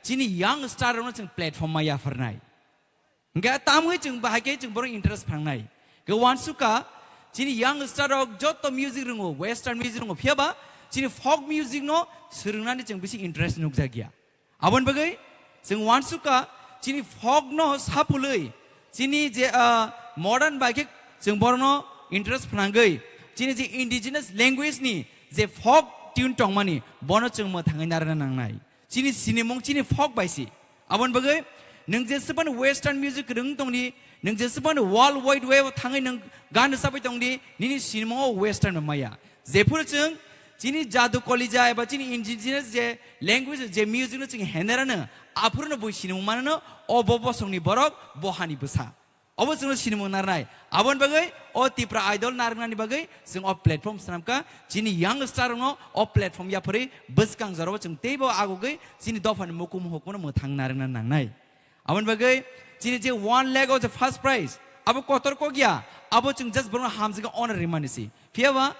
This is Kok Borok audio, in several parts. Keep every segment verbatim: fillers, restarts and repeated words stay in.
chini young star rokno chwng platform ma yapharnai. Hingke tamwi chwng bahai khe chwng borok interest phangnai. Ke wansukha chini young star rok joto music rwngo, western music rwngo, phiyaba chini folk music no swrwngnani chwng bisi interest nukjakya. Aboni bagwi chwng wansukha chini folk no sapulwi chini je, ah, modern bai khe chwng borokno interest phnangwi chini je indigenous language ni je folk tune tongmani bono chwng mwthangwi narwkna nangnai. Chini sinimung chini folk bai si. Aboni bagwi nwng jeswkmani western music rwng tongdi, nwng jeswkmani world wide web o thangwi nwng gan rwchapwi tongdi, nini sinimung o western maya. Jephuru chwng chini jadu kolija eba chini indigenous je language je music no chwng henerano, aphuru no bui sinimung manano, o bo bosongni borok, bo hani bwsa. Obo chwngno sinimung narnai. Aboni bagwi o Tipra Idol narwknani bagwi chwng o platform swnamkha. Chini young star rokno o platform yapharwi bwskang jorao chwng teibo agogwi chini dophani mukum hukuno mwthang narwkna nangnai. Aboni bagwi chini je one lakh o je first prize, abo kotor kok ya, abo chwng just borokno hamjagwi honor rimani si. Phiyaba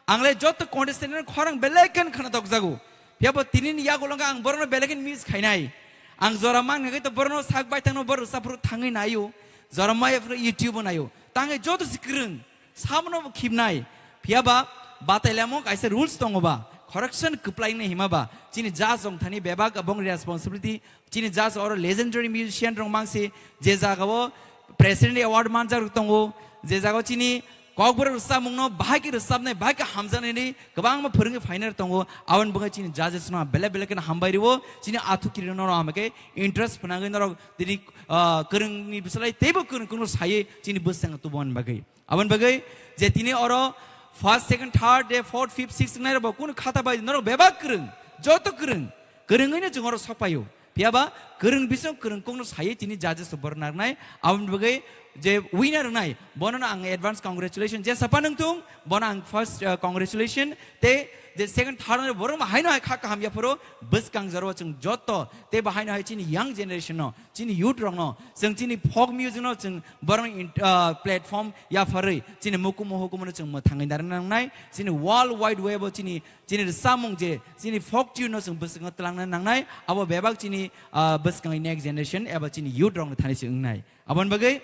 ang le joto contestant no khorang belai khe khna tokjago. Phiyaba tini ni yagulo ang borokno belai khe miss khainai. Ang jora mang nai to borokno sak bai thangno borok saphuru thangwi naio. Jora maya phuru YouTube o naio. Tangwi joto si kwrwng. Samono bo khibnai. Phiyaba batailamo kaisa rules tongo ba. Correction kwplai nai hima ba. Chini judge rok thani bebak abong responsibility. Chini judge oro legendary musician rok mangsi. Je jaga o President Award manjak rok tongo. Je jaga o chini Kokborok rwchapmungno bahai khe rwchapnai, bahai khe hamjaknaini kwbangma phwrwngwi phainai tongo. Aboni bagwi chini judges no belai belai kheno hambai rwo. Chini athukirirok norok hambai khe interest phnangwi norok tini, ah, kwrwngni bwsalai teibo kwrwng kwrwngno saywi chini bwskango tubumani bagwi. Aboni bagwi je tini oro first, second, third, de fourth, fifth, sixth wngnairokbo kunu khata bai norok bebak kwrwng, joto kwrwng, kwrwngwino chwng oro sokpaio. Phiyaba kwrwng bising kwrwng kokno saywi tini judges rok borok narwknai. Aboni bagwi je winner wngnai, bono no ang advance congratulation. Jesa phano wngthung, bono ang first, uh, congratulation. Tei je second, third wngnai borok ma haino hai kha kaham yapharo bwskang jorao chwng joto tei bo haino hai chini young generation no, chini youth rok no, chwng chini folk music no chwng borok in, uh, platform yapharwi chini mukumu hukumu no chwng mwthangwi narwkna nangnai. Chini world wide web o chini Chini rwchapmung je, chini folk tune no chwng bwskango twlangna nangnai, abo bebak chini, ah, bwskangni next generation eba chini youth rokni thani se wngnai. Aboni bagwi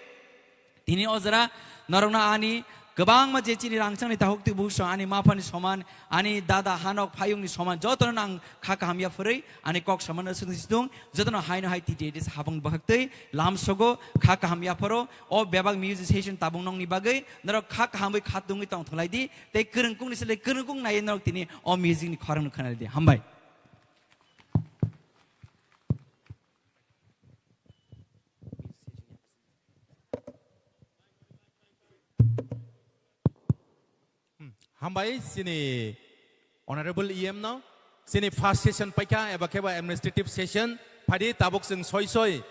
tini o jora norokno ani kwbangma je chini rangchakni tahuk twi buso ani maphani soman, ani dada hanok phayungni soman jotono ang kha kaham yaphurwi ani kok soman swngsi tung jotono haino hai T T A D C habang bwkhaktwi lamsogo kha kaham yaphoro o bebak music session tabung nokni bagwi norok kha kahamwi kha tungwi tongthwlai di. Tei kwrwngkukni sle kwrwngkuk naiwi norok tini o music ni khorang no khwnaridi. Hambai. Hmm, hambai chini Honorable E M no, chini first session paikha eba kheba administrative session, phaidi tabuk chwng soi soi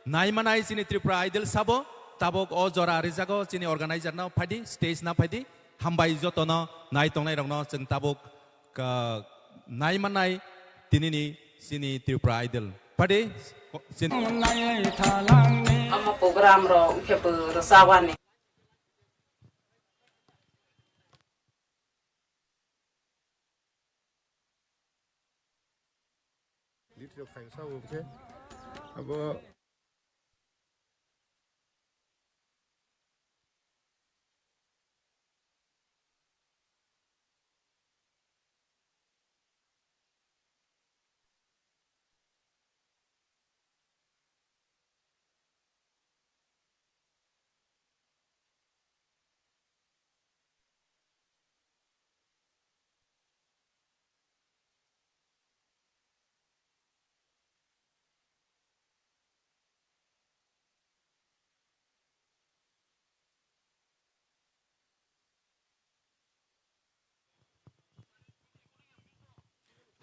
naimanai chini Tripura Idol sabo, tabuk o jora rijago chini organizer no phaidi, stage na phaidi, hambai jotono nai tongnai rokno chwng tabuk ka naimanai tinini chini Tripura Idol. Phaidi, chini Omo program rok khe bo rwchapani. Litro phaisa bo khe abo.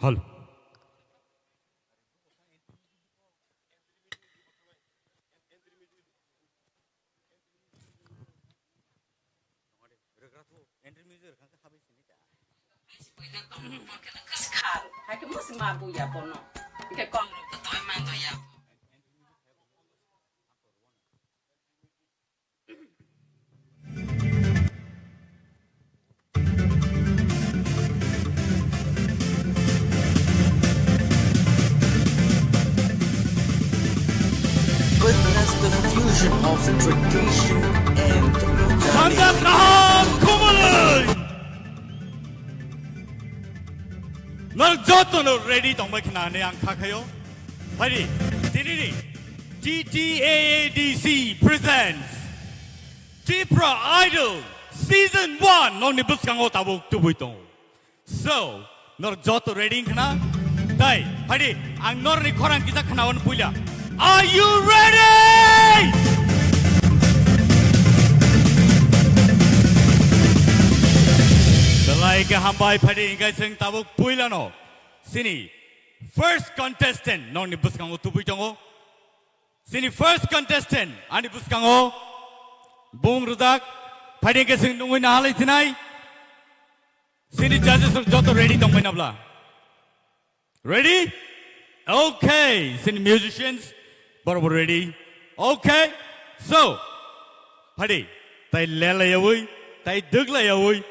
Hal. The fusion of tradition and Sangha kaham khumului. Norok joto no ready tongbai khna hinwi ang kha khaio. Phai di, tini ni T T A A D C presents Tipra Idol Season one nokni bwskango tabuk tubui tongo. So, nor joto ready khna? Tai, phai di, ang norni khorang kisa khnawan puila. Are you ready? Belai khe hambai, phai di, ingkai seng tabuk puila no. Sini first contestant nokni bwskango tubui tongo. Sini first contestant ani bwskango bung rwjak, phai di khe sing nungwi nahalai sinai. Sini judges rok joto ready tongbai nabla? Ready? Okay, sini musicians borok bo ready. Okay, so, phai di, tai lelayawi, tai dwglayawi,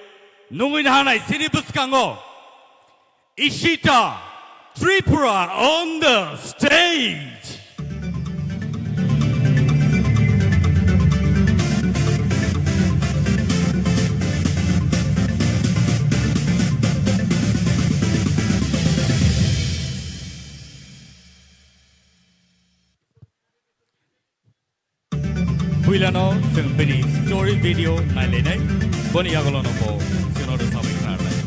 nungwi nahanai sini bwskango Ishita, Tripura on the stage. Puilano chwng bini story video nailainai, boni yagulono bo chwngno rwchapwi khna rwnai.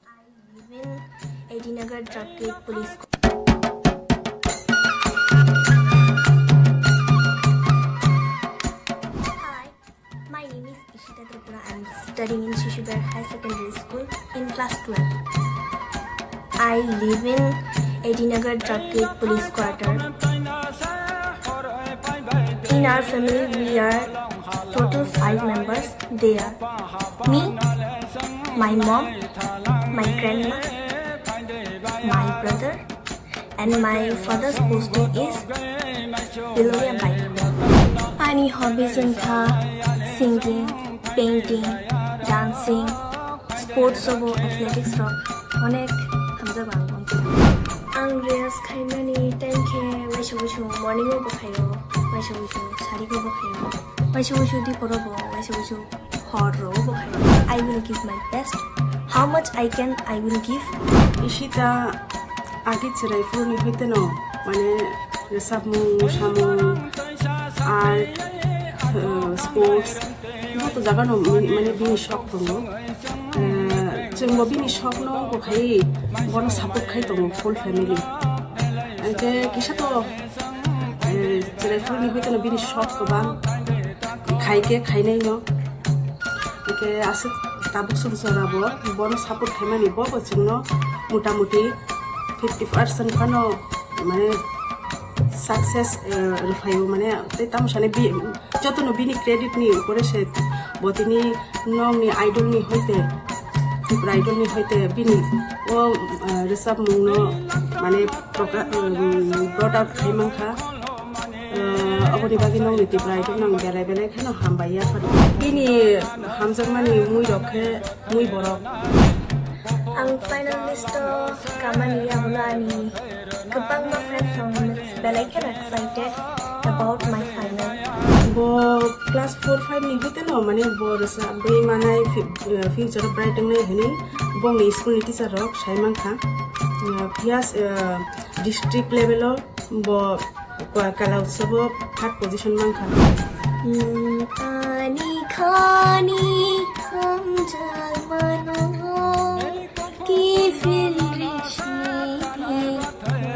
I live in A D Nagar Traffic Police. Hi, my name is Ishita Tripura. I'm studying in Shishuber High Secondary School in class twelve. I live in A D Nagar Traffic Police Quarter. In our family, we are total five members. They are me, my mom, my grandma, my brother, and my father's posting is Bilonia Baithalai. Ani hobbies wngkha singing, painting, dancing, sports obo athletics rok onek hamjago ang. Ang rest khaimani time khe waisa waisa morning o bo khaio, waisa waisa sari o bo khaio, waisa waisa dipor o bo, waisa waisa hor o bo khaio. I will give my best. How much I can, I will give. Ishita agi chwrai phuruni hoiteno, mane, rwchapmung, samung, art, uh, sports, joto jagano, mane, bini shok tongo. Eh, chwngbo bini shokno wngkha khai bono support khai tongo full family. Hwnkhe kisa to, eh, chwrai phuruni hoiteno bini shok kwbang khai khe khainai no. Hwnkhe aswk tabuk sumsora bo bono support khaimani bo bo chwngno mota moti fifty percent phano mane success, eh, rwphaio mane tei tamo sani bi-, jotono bini credit ni upore se bo tini nokni idol ni hoite, Tripura Idol ni hoite bini o, eh, rwchapmung no mane proka-, um, brought out khai mankha. Eh, oboni bagwi nokni Tripura Idol no ang belai belai kheno hambai ya phano. Bini hamjakmani mui rok khe mui borok. Ang final list o kamani yagulo ani kwbangma friends rok belai kheno excited about my final. Bo class four five ni hoite no mane bo rwsa bwi manai fi-, eh, future bright wngnai hwnwi bongni school ni teacher rok sai mankha. Eh, phiya, eh, district level o bo Kwa-, Kala Utsav o third position mankha. Hmm, ani khani hamjakmano ki feel rishni hi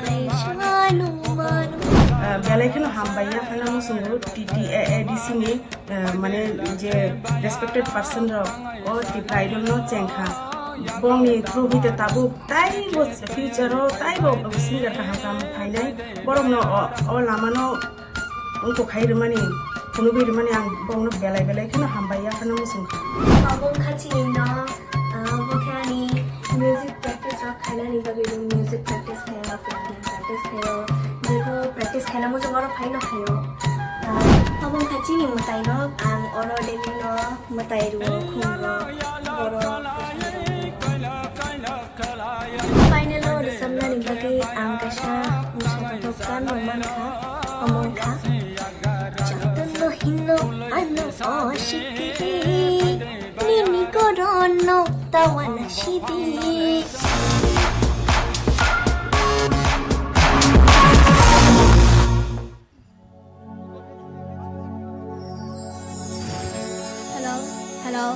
maisanu manu. Ah, belai kheno hambai ya phano musungo T T A A D C ni, ah, mane je respected person rok o Tripura Idol no chengkha. Bongni through hite tabuk taibo future o taibo singer kaham kaham phainai. Borokno o, o lamano wngkok khai rwmani Phunugwi rwmani ang bongno belai belai kheno hambai ya kheno muchung kha. Obo wngkha chini no, ah, bo khe ani music practice rok khainani bagwi bo music practice khaio, piano practice khaio, jebo practice khaina muchung oro phaino khaio. Ah, obo wngkha chini mwtai no, ang oro daily no mwtai rwo, khum rwo, borok. Final o rwchapnani bagwi ang kaisa mwsa kothok gan rok mankha, omo wngkha, jotono hino ano o sikiri, nini gorono tawana sidi. Hello, hello.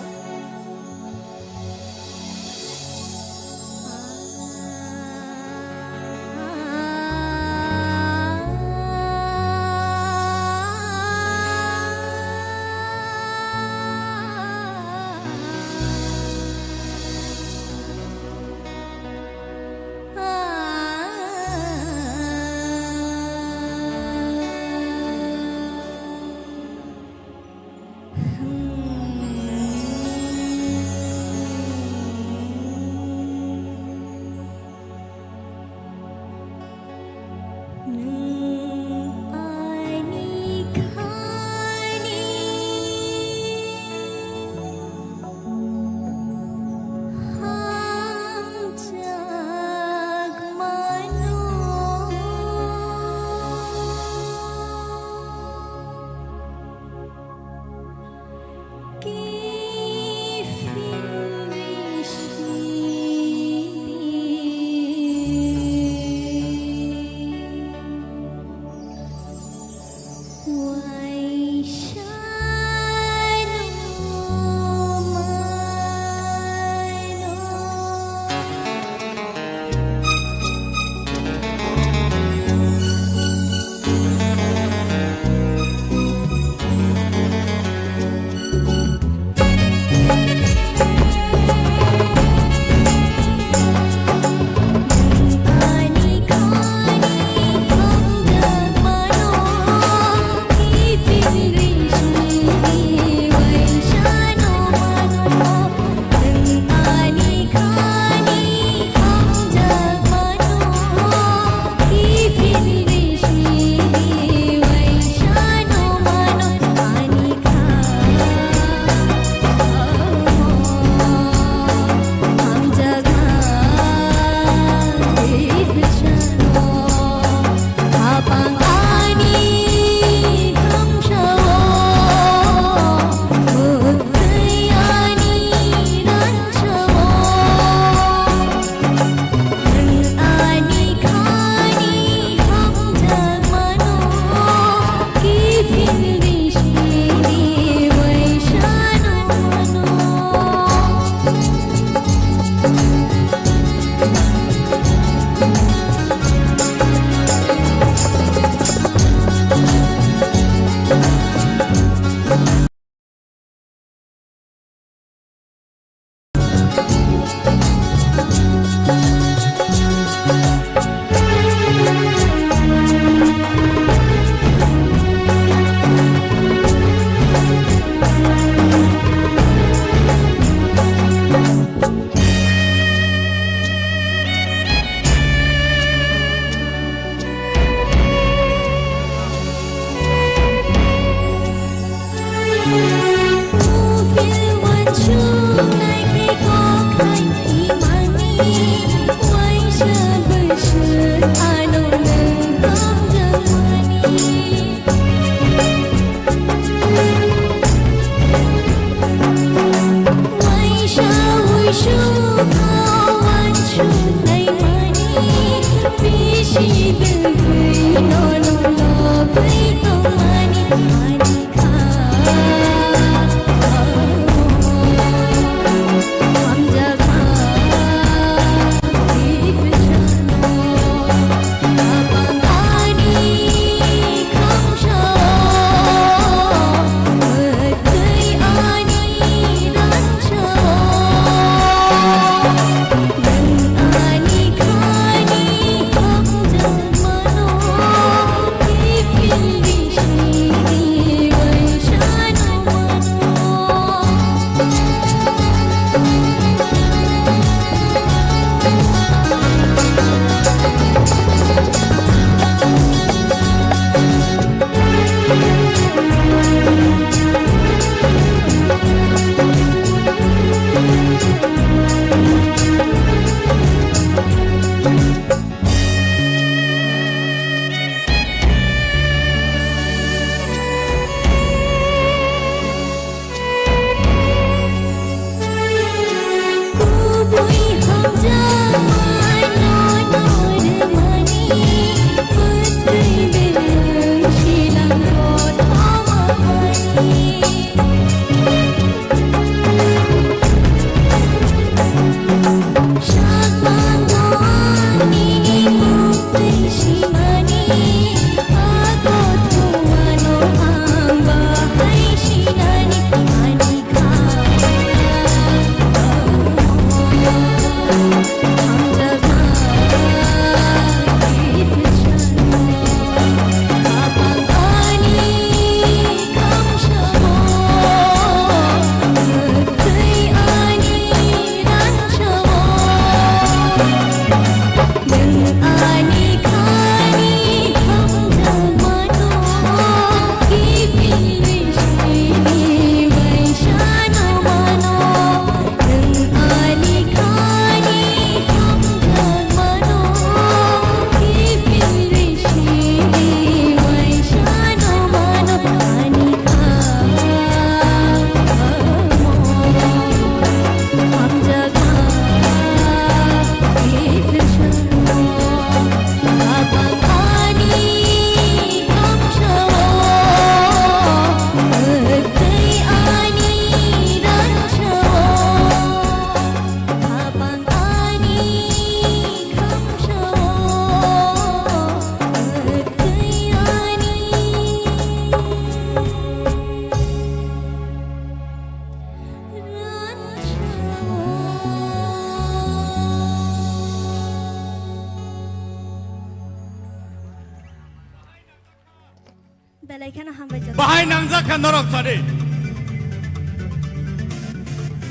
Tei kheno hambai joto. Bahai nangjak kha norok sadi.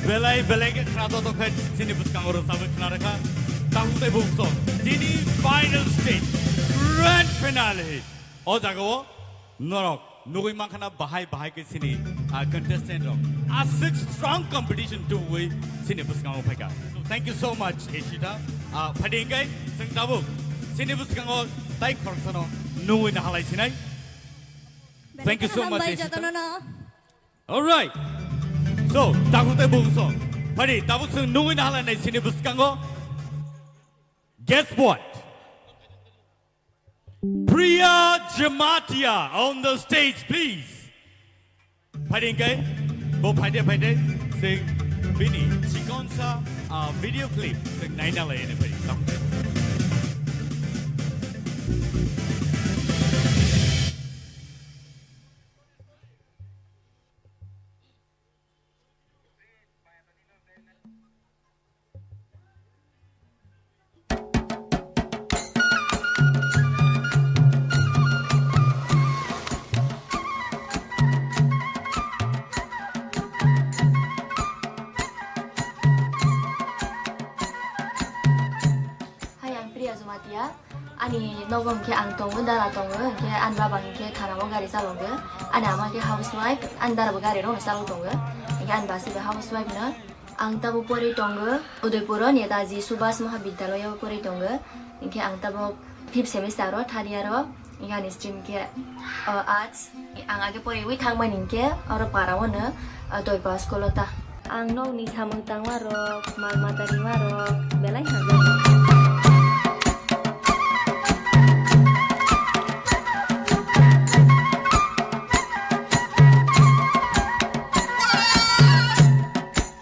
Belai belai khe khna joto khe chini bwskango rwchabwi khna rwkha. Tabuk tei bukso chini final stage, grand finale. O jagao norok nugwi mankha na bahai bahai khe chini, ah, contestant rok aswk strong competition tubui chini bwskango phaikha. So, thank you so much, Ishita. Ah, phadi hingkai chwng tabuk chini bwskango tai khoroksano nugwi na halai sinai. Thank you so much, Ishita. All right. So, tabuk tei bukso phadi tabuk chwng nugwi na halai nai chini bwskango. Guess what? Priya Jamatia on the stage, please. Phaidi hingke, bo phaide phaide, se bini chikonsa, ah, video clip, se naina lai ene phaidi. Hai, ang Priya Jamatia. Ani nogo hwnkhe ang tongo, dara tongo, hwnkhe ani baba hwnkhe thanao gari chalogo. Ani ama khe housewife, ani dara bo gari rokno chalok tongo. Hwnkhe ani basi bo housewife no. Ang tabuk porwi tongo Udaipuro Netaji Subhas Mahabidyalaya o porwi tongo. Hinkhe ang tabuk fifth semester o, third year o. Hinkhe ani stream khe, o, arts. Ang age porwi thangmani hinkhe oro para o no, o, Doipa school o ta. Ang nokni samung tangma rok, mal mata rima rok belai hamjak.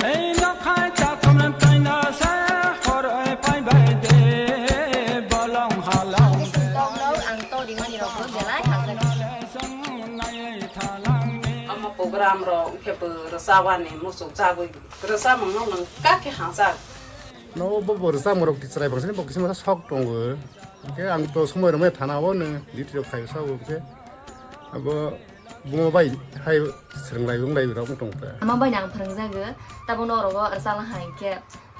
Ei nokhai takhumrang taina se horoi phaibai de bolong halong. Ang to rimani rok belai hamjak. Omo program rok khe bo rwchapani muchung chagwi rwchapmung no nwng kha khe hamjak. No bo bo rwchapmung rok chwrai bangsani bo kisa masa sok tongo. Hwnkhe ang to somoi rwmai thana o nwng duty rok khai sao hwnkhe abo buma bai hai swrwng lai wng lai rok wng tong ta. Ama bai nang phwrwng jago, tabuk norok o rwchapna hai khe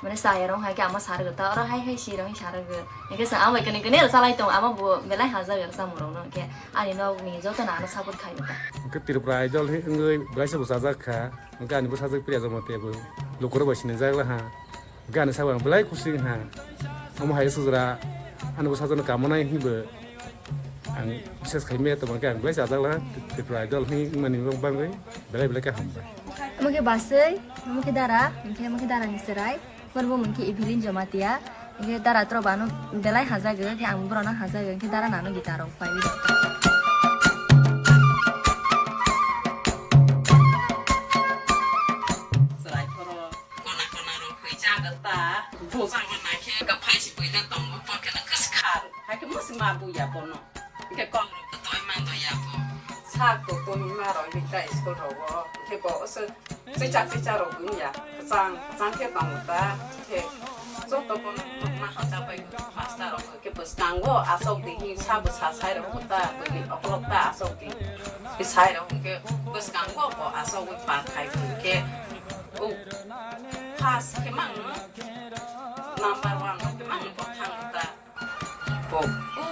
mane chaya rok hai khe ama sa rwgo ta, oro hai hai si rok sa rwgo. Hwnkhe chwng ama bai kwnwi kwnwi rwchap lai tongo, ama bo belai hamjak rwchapmung rok no hwnkhe ani nok ni joto no ano support khai ta. Hwnkhe Tripura Idol hai wngwi belai se bwchajak kha, hwnkhe ani bwsajwk Priya Jamatia bo lukurok bai sinijak lai ha. Gana sabo ang belai kusi wngkha. Omo hai sujra ani bwsajwkno kamonai hinwi bo ang bises khai maya tongma khe ang belai chajak laha. Tripura Idol hinwi wngmani bagwi belai belai khe hambai. Omo khe baswi, omo khe dara, hinkhe omo khe dara ni chwrai. Omo bo mung khe Evelyn Jamatia. Hinkhe dara tro bano belai hajago, hinkhe ang borokno hajago, hinkhe dara nano guitar rok paiwi rok. Chwrai phoro. Kona kona rok hoi jaga ta. Bo jaga na khe ka phai si boila tongo, pon khe na kis khar. Hai khe musi ma bu ya bono. Khe kok rok toi ma do ya bo. Sa ko to ni ma rok ni ta school rok bo. Khe bo se se cha se cha rok bu ya. Chang chang khe tongo ta. Khe joto bono ma ha ta bai master rok khe bwskango asok di hi sa bo sa sai rok ta. Bini okolok ta asok di. Sai rok khe bwskango bo asok wi pa khai khe. O, first khe mang no, number one no khe mang no bo thang ta. Bo, o,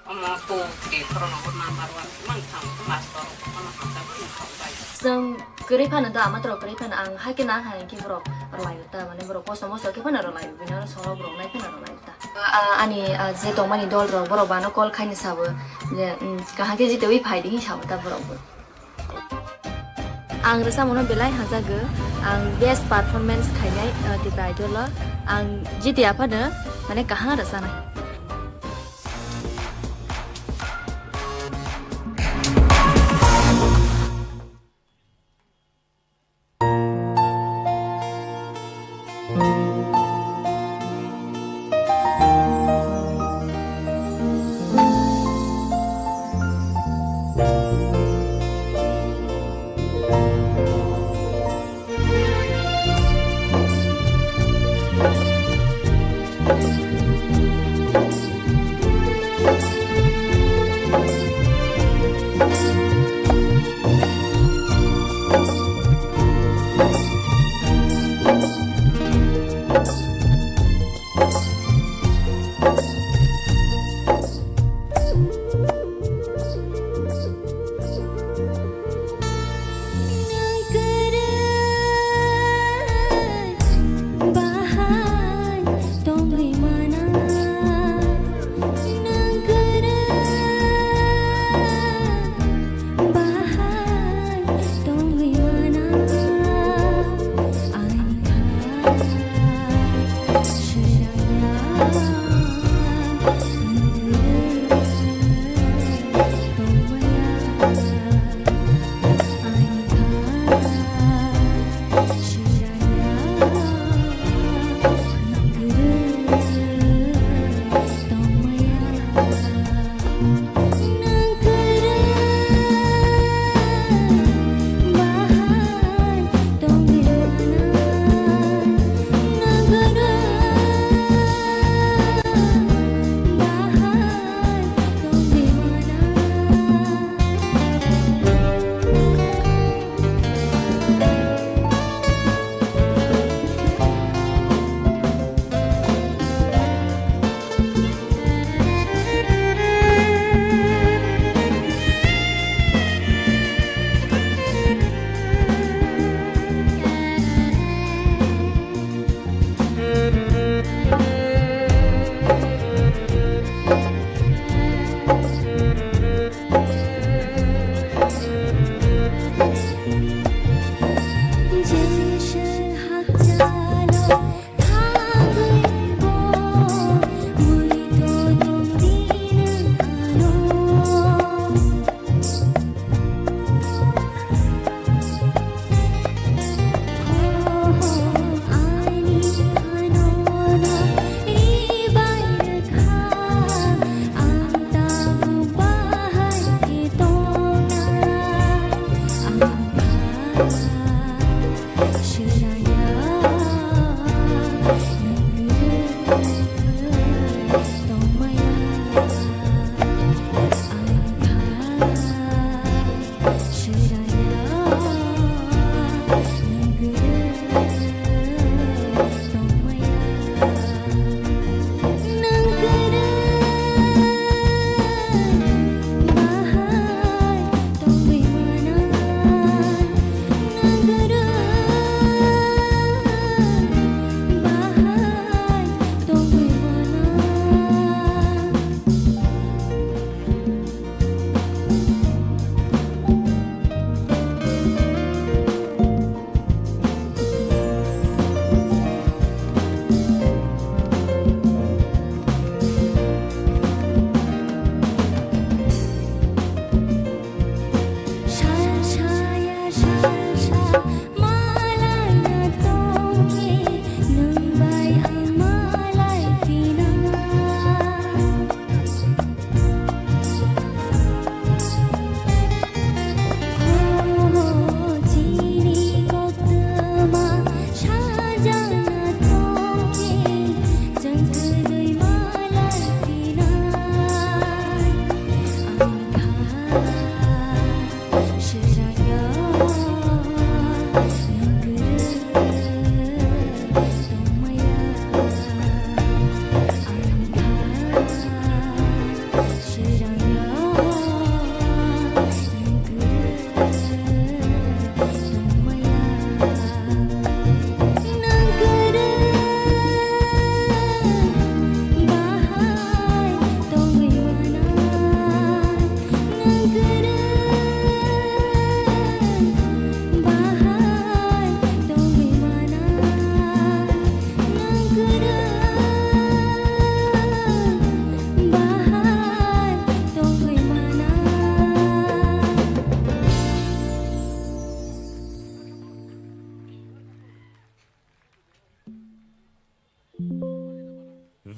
omo to khe khoro no bo number one khe mang thang master no kono hamjak bo no thang bai. Chwng kwrwi phano da, ama tro kwrwi phano ang hai khe na hai khe borok rwlai ta, mane borok kosto mosto khe phano rwlai, bini oro solo borok nai phano rwlai ta. A-, ani, a, je tongmani dol rok borok bano call khaini sabo je, um, kaham khe jitewi phai di hin sabo ta borok bo. Ang rwchapmungno belai hamjago, ang best performance khainai, uh, Tipra Idol o. Ang jiti aphano mane kaham rwchanai.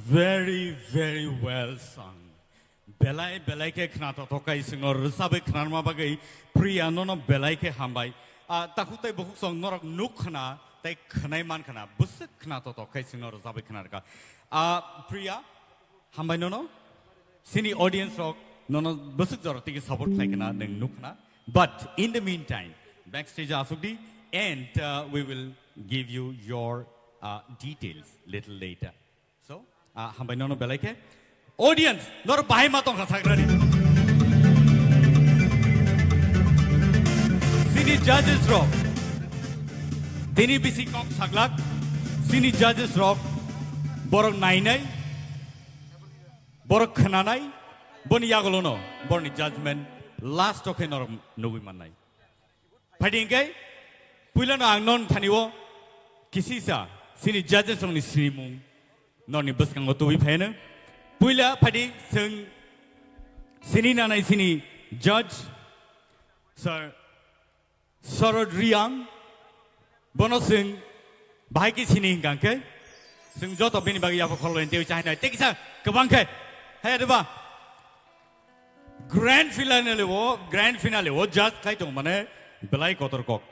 Very, very well sung. Belai, belai khe khna tothokai swngo rwchabwi khnarma bagwi Priya nono belai khe hambai. Ah, takhuk tei bukhuk song norok nuk khna tei khwnai man khna bwswk khna tothokai swngo rwchabwi khnarkha. Ah, Priya, hambai nono. Sini audience rok nono bwswk jora tiki support khlai khna nwng nuk khna. But in the meantime, backstage asuk di and, uh, we will give you your, uh, details little later. So, ah, hambai nono belai khe. Audience, nor bahai ma tongkha sakrani. Sini judges rok. Tini bisi kok saklak. Sini judges rok. Borok nainai. Borok khnanai. Boni yagolono. Borni judgment. Last o khe norok nugui mannai. Phaidi hingke, puilano ang non thani o kisisa sini judges rokni sinimung noni bwskango tubui phaino. Puila phaidi swng sini nanai sini judge, Sir Sarod Riang, bono swng bahai khe sini hingka hingke, swng joto bini bagwi yapha kholo hinte wi chahinai. Tei kisa kwbang khe, hai adeba. Grand finale o, grand finale o judge khai tong mane belai kotor kok.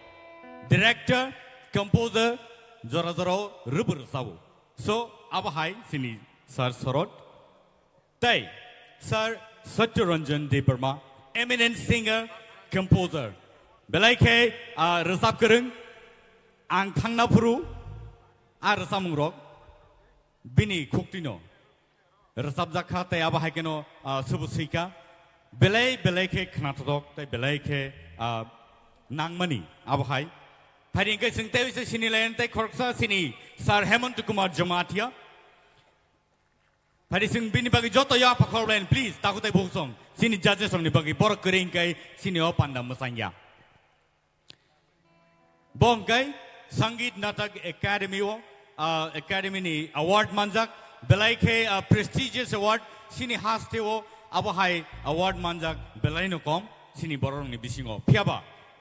Director, composer, jora jora o rwbwrw sao. So, abo hai sini Sir Sorot. Tei, Sir Satya Ranjan Debbarma, eminent singer, composer. Belai khe, ah, rwchap kwrwng, ang thangna phuru, ah, rwchapmung rok, bini khuktino. Rwchapjak kha tei abo hai kheno, ah, subu swi kha. Belai belai khe khnathok tei belai khe, ah, nangmani abo hai. Phaidi hingke chwng tei se sini layan tei khoroksa sini Sir Hemant Kumar Jamatia. Phaidi chwng bini bagwi joto ya pakhor layan, please, takhuk tei bukhuk song. Sini judges rokni bagwi borok kwrwi hingke sini o panda mwsang ya. Bo hwnkhe Sangeet Natak Academy o, ah, Academy ni award manjak, belai khe, ah, prestigious award, sini haste o abo hai award manjak, belai no kom, sini borok ni bisingo. Phiyaba,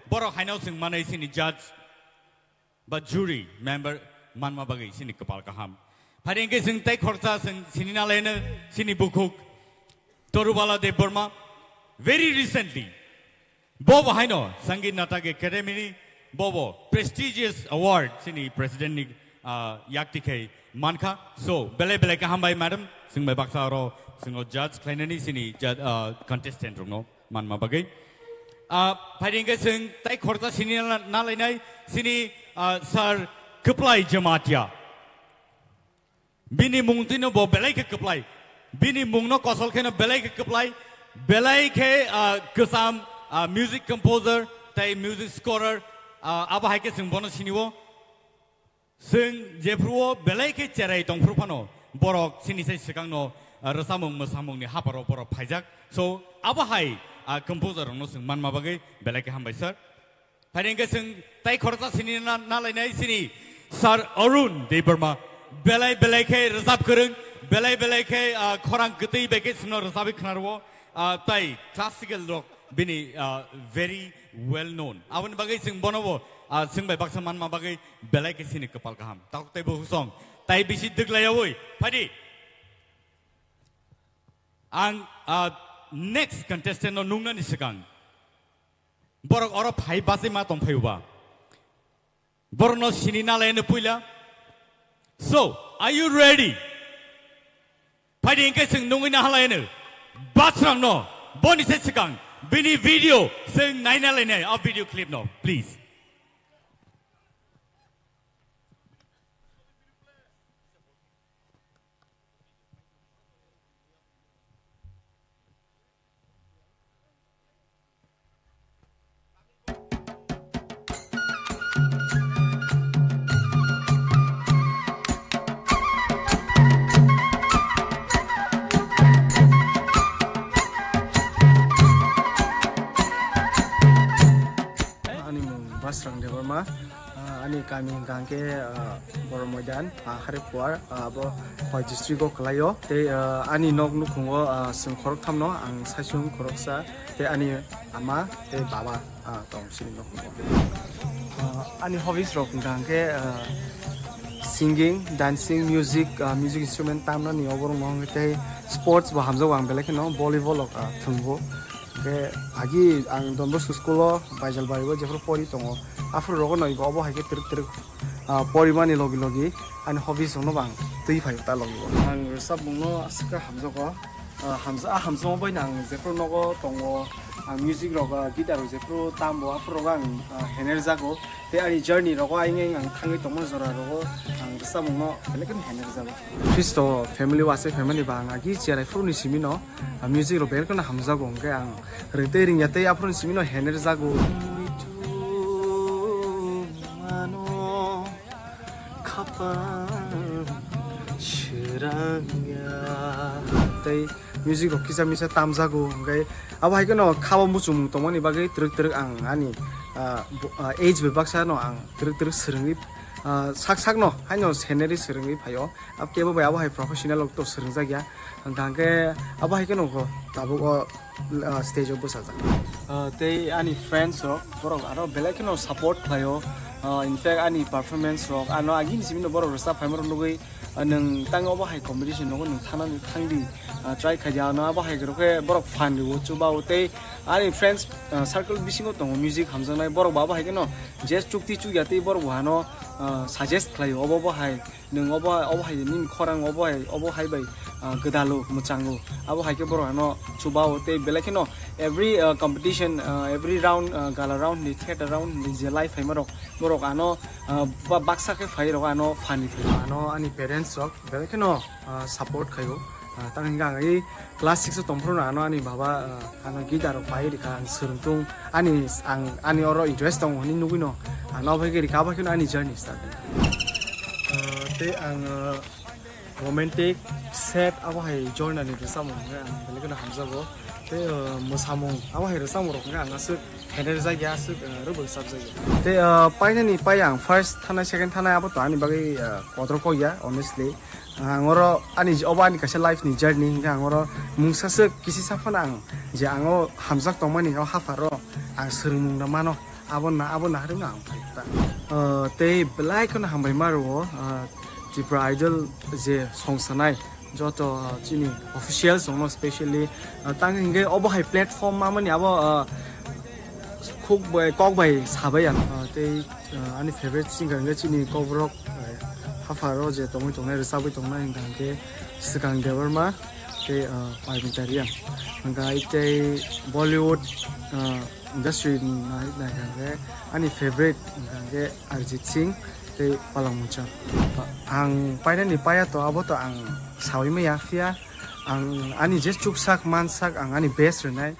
borok haino swng manai sini judge ba jury member manma bagwi sini kwpal kaham. Phari hwnkhe swng tei khoroksa swng sini nalaino sini bukhuk Torubala Debbarma. Very recently, Bo bo haino Sangeet Natak Academy ni bo bo prestigious award sini president ni, ah, yakti khai mankha. So, belai belai khe hambai madam, swng bai baksa oro swng o judge khlainani sini judge, ah, contestant rokno manma bagwi. Ah, phaidi hwnkhe swng tai khoroksa sini na-, nalainai sini, ah, Sir Kwplai Jamatia. Bini mung twino bo belai khe kwplai. Bini mungno kosol kheno belai khe kwplai. Belai khe, ah, kwcham, ah, music composer tei music scorer, ah, abo hai khe chwng bono sini o. Chwng jephru o belai khe cherai tongphru phano borok chini sai swkangno, ah, rwchapmung mwsamungni haparo borok phaijak. So, abo hai, ah, composer rokno chwng manma bagwi belai khe hambai sir. Phaidi hwnkhe chwng tai khoroksa sini na-, nalainai sini Sir Arun Debbarma. Belai belai khe rwchap kwrwng, belai belai khe, ah, khorang kwtwi bai khe chwngno rwchapwi khnarwo, ah, tai classical rock bini, ah, very well known. Aboni bagwi chwng bono bo, ah, chwng bai baksa manma bagwi belai khe sini kwpal kaham. Tok tei bo husong tai bisi dwglaiyawi. Phaidi ang, ah, next contestant no nungnani swkang. Borok oro phai bachai ma tong phai uba. Borokno sini nalaino puila. So, are you ready? Phaidi hwnkhe chwng nungwi nahalaino. Basrangno boni se swkang bini video chwng naina lainai, a video clip no, please. Ani mung Basrang Debbarma. Ah, ani kami hwnkha hwnkhe, ah, Borok Moidan, ah, Hariphuar, ah, abo Khowai district o kwlaio. Tei, ah, ani nok nukhungo, ah, chwng khoroktham no, ang saichung khoroksa, tei ani ama tei baba, ah, tong chini nukhungo. Ah, ani hobbies rok hwnkha hwnkhe, ah, Singing, dancing, music, ah, music instrument tamnani oborok no hwnkhe tei sports bo hamjago ang belai kheno volleyball rok, ah, thwngbo. Hwnkhe agi ang Don Bosco school o Baijalbari o jephru pori tongo, aphuru rogo no ibo obo hai khe twrwk twrwk, ah, porimani logi logi ani hobbies rok no bo ang twi phaio ta logi o. Ang rwchapmung no aswk khe hamjago. Ah, hamsa-, ah, hamjakma bai no ang jephru nogo tongo, ah, music rok, ah, guitar rok jephru tambo, aphuru rogo ang, ah, hener jago. Tei ani journey rogo ayeng ayeng ang thangwi tongma jora rogo ang rwchapmung no belai kheno hener jago. Khristo family o aswk family ba ang agi cherai phuru ni simi no, ah, music rok belai kheno hamjago, hwnkhe ang ring tei ringya tei aphuru ni simi no hener jago. Khapang srangya. Tei music rok kisa misa tamjago, hwnkhe abo hai kheno khabo muchungmung tongmani bagwi twrwk twrwk ang ani, ah, bo-, ah, age bai baksa no ang twrwk twrwk swrwngwi, ah, sak sak no haino scenery swrwngwi phaio. Ab kebo bai abo hai professional rok to swrwngjak ya, hwnkhe abo hai kheno kho tabuk o ah, stage o bwsajak. Ah, tei ani friends rok, borok aro belai kheno support khlaio. Ah, in fact, ani performance rok, ano agini simi no borok rwchap phaima rok nugwi, ah, nwng tang obo hai competition nogo nwng thangna thangdi, ah, try khaidi, ano abo hai rok khe borok fan rwo, chuba o. Tei ani friends, ah, circle bisingo tongo music hamjaknai, borok bo abo hai kheno je chukti chukya tei borok bo ano, ah, suggest khlaio obo bo hai. Nwng obo, obo hai nini khorang obo hai, obo hai bai, ah, gwdalo, mwchango. Abo hai khe borok ano chuba o tei belai kheno every, ah, competition, ah, every round, ah, gala round ni, theater round ni je live phaima rok, borok ano, ah, ba-, baksa khe phai rok ano fan ni phai. Ano ani parents rok belai kheno, ah, support khaio. Ah, tang hingkha ang i class six o tongphuru no ano ani baba, ah, ano guitar rok pai rikha, ang swrwngthung, ani, ang, ani oro interest tongo hinwi nugwi no, ano abo hai khe rikha, abo hai kheno ani journey start. Ah, tei ang, ah, romantic, sad abo hai genre ni rwchapmung hwnkhe ang belai kheno hamjago. Tei, ah, mwsamung abo hai rwchapmung rok hwnkhe ang aswk hener jak ya, aswk, ah, rwbwk chap jak ya. Tei, ah, painani pai ang first thanai, second thanai abo to ani bagwi, ah, kotor kok ya, honestly. Ang oro ani, obo ani kaisa life ni journey hingkhe ang oro mungsa swk kisi saphano ang je ang o hamjak tongmani o hapharo ang swrwngmung no mano, abo na, abo naharwi no ang phai ta. Ah, tei belai kheno hambai ma rwo, ah, Tripura Idol je song sanai joto, ah, chini officials rokno specially, ah, tang hingkhe obo hai platform mamani abo, ah, khuk bai, kok bai sabai ang, ah, tei, ah, ani favorite singer hingkhe chini kokborok, ah, hapharo je tongwi tongnai, rwchabwi tongnai hingkha hingkhe Swkang Debbarma tei, ah, Parmita Reang. Hingkha tei Bollywood, ah, industry ni nai-, naikha hingkhe ani favorite hingkha hingkhe Arijit Singh tei Palak Mongcham. Ang painani paiya to, abo to ang saui maya, phiya ang ani je chuksak mansak ang ani best rwnai.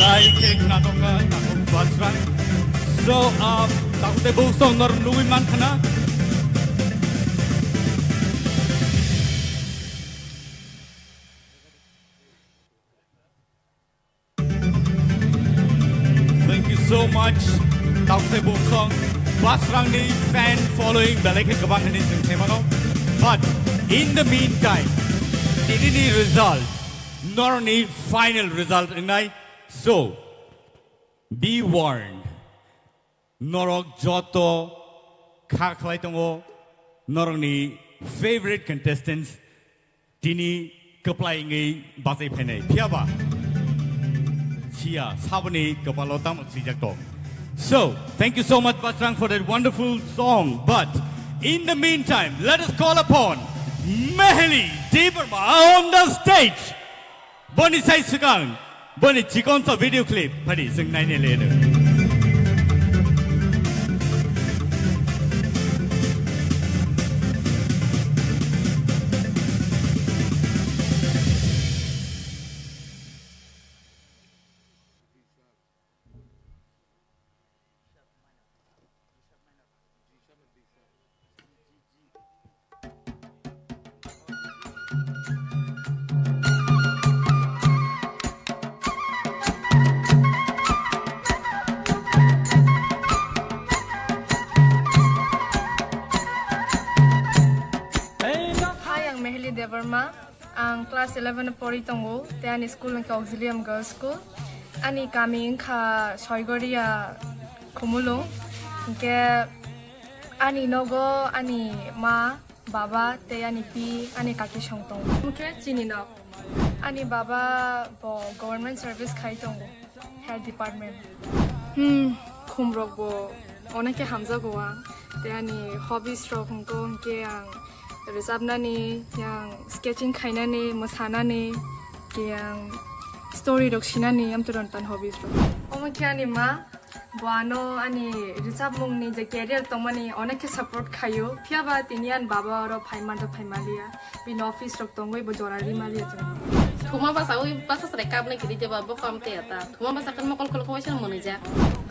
Ai khe khna tongkha takhuk Basrang. So, ah, takhuk tei buk song nor nugui man khna. Thank you so much. Takhuk tei buk song Basrang ni fan following belai khe kwbang hinwi chwng sai mano. But in the meantime, tini ni result, nor ni final result wngnai. So, be warned. Norok joto kha khlai tongo, norokni favorite contestants tini kwplai wngwi bachai phainai. Phiyaba siya saboni kwpalo tamo swijak tong. So, thank you so much, Basrang, for that wonderful song. But in the meantime, let us call upon Meheli Debbarma on the stage. Boni sai swkang, boni chikon sa video clip phadi chwng naina le rw. Hi, ang Meheli Debbarma. Ang class eleven o pori tongo, tei ani school hwnkhe Auxilium Girls School. Ani kami wngkha Soigoria, Khumulwng. Hwnkhe ani nogo ani ma, baba tei ani pi, ani kaki song tongo. Hwnkhe chini nok. Ani baba bo government service khai tongo, health department. Hmm, khumrok bo onek khe hamjago ang. Tei ani hobbies rok hwnkhe, hwnkhe ang rwchapnani, yang sketching khainani, mwsanani, yang story rok sinani, amtwrwng tan hobbies rok. Omo khe ani ma, bo ano ani rwchapmungni je career tongmani onek khe support khaio, phiyaba tini ani baba oro phai manjak phai maliya, bini office rok tongwi bo jora ri maliya chwng. Thuma basa ui basa chwrai kapnai kiri jeba bo kam te ata. Thuma basa kan mokol kol khawaisa mwnwi ja.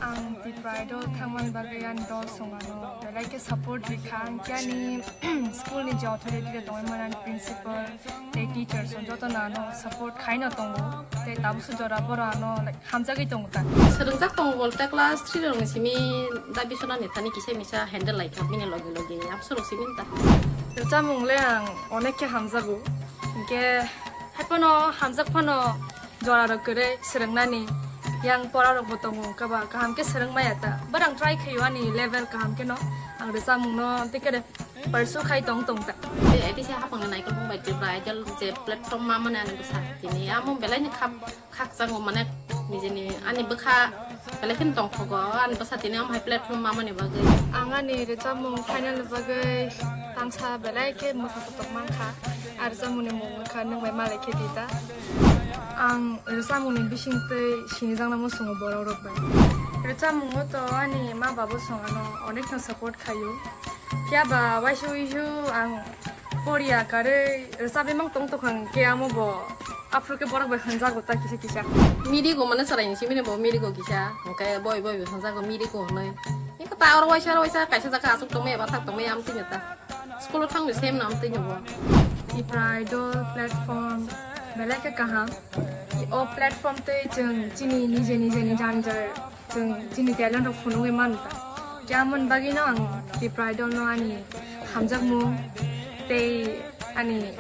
Ang Tipra Idol thangmani bagwi ani dol songano belai khe support rikha, ang khe ani school ni je authority rok tongwi mani ani principal tei teachers rok jotono ano support khaino tongo, tei tabukso jora borok ano, like, hamjagwi tongo ta. Swrwngjak tongo bolte class three rokni simi da bisona ni thani kisa misa handle lai kha bini loge loge, abso rok simi ta. Rwchapmung le ang onek khe hamjago, hinkhe hai phano hamjak phano jora rok kwrwi swrwngnani yang pora rok bo tongo, wngkha ba kaham khe swrwng maya ta. But ang try khaio ani level kaham khe no, ang rwchapmung no tei khe pursue khai tong tong ta. Tei A D C hapang ni naikolbung bai Tipra Idol je platform ma mani ani bwsa tini amo belai ni khap khakchangma mane nijeni ani bwkha belai kheno tongthogo ani bwsa tini omo hai platform ma mani bagwi. Ang ani rwchapmung final ni bagwi tangsa belai khe mwsa sotok mankha. Ar rwchapmung ni mung wngkha Nwng Bai Malai Khe Di Ta. Ang rwchapmung ni bisingtwi sinijakna muchungo borok rok bai. Rwchapmung o to ani ma babo song ano onek no support khaio. Phiya ba waisa uisu ang poriya karwi rwchapwi mang tong tongkha, hwnkhe amo bo aphuru khe borok bai hwnjago ta kisa kisa. Mirigo mane chwrai ni simi bo Mirigo kisa, hwnkhe boi boi bo hwnjago Mirigo hwnwi. Eko ta oro waisa oro waisa kaisa jaga aswk tongmaya bathak tongmaya amtwino ta. School o thangwi sem no amtwino bo. Tipra Idol platform belai khe kaham. O platform tei chwng chini nije nije ni jani jai chwng chini talent rok phunugwi mano ta. Khe amoni bagwino ang Tipra Idol no ani hamjakmung tei ani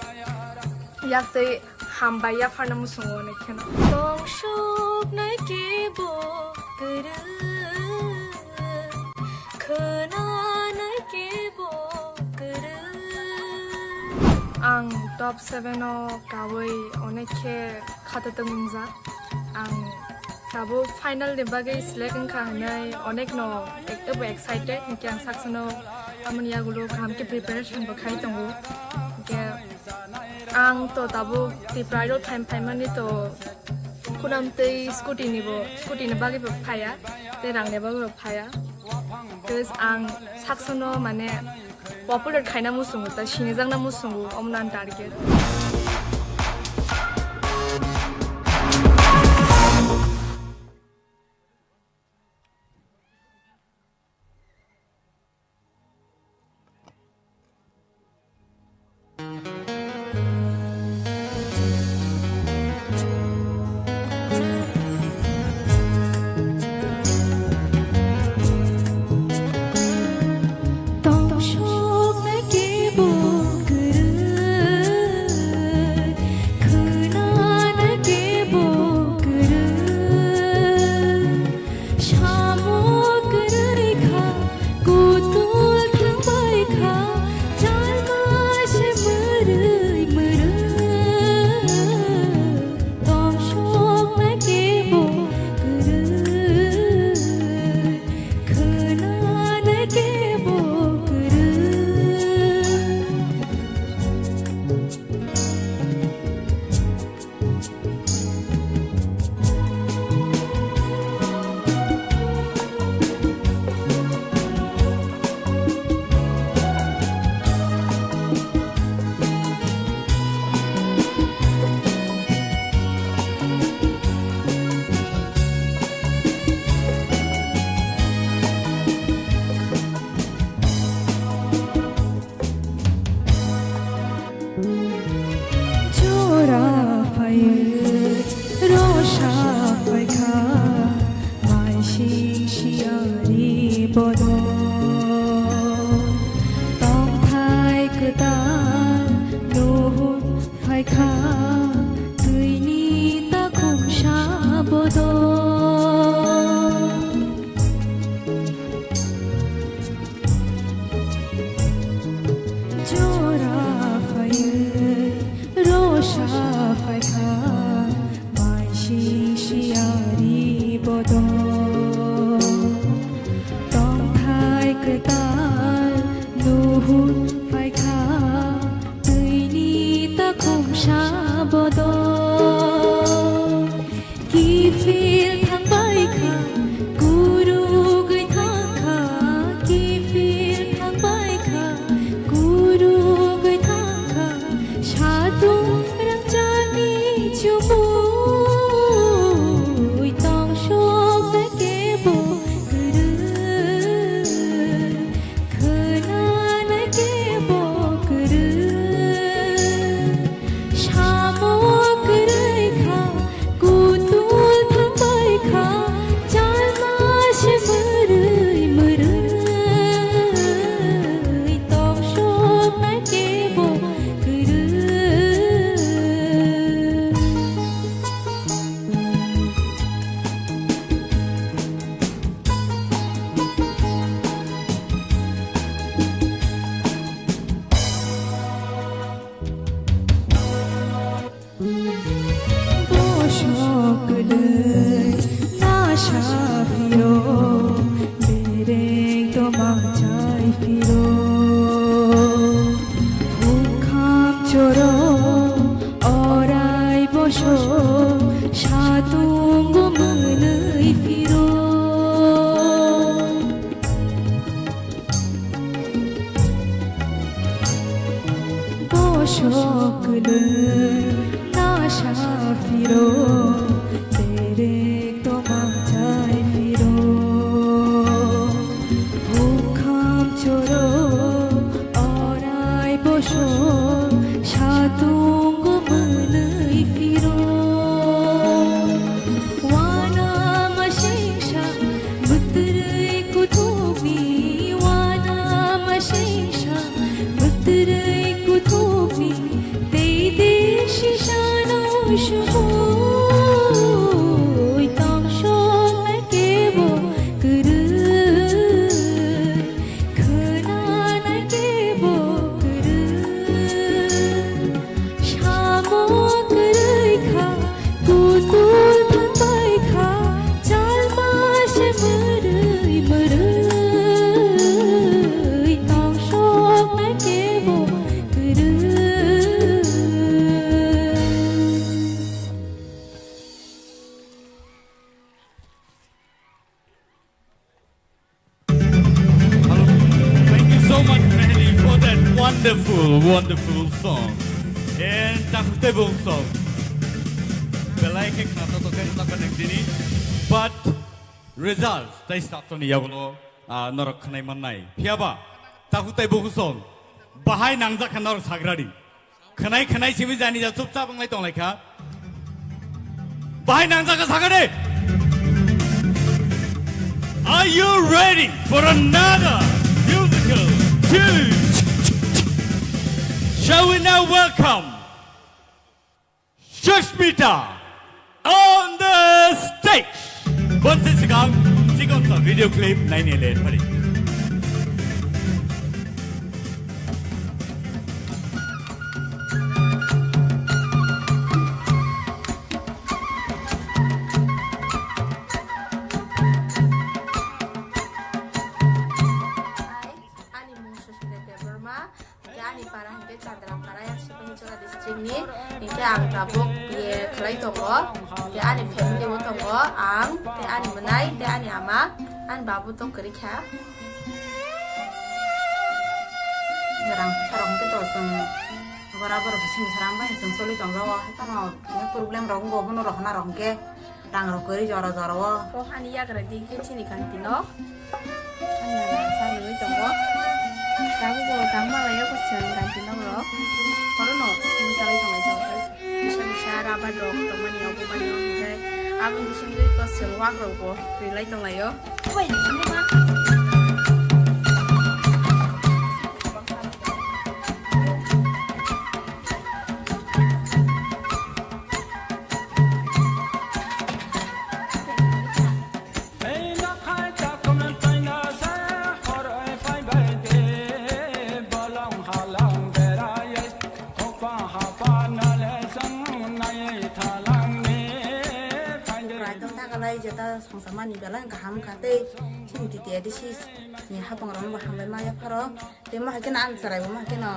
yaktwi hambai yapharna muchungo, onek kheno. Tong suknai kebo kwrwng, khwnanai kebo kwrwng. Ang top seven o kawi onek khe khatatwng wngjak. Ang tabuk final ni bagwi select wngkha hwnwi onek no ek-, ebo excited, hinkhe ang saksa no amoni yagulo kaham khe preparation bo khai tongo. Hinkhe ang to tabuk Tipra Idol phaim phaimani to khunam tei scooty ni bo, scooty ni bagwi bo phaiya, tei rang ni bagwi bo phaiya. Tei ang saksa no mane popular khaina muchungo, ta sinijakna muchungo, omo no ani target. Maising siyari bodol, tongthai kwtal nuhun phaikha, twini takhumsa bodol. Kiphil thangbai kha, kurugwi thangkha, kiphil thangbai kha, kurugwi thangkha, satung rangchakni chumui tongsoknai kebo kwrwi. Khwnanai kebo kwrwi, samo kwrwi kha, kutul thangbai kha, chalma se mwrwi mwrwi, tongsoknai kebo kwrwi. Bosok kwlwi nasa phiro, bereng toma chai phiro. Hukham choro orai bosok satung mwnwi phiro. Bosok kwlwi nasa phiro, bereng toma chai phiro. Hukham choro orai bosok satung mwnwi phiro. Wana masingsa, bwtwrwi kuthukni, wana masingsa, bwtwrwi kuthukni, tei de sisano sumui, tongsoknai kebo kwrwi, khwnanai kebo kwrwi. Samo kwrwi kha, kutul thangbai kha, chalma se mwrwi mwrwi, tongsoknai kebo kwrwi. Hello. Thank you so much, Mehdi, for that wonderful, wonderful song. And Takhuk Teibong song. Belai khe khna to khe ta connect dini. But result, tai start ni yagulo, ah, norok khnai mannai. Phiyaba, Takhuk Teibong song. Bahai nangjak khe norok sagradi. Khwnai khwnai simi jani ja chupchap wnglai tonglaikha. Bahai nangjak kha sakha de. Are you ready for another musical tune? Shall we now welcome Sushmita on the stage. Bonsi sikang, chikon sa video clip naini le thari. Ani mung Sushmita Debbarma. Hingke ani para hingke Chandra para, yang Sipahichora district ni. Hingke ang tabuk B A khlai tongo. Hingke ani family bo tongo, ang, tei ani mwnai, tei ani ama, ani babu tong kwrwi kha. Rang puisa rok hingke to chwng bora borok bising bising rang bai chwng choli tong jago, hai phano problem rok wngo, bono rok hana rok hingke. Rang rok kwrwi jora jora o. Kok ani yagra di khe chini kanti nok. Ani nana sa nungwi tongo. Tabuk bo tang malai o kwchwng kanti nok rok. Oro no simi chalai tongo jok. Bisa bisa rabar rok tongmani obo mani o hwnkhe aboni bisingtwi kwchwng wak rok bo kwrwi lai tong lai o. Oi, simi ma. Songsa mani belai kaham kha tei chini T T A D C ni hapang rok no bo hambai ma yapharo. Tei mo hai kheno ang chwrai bo mo hai kheno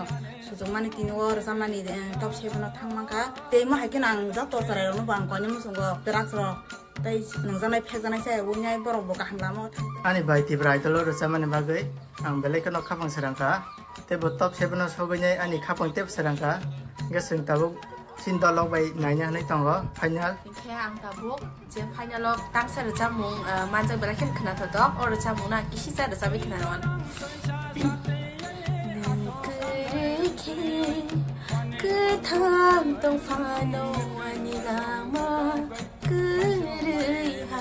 sujung mani tini o rwchap mani, eh, top seven o thang mankha. Tei mo hai kheno ang joto chwrai rok no bo ang koi ni muchungo drugs rok tei nungjaknai phekjaknai se wngnai borok bo kaham lama o thang. Ani bai Tipra Idol o rwchap mani bagwi ang belai kheno khapang srang kha. Tei bo top seven o sogwi nai ani khapang tei srang kha. Hwnkhe chwng tabuk chini dol rok bai naina hinwi tongo final. Hwnkhe ang tabuk je final o tangsa rwchapmung, ah, manjak belai kheno khwnathok, o rwchapmung no ang kisisa rwchapwi khwnanw. Nwng kwrwi khe kwthang tong phano ani lama kwrwi ha.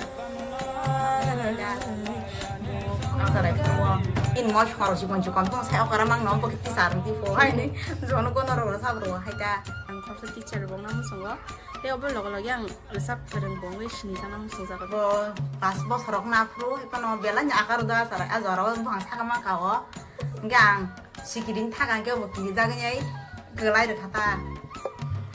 Ang sarai phano in mo khorok si bonchu kon tong sai okara mang no bo kiti sar di po hai ni jono kono ro sa bro hai ta. Ang khoroksa teacher bong na musungo. Tei obo logo logi ang rwchap kwrwng bo wngwi sinijakna muchungjago. Bo pas bosor rok na phuru, hai phano belai ni akar da sara, a jora o buphang saka ma ka o. Hwnkhe ang sikiring thaka hwnkhe bo kirijagwi ai kwlai rwkha ta.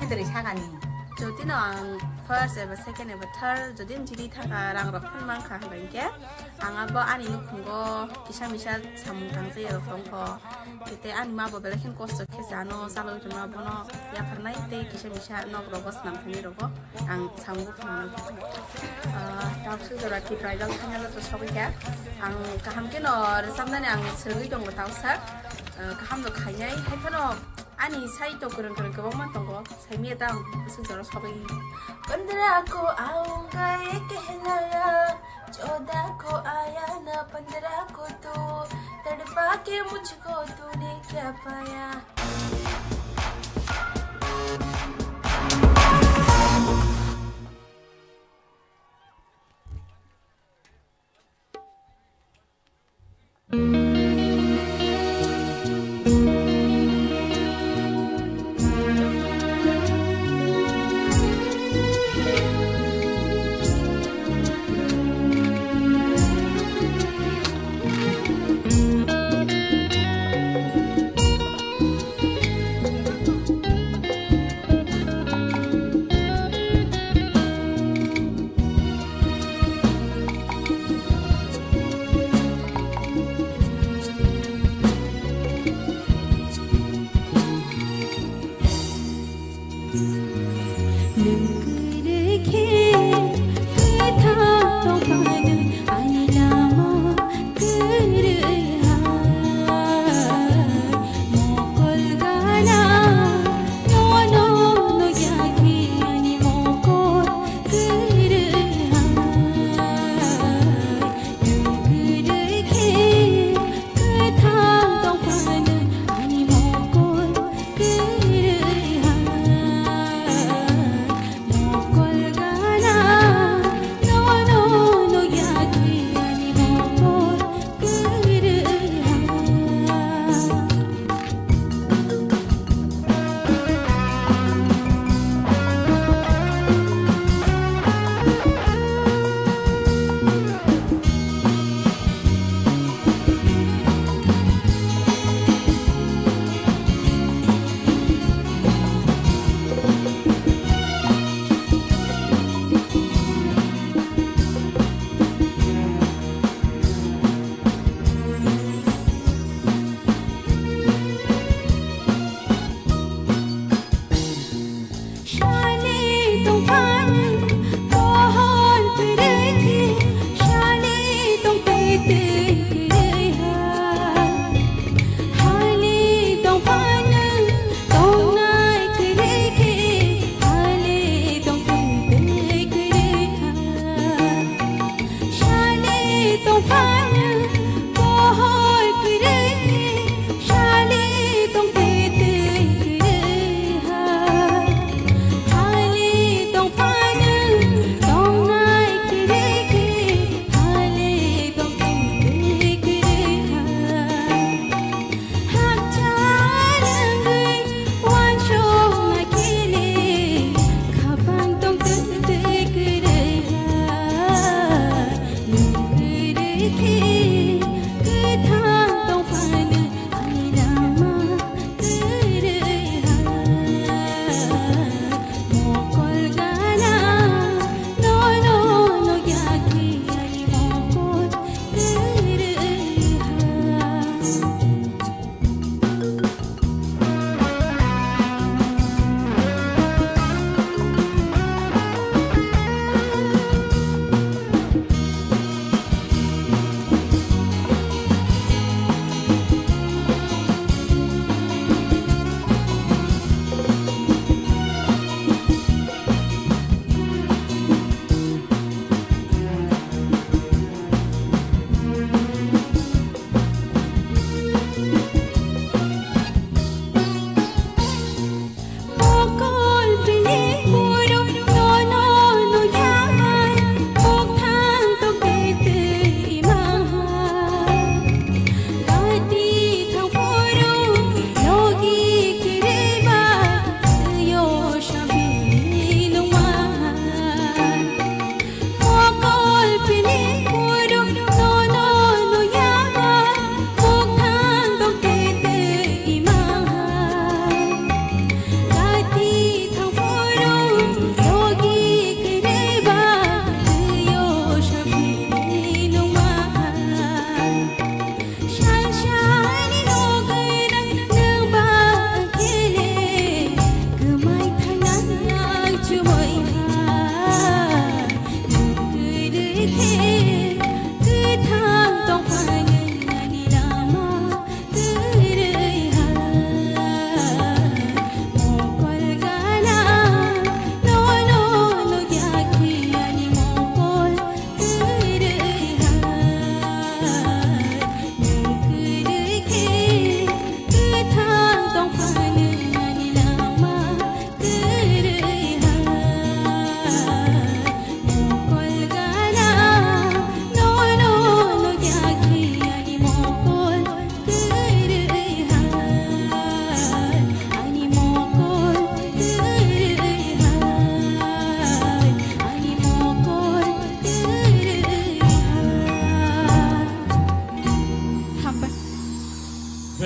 Hai twi sakani. Jodi no ang first eba second eba third jodi jiri thaka rang rok phano mankha hwnkhe ang abo ani nukhungo kisa misa samung tangsa ya rok tongkho. Tei ani ma bo belai kheno kosto khe se ano chalwi tongma bono yapharnai tei kisa misa nok rogo swnam thani rogo ang samung phunuknai. Ah, tawsa jora Tipra Idol final o to sogwi kha. Ang kaham kheno rwchapnani ang swrwngwi tongo tawsa. Ah, kaham no khainai. Hai phano ani sai to kwrwng kwrwng kwbangma tongo. Saimya ta ang tawsa jora sogwi. Pandra ko aunga ye kehnaya. चौदह को आया ना पंद्रह को तू, तड़पा के मुझको तूने क्या पाया।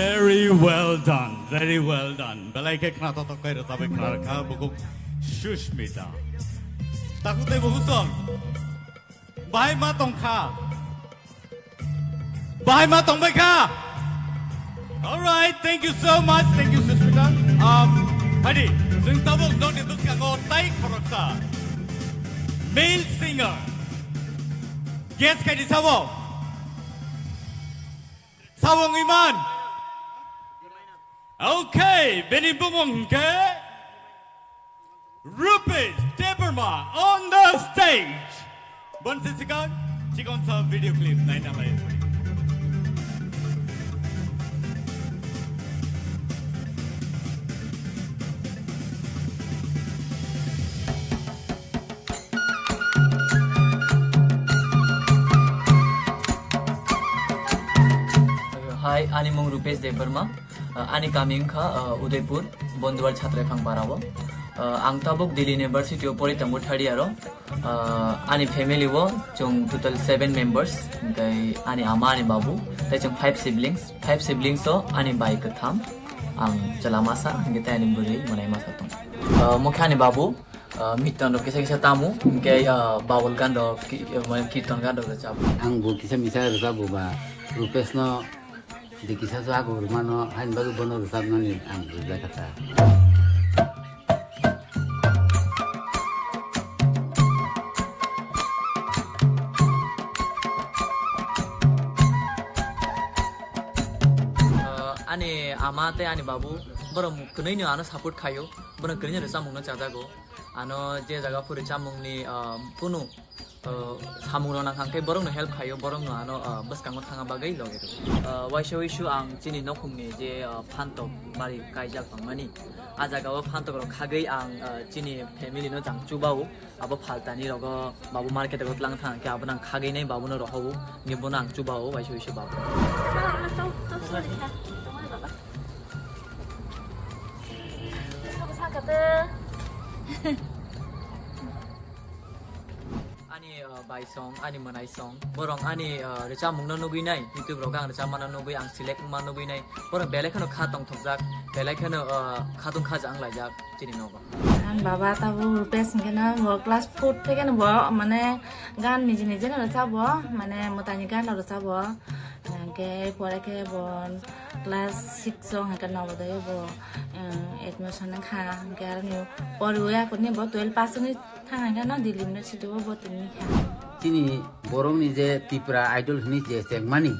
Very well done, very well done. Belai khe khna totok kai rwchabwi khna rwkha bukhuk Sushmita. Takhuk tei bukhuk song. Bahai ma tongkha. Bahai ma tongbai kha. All right, thank you so much, thank you Sushmita. Um, hadi, chwng tabuk nokni bwskango tai khoroksa male singer. Guess khai di sabo. Sabo wngwi man. Okay, bini bumung hwnkhe Rupesh Debbarma on the stage. Bonsi sikang, chikon sa video clip naina lai. Hai, ani mung Rupesh Debbarma. Uh, ani kami wngkha, uh, Udaipur, Bonduwar Chhatraiphang Para o. Uh, ang tabuk Delhi University o pori tongo third year o. Uh, ani family o chwng total seven members, tei ani ama, ani babu, tei chwng five siblings. Five siblings o ani bai kwtham, ang chwla masa, hwnkhe tei ani bwrwi mwnai masa tongo. Uh, mokhe ani babu, uh, miton rok kisa kisa tamo, hwnkhe, uh, babul gan rok, ki-, uh, mane kirton gan rok rwchabo. Ang bo kisa misa rwchabo ba, Rupesh no di kisa so ago rwmano, haini bagwi bono rwchapnani ang rwjak kha ta. Uh, ani ama tei ani babu, borok kwnwi no ano support khaio, borok kwnwi no rwchapmungno chajago. Ano je jaga phuri chamungni, ah, kunu, ah, samung rok nang kha, hwnkhe borokno help khaio, borokno ano, ah, bwskango thangna bagwi logi rwo. Ah, waisa wisu ang chini nokhungni je, ah, phantok bari kaijak tongmani, ah jaga o phantok rok khagwi ang, ah, chini family no jang chubao, abo phaltani rogo babu market rogo tlang thang khe abo nang khagwi nai babu no rohobo, hwnkhe bono ang chubao waisa wisu babu. Sabo sakha tw. Ani, uh, bai song, ani mwnai song. Borok ani, uh, rwchapmungno nugwi nai, YouTube rogo ang rwchapmano nugwi, ang select wngma nugwi nai. Borok belai kheno kha tongthokjak, belai kheno, uh, khatung khaja wnglaijak chini nogo. Ang baba tabuk Rupesh hwnkhe no bo class four theke no bo mane gan niji niji no rwchabo, mane mwtaini gan no rwchabo. Hwnkhe pore khe bo class six o hwnkhe Navodaya bo, eh, admission wngkha, hwnkhe aroni poriwi aphuru bo twelve pass wngwi thang hwnkhe no Delhi University o bo tongwi kha. Chini borokni je Tripura Idol hwnwi je chengmani,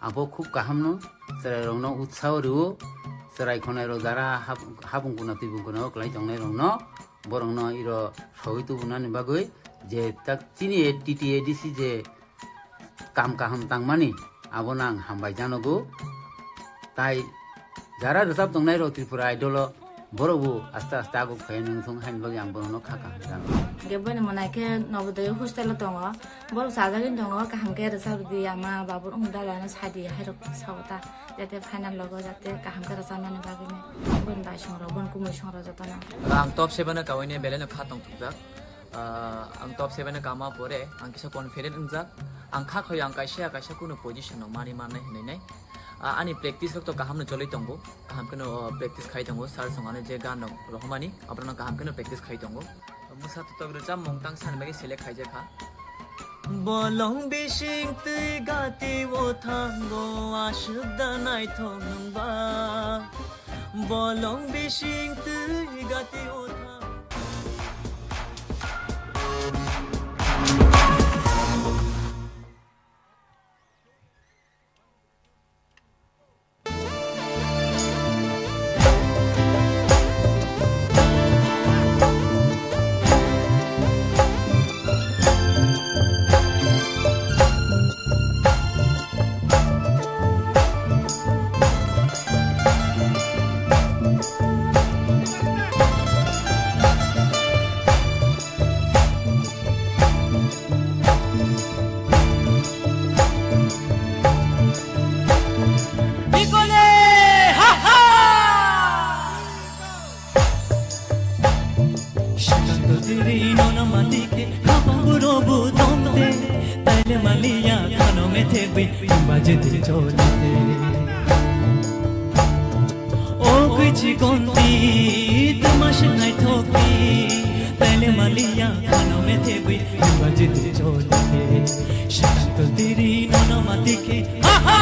abo khub kaham no, chwrai rokno utsaho rwo, chwrai khonai rok jara hab-, habung kuna twi bung kuna o kwlai tongnai rokno, borokno iro sawi tubunani bagwi je tak chini T T A D C je kam kaham tangmani, abono ang hambai janogo. Tai jara rwchap tongnai rok Tripura Idol o, borok bo aste aste aguk phai nung thung haini bagwi ang borokno kha kaham janogo. Hwnkhe boini mwnai khe Navodaya hostel o tongo, borok chajagwi tongo, kaham khe rwchap rwdi ama babu wng dalano sadi hai rok sao ta, jate final logo jate kaham khe rwchapnani bagwi nai boini bai song rok, boini kumui song rok jotono. Ang top seven o kawini belai no kha tong thukjak. Ah, ang top seven o kama pore, ang kisa confident wngjak. Ang kha khoyo ang kaisa kaisa kunu position no mani mannai hinwi nai. Ah, ani practice rok to kaham no choli tongo. Kaham kheno, oh, practice khai tongo. Sir song ani je gan rok rohormani, abono kaham kheno practice khai tongo. Mwsa totok rwchapmung tang sani bagwi select khaijak kha. Bolong bising twi gati o thango, aswk da naithok nwng ba. Bolong bising twi gati o thango. Bikole, ha, ha! Shikang to diri nono matike, khapang burobu tongte, taile maliya khano methe bui, baje te cholite. Konti tuma swngnai thokti, taile maliya khano methe bui, nungba jiti cholite, shakto tiri nono matike, ha ha!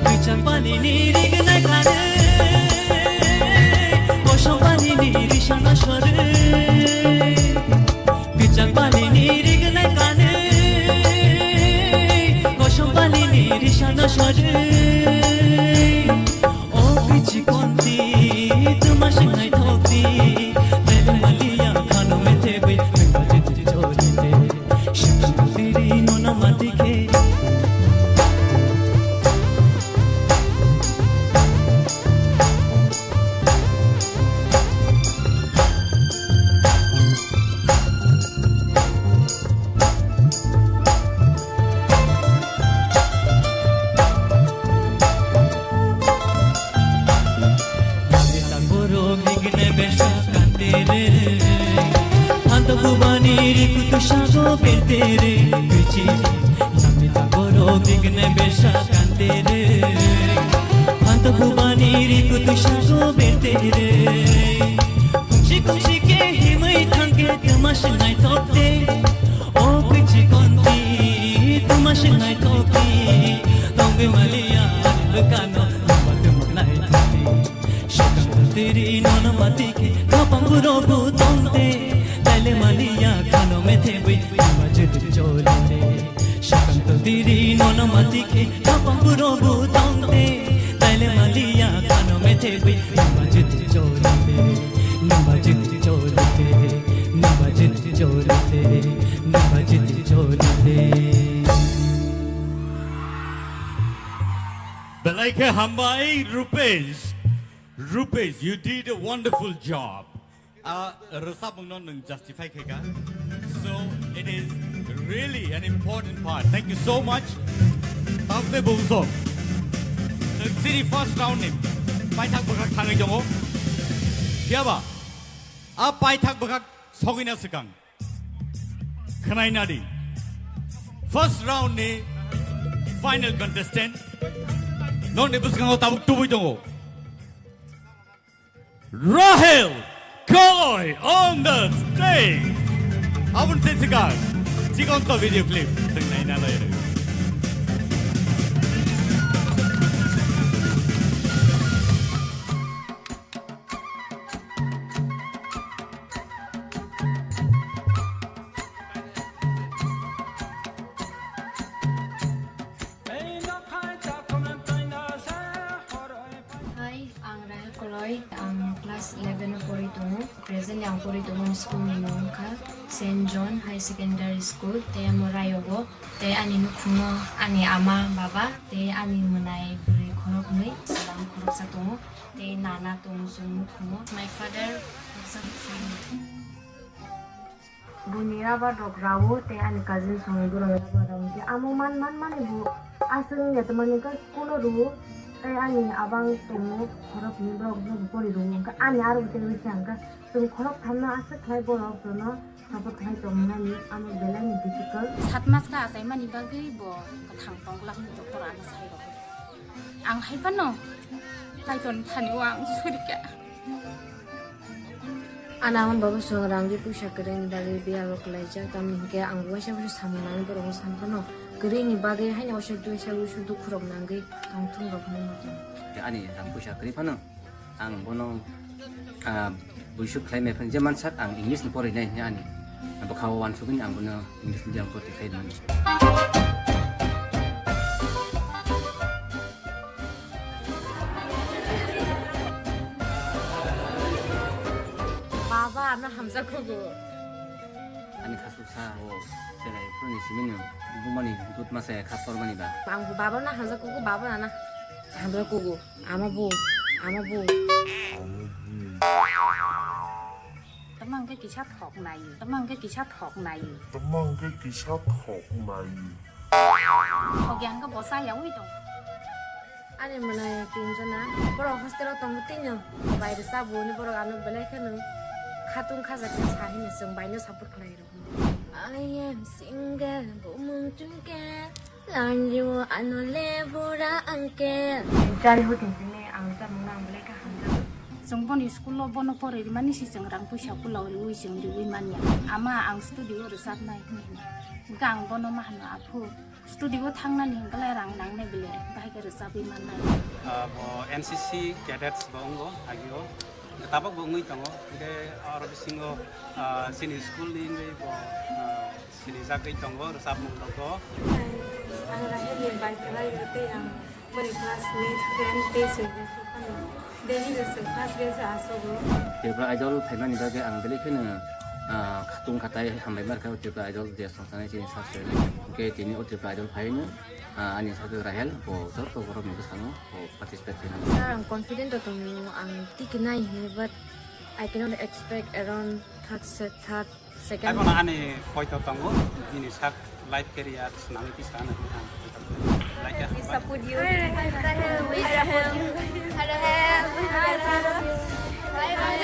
Richang pani ni rignai kare, kosong pani ni risana sore. Kichak bali ni rignai kane, kosong bali ni risana sore. O kichi konti, tuma swngnai thokti, tele maliya khano methe bui, nungba jiti cholite. Shakti tiri nono matike. Borok hingine besa kante re, phanto bubani rikutu sago bete re, bichi. Namita borok hingine besa kante re, phanto bubani rikutu sago bete re. Kumsi kumsi ke himui thangke tuma swngnai thokte. O kichi konti, tuma swngnai thokti, tongwi maliya, bwkano, tuma tuma nai thokti. Shakang tiri nono matike, kapang burobu tongte, taile maliya, khano methe bui, tuma jiti cholite. Shakang tiri nono matike, kapang burobu tongte, taile maliya, khano methe bui, tuma jiti cholite, tuma jiti cholite, tuma jiti cholite. Nabajit chorite. Belai khe hambai, Rupesh. Rupesh, you did a wonderful job. Ah, rwchapmungno nwng justify khaikha. So, it is really an important part. Thank you so much. Tamte bumsok. Nwng chini first round ni paithak bwkhak thangwi tongo. Phiyaba, a paithak bwkhak sogwina swkang. Khwnai nadi. First round ni final contestant. Nokni bwskango tabuk tubui tongo. Rahel Koloi on the stage. Aboni se swkang. Chikon to video clip. Thwng naina lai. Hai, ang Rahel Koloi, ang class eleven o pori tongo. Presently ang pori tongo school ni mung wngkha Saint John High Secondary School, tei amo Rayogo. Tei ani nukhungo ani ama, baba, tei ani mwnai bwrwi khoroknwi, chwla khoroksa tongo, tei nana tongo chwng nukhungo. My father, baksa baksa. Buini rubber rok rao tei ani cousin songni borok rubber rao. Tei amo man, man, mani bo aswk wngya tongmani wngkha school o rwo tei ani abang tongo khoroknwi borok no pori rwo. Wngkha ani aro tei wngkha chwng khorok thamno aswk khlai borok jono. Abo khai tongmani amo belai ni difficult. Sat mas kha achaimani bagwi bo kwthang tongla hwnwi doctor ano sai rw. Ang hai phano Kaitorni thani o ang suri kha. Ana ang baba song rang di puisa kwrwini bagwi biya bo kwlaijak, tamni hinkhe ang waisa waisa samung nangwi borokno san phano kwrwini bagwi haino waisa waisa dukhu rok nangwi tongthung rok hinwi ma tongo. Ani rang puisa kwrwi phano. Ang bono, ah, buisuk khlai maya phano je mansak ang English ni porinai hwnwi ani bwkha o uansugwi ang bono English medium o bwrwi khlai mano. Baba, ano hamjakgo. Ani khasuksa o cherai phuruni simi no bumani dut masa ya kha tormani ba. Ang bo baba na hamjakgo, baba na na hamjakgo. Ama bo, ama bo. Tama hwnkhe kisa thok nai. Tama hwnkhe kisa thok nai. Tama hwnkhe kisa thok nai. Thok ya hwnkhe bo cha yaui tong. Ani mwnai tinjona. Borok hostel o tongo tino. Bai rwchapbo hwnwi borok ano belai kheno khatung khaja khe sa hino chwng bai no support khlai rw. I am single, bumung chungke, lanju ano le bura angke. Jari huting sini ang rwchapmung no ang belai kha hamjago. Chwng boni school o bono poroi rwmani si chwng rang puisa kula riui chwng riui manya. Ama ang studio o rwchapnai hwnwi hino. Hwnkhe ang bono ma hwno, "Aphu, studio o thangnani hwnkhe lai rang nangnai bile, bahai khe rwchapwi mannai." Ah, bo N C C cadets bo wngo agio. Tabok bo wngwi tongo. Hwnkhe oro bisingo, ah, chini school ni wngwi bo, ah, sinijagwi tongo rwchapmung rogo. Ang Rahel ni bai kwlai o tei ang boni classmate, friend tei chwng phano daily rw chwng first bench o asogo. Tripura Idol phaimani bagwi ang belai kheno, ah, khatung khatai hambai markha o Tripura Idol je songsanai chini sak se. Hwnkhe tini o Tripura Idol phaino, ah, ani sak Rahel bo joto borok ni bwskango bo participate khainai. Sir, ang confident o tongo, ang tikinai hinwi, but I cannot expect around third se-, third, second. Abono ani poito tongo, bini sak life career swnamwi tisa hwnwi ang poito tongo. Like, we support you. We support you. Hello, hello. Bye, bye.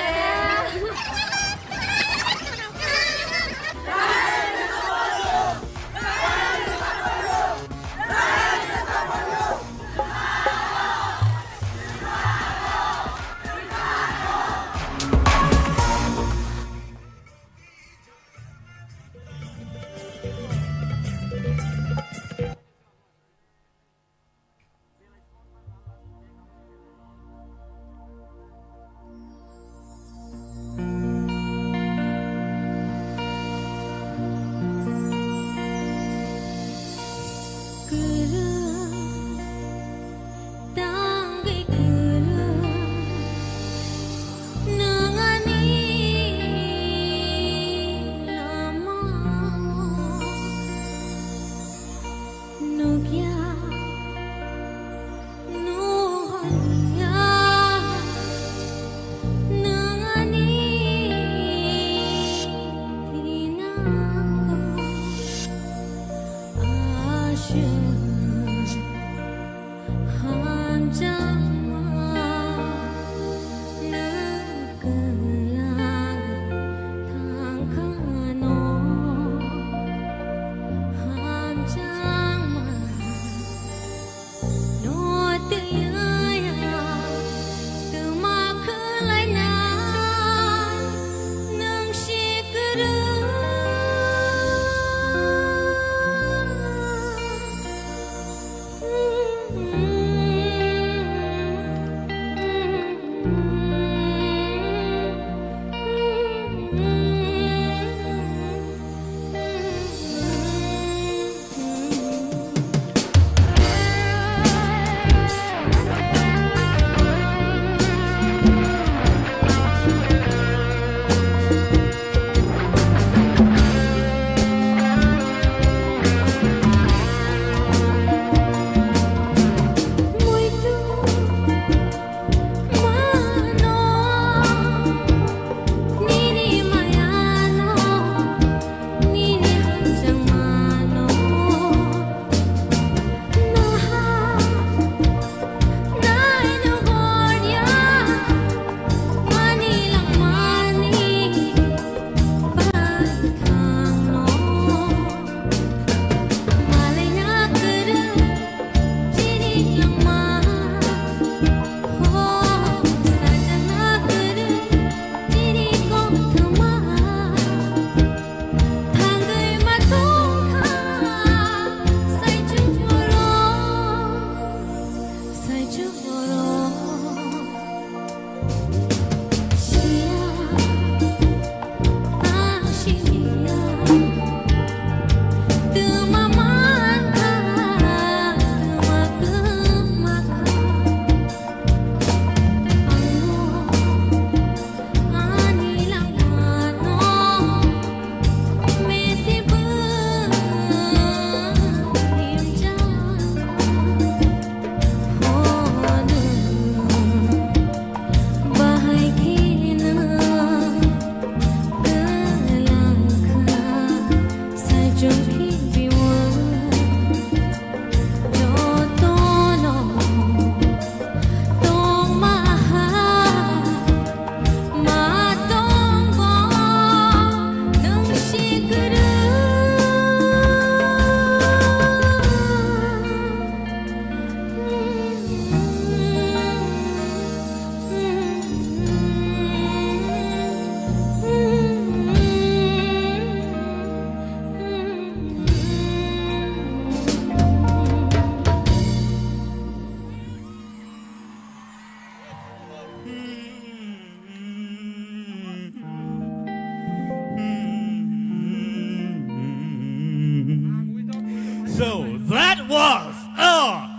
So that was a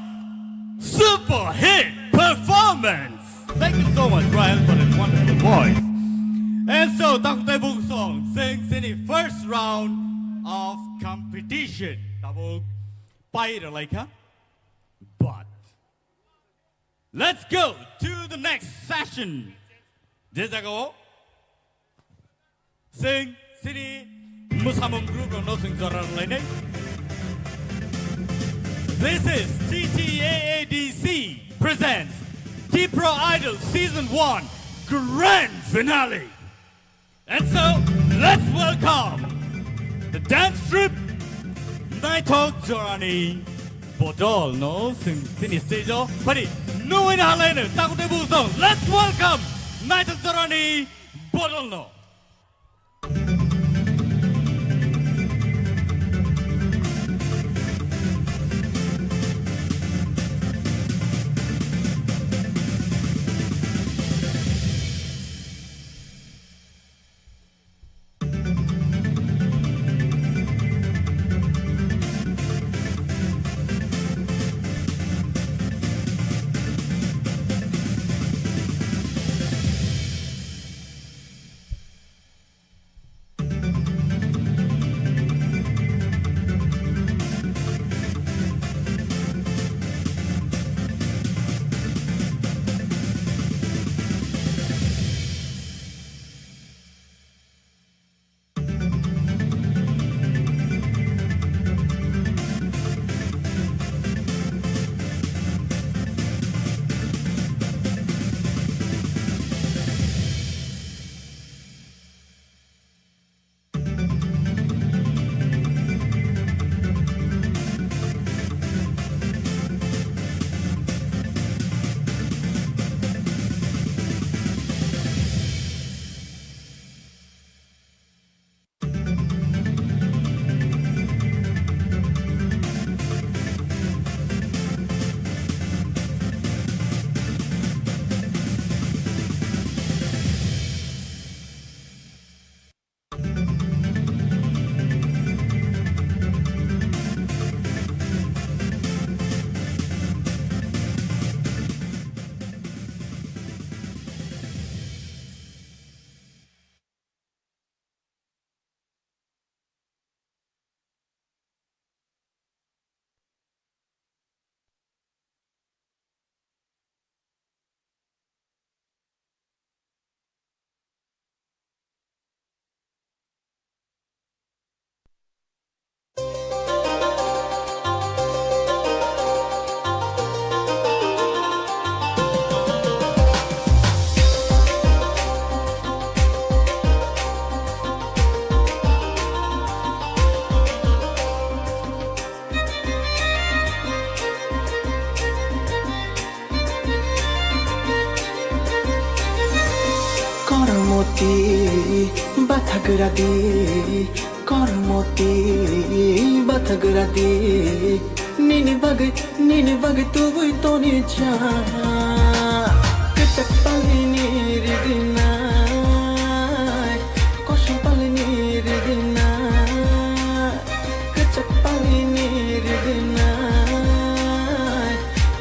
super hit performance. Thank you so much, Ryan, for that wonderful voice. And so, Takhuk Teibuk song, Sing Sini first round of competition. Tabuk pai rwlaikha. But let's go to the next session. Je jagao Sing Sini mwsamung group rokno sing jora rwlainai. This is T T A A D C presents Tipra Idol Season one Grand Finale. And so, let's welcome the dance troupe Naithok Jorani Bodol no sing sini stage o phari nungwi na halaino Takhuk Teibuk song. Let's welcome Naithok Jorani Bodol no. Kormoti bathagra di, kormoti bathagra di. Nini bagwi, nini bagwi tubui toni cha. Kwchak palini rigwinai, kosom palini rigwinai. Kwchak palini rigwinai,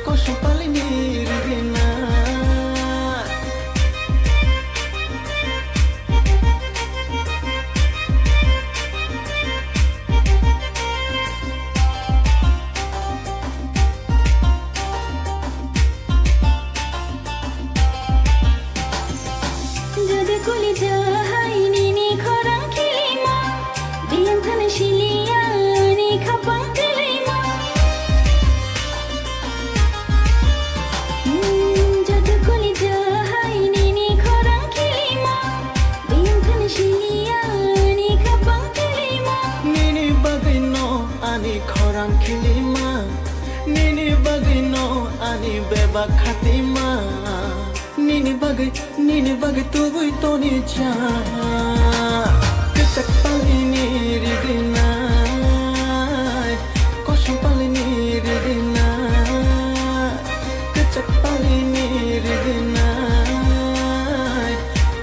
kosom palini rigwinai. Jodi kuli jahai nini khorang khilima, biyang thani siliya ni khapang khilima. Hmm, jodi kuli jahai nini khorang khilima, biyang thani siliya ni khapang khilima. Nini bagwi no ani khorang khilima, nini bagwi no ani bebak khatima. Nini bagwi, nini bagwi tubui toni cha. Kwchak palini rigwinai, kosom palini rigwinai. Kwchak palini rigwinai,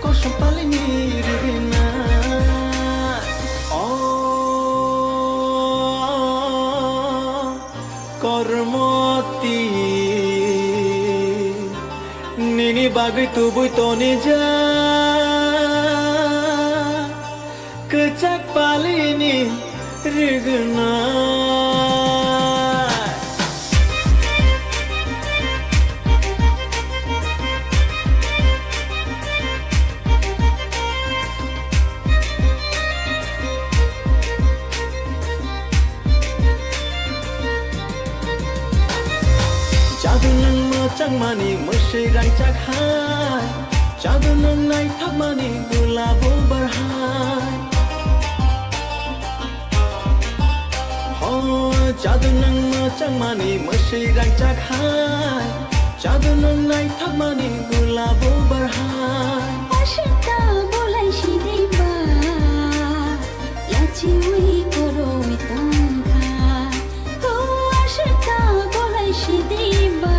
kosom palini rigwinai. Oh. Agwi tubui toni ja, kwchak palini rigna. Jadu nwng mwchangmani mwswi rangchak hai, jadu nwng naithokmani gulabo bar hai. Ho, jadu nwng mwchangmani mwswi rangchak hai, jadu nwng naithokmani gulabo bar hai. Ashita bolai sidimba, yachiwi koroi tongkha. Ho, ashita bolai sidimba,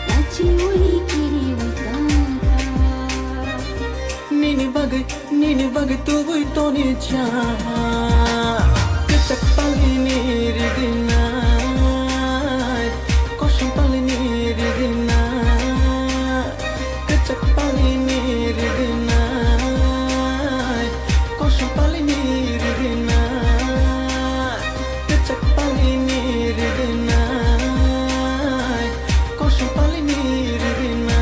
yachiwi kiriwi tongkha. Nini bagwi Nini bagwi tubui toni cha. Kwchak palini rigna. Kosom palini rigna. Kwchak palini rigna. Kosom palini rigna. Kwchak palini rigna. Kosom palini rigna.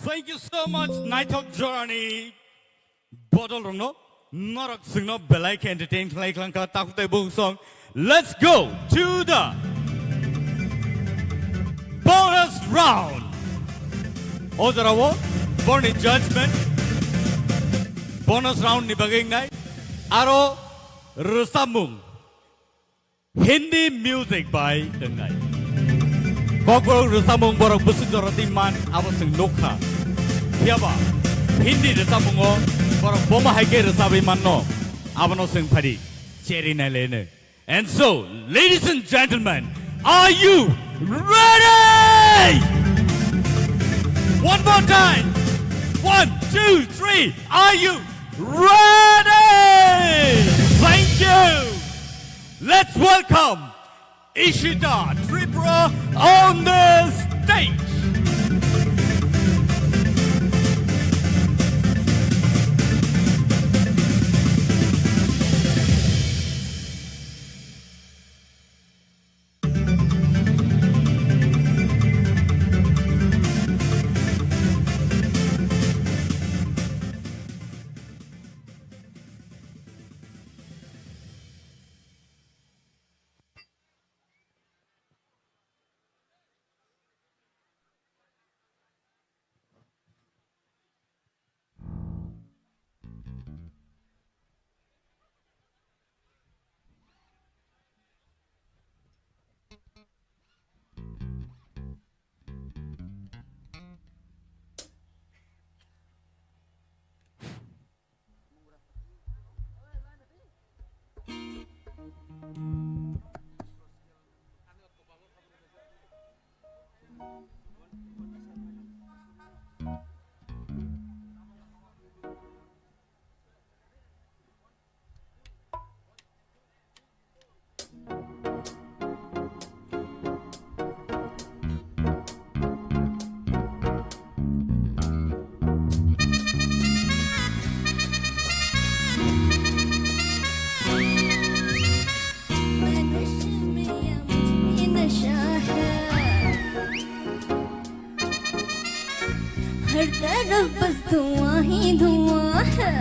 Thank you so much, naithok jorani bodol rokno, norok chwngno belai khe entertain khlai khlang kha, takhuk tai bukhuk song. Let's go to the bonus round. O jorao borni judgment bonus round ni bagwi wngnai, aro rwchapmung. Hindi music bai wngnai. Kokborok rwchapmung borok bwswk jora twi man abo chwng nuk kha. Phiyaba Hindi rwchapmungo borok bomo hai khe rwchabwi manno, abono chwng phadi cheri naileno. And so, ladies and gentlemen, are you ready? One more time. One, two, three. Are you ready? Thank you. Let's welcome Ishita Tripura on the stage. हर तरफ बस धुआं ही धुआं है।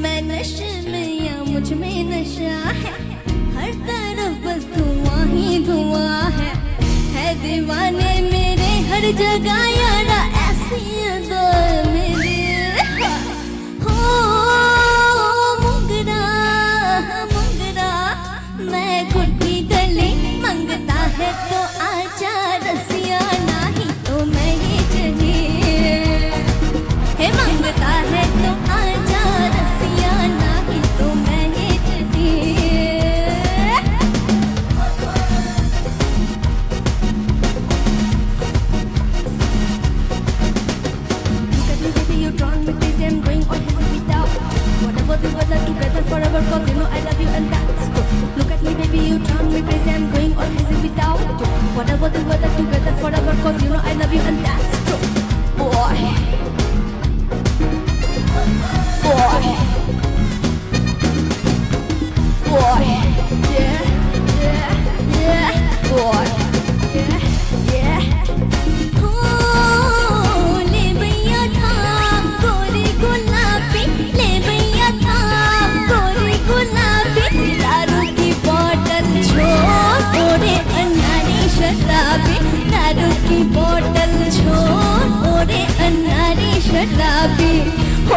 मैं नशे में या मुझ में नशा है, हर तरफ बस धुआं ही धुआं है। है दीवाने मेरे हर जगह यारा, ऐसी अदा मेरी। हो मुंगरा, मुंगरा, मैं गुड्डी darling, मांगता है तो आजा रसिया, नहीं तो मैं ही चली। हे मांगता है तो आजा रसिया, नहीं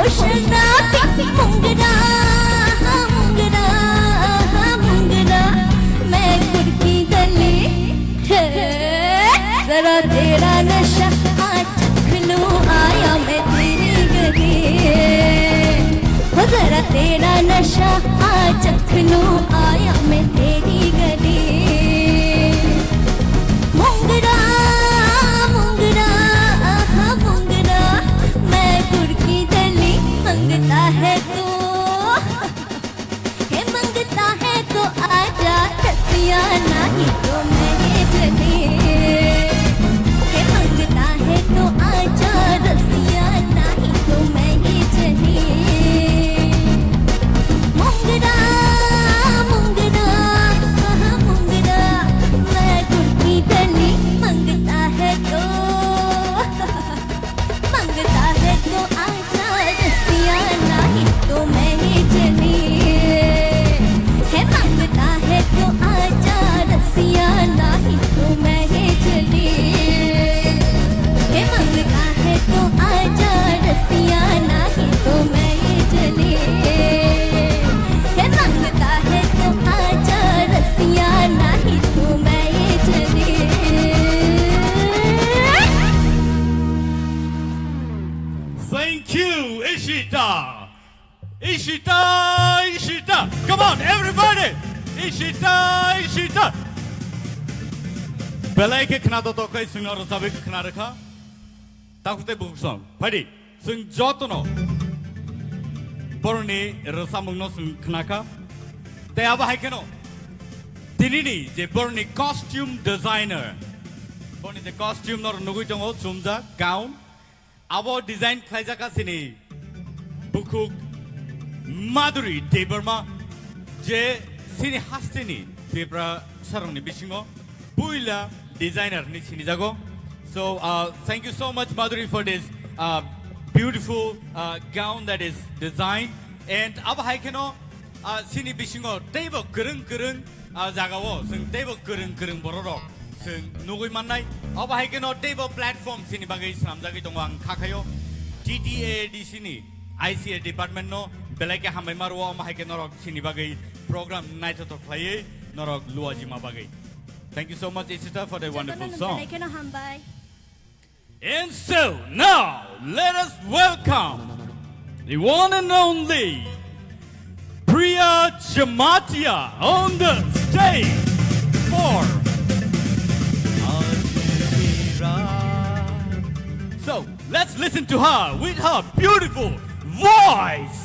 शराबी मुंगरा, मुंगरा, मुंगरा, मैं कुर्की गली। हे, जरा तेरा नशा आज चख लूं, आया मैं तेरी गली। हो जरा तेरा नशा आज चख लूं, आया मैं तेरी गली। मुंगरा, मुंगरा, आहा मुंगरा, मैं कुर्की गली। मंगता है तू, हे मंगता है तो आजा रसिया, नहीं तो मैं ये जली। हे मंगता है तो आजा रसिया, नहीं तो मैं ये जली। मुंगरा, मुंगरा, आहा मुंगरा, मैं कुर्की गली। मंगता है तो, मंगता है तो आजा रसिया, नहीं तो मैं ही चली। हे मंगता है तो आजा रसिया, नहीं तो मैं ही चली। हे मंगता है तो आजा रसिया, नहीं तो मैं ही चली। हे मंगता है तो आजा रसिया, नहीं तो मैं ही चली। Thank you, Ishita. Ishita, Ishita. Come on, everybody. Ishita, Ishita. Belai khe khna to tokai singno rwchapwi khna rwkha. Takhuk tei bukhuk song. Phaidi, chwng jotono borokni rwchapmungno chwng khnakha. Tei abo hai kheno tinini je borokni costume designer, borokni je costume norok nugwi tongo, chumjak, gown. Abo design khlaijak kha chini bukhuk Madhuri Debbarma, je chini hasteni Tiprasarokni bisingo puila designer hinwi sinijago. So, uh, thank you so much, Madhuri, for this, uh, beautiful, uh, gown that is designed. And abo hai kheno, ah, chini bisingo teibo kwrwng kwrwng, ah, jagao chwng teibo kwrwng kwrwng bororok chwng nugwi mannai. Obo hai kheno teibo platform chini bagwi swnamjagwi tongo, ang kha khaio T T A A D C ni I C A department no belai khe hambai ma rwo, omo hai khe norok chini bagwi program naithothok khlaiwi norok luajima bagwi. Thank you so much, Ishita, for the wonderful song. Jotono belai kheno hambai. And so now, let us welcome the one and only Priya Jamatia on the stage for Ajmera. So, let's listen to her with her beautiful voice.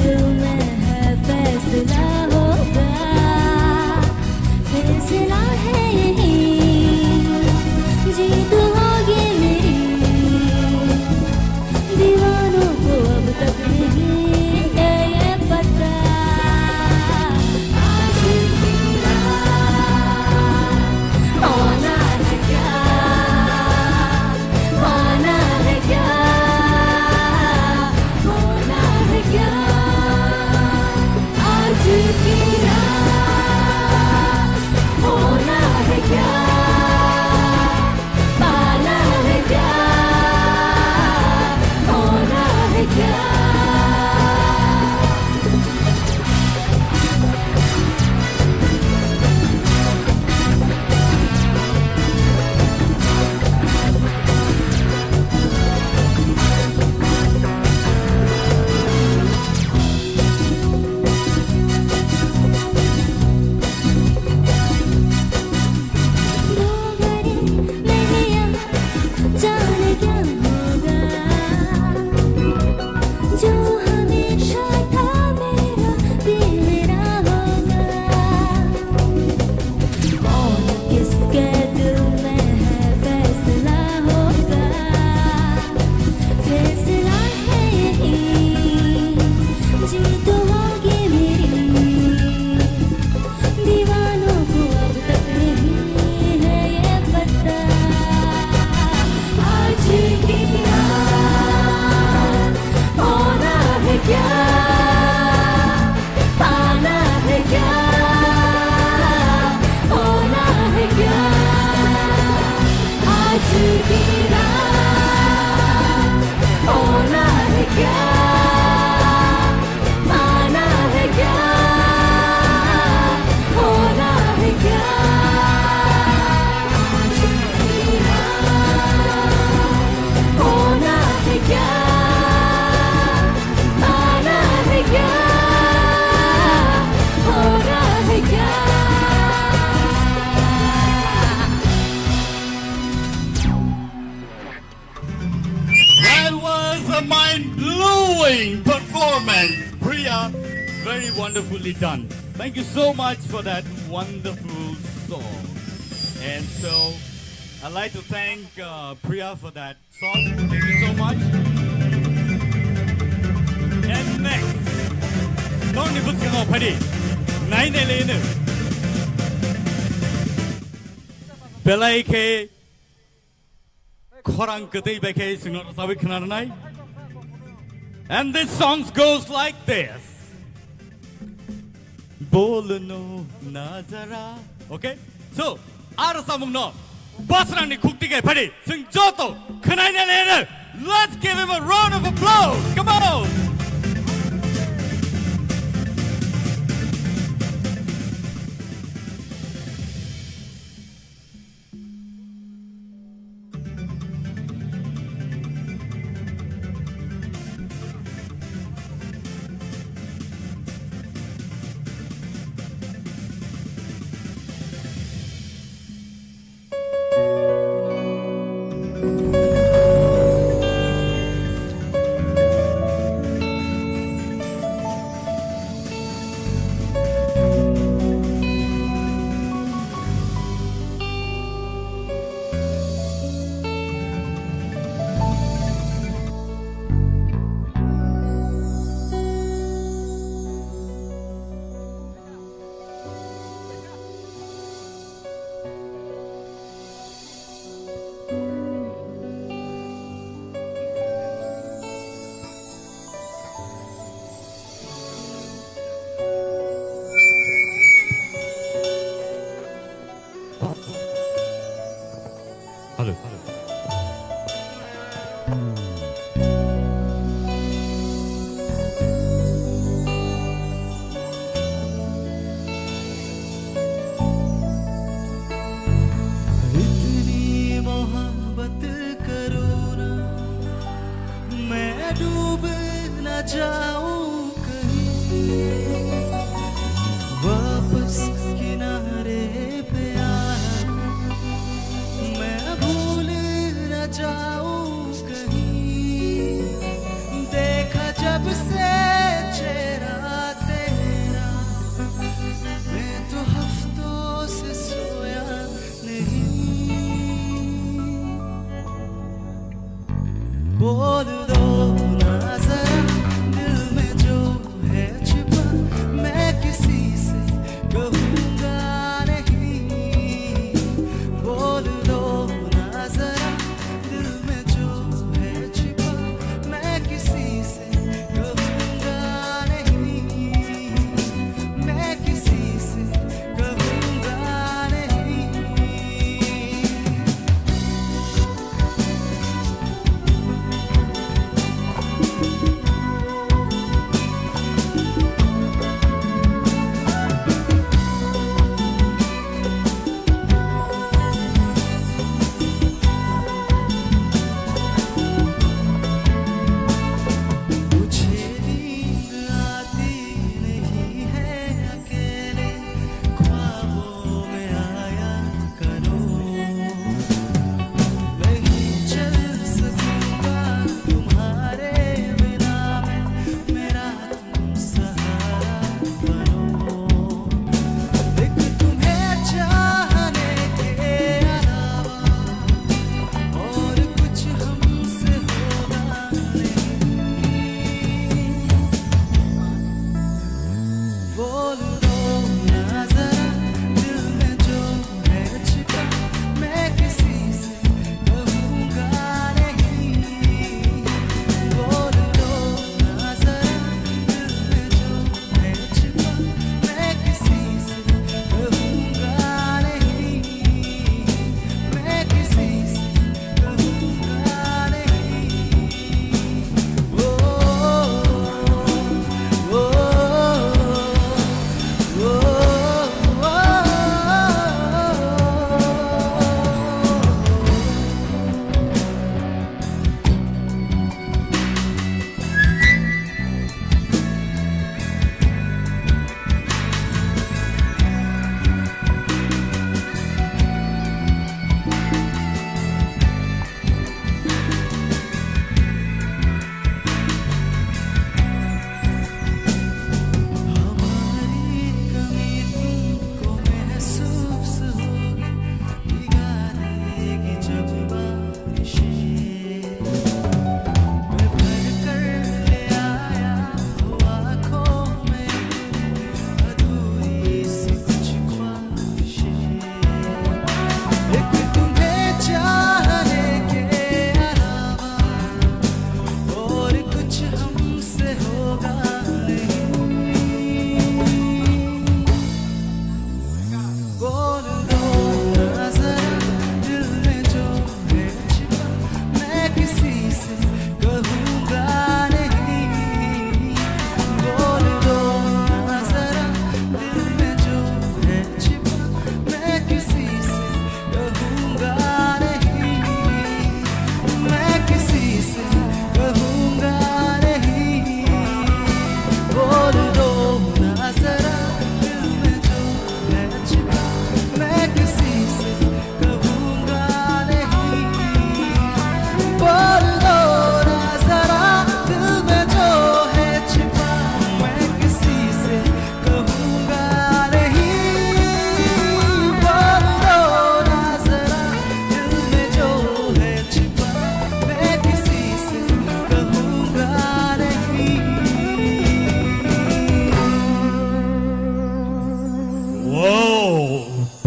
तुम्हें है फैसला होगा, फैसला है यही, जीत होगी मेरी। दीवानों को अब तक नहीं है ये पता। आज की रात होना है क्या, पाना है क्या, होना है क्या? आज की रात होना है क्या? पाना है क्या? होना है क्या? जाने क्या होगा, जो हमेशा था मेरा, भी मेरा होगा। कौन किसके दिल में है, फैसला होगा, फैसला है यही, जीत होगी मेरी। दीवानों को अब तक नहीं है ये पता, आज की रात होना है क्या, पाना है क्या, होना है क्या? आज की रात होना है क्या, पाना है क्या, होना है क्या? आज की रात होना है क्या, पाना है क्या, होना है क्या? That was a mind-blowing performance, Priya. Very wonderfully done. Thank you so much for that wonderful song. And so, I'd like to thank uh, Priya for that song. Thank you so much. And next, Tony Buskango Padi. Nine Elena. Belai khe khorang kwtwi bai khe chwngno rwchabwi khna rwnai. And this song goes like this. Bolno nazara. Okay? So, a rwchapmungno basrangni khukti kai phadi chwng joto khnaina leno. Let's give him a round of applause. Come on.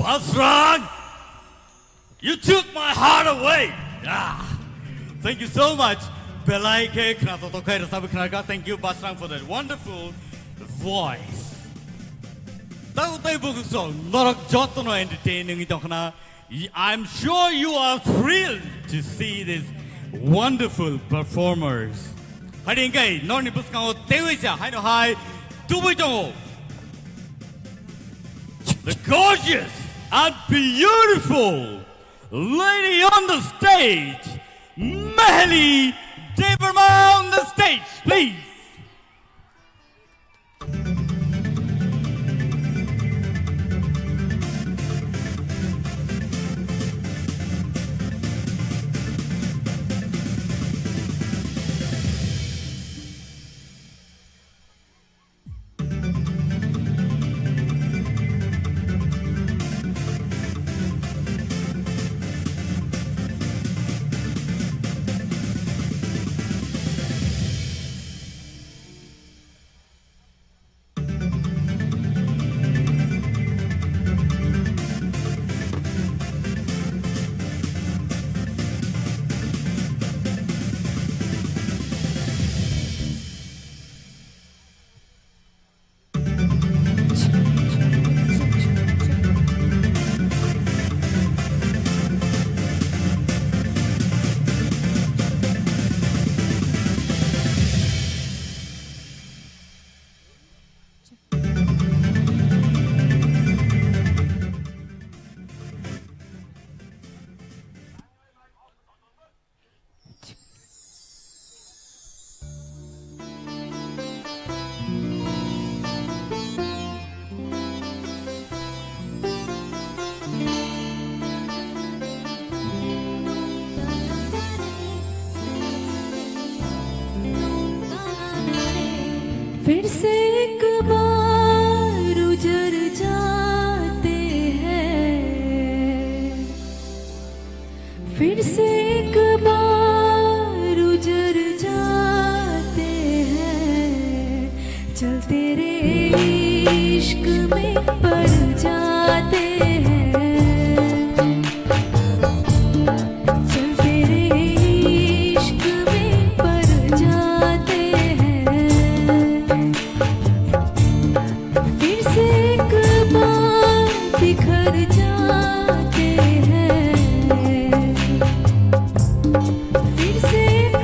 Asrang, you took my heart away. Ah, thank you so much. Belai khe khna to to khai rasa bwkhna ka. Thank you, Basrang, for that wonderful voice. Tau tai buku song norok jotono entertaining tongkhna. Y-, I'm sure you are thrilled to see these wonderful performers. Hai hingkai norni bwskango teiwi cha haino hai tubui tongo. The gorgeous and beautiful lady on the stage, Mehli Debbarma on the stage, please. फिर से एक बार उजर जाते हैं, फिर से एक बार उजर जाते हैं, चल तेरे इश्क में पड़ जाते हैं, चल तेरे इश्क में पड़ जाते हैं। फिर से एक बार बिखर जाते हैं, फिर से एक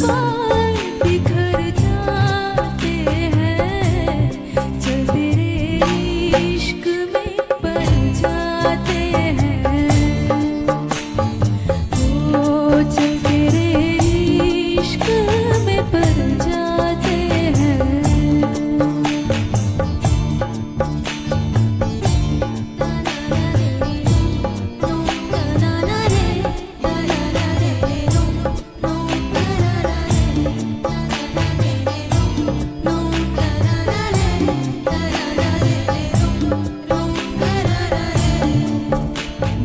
बार बिखर जाते हैं, चल तेरे इश्क में पड़ जाते हैं। ओ चल तेरे इश्क में पड़ जाते हैं।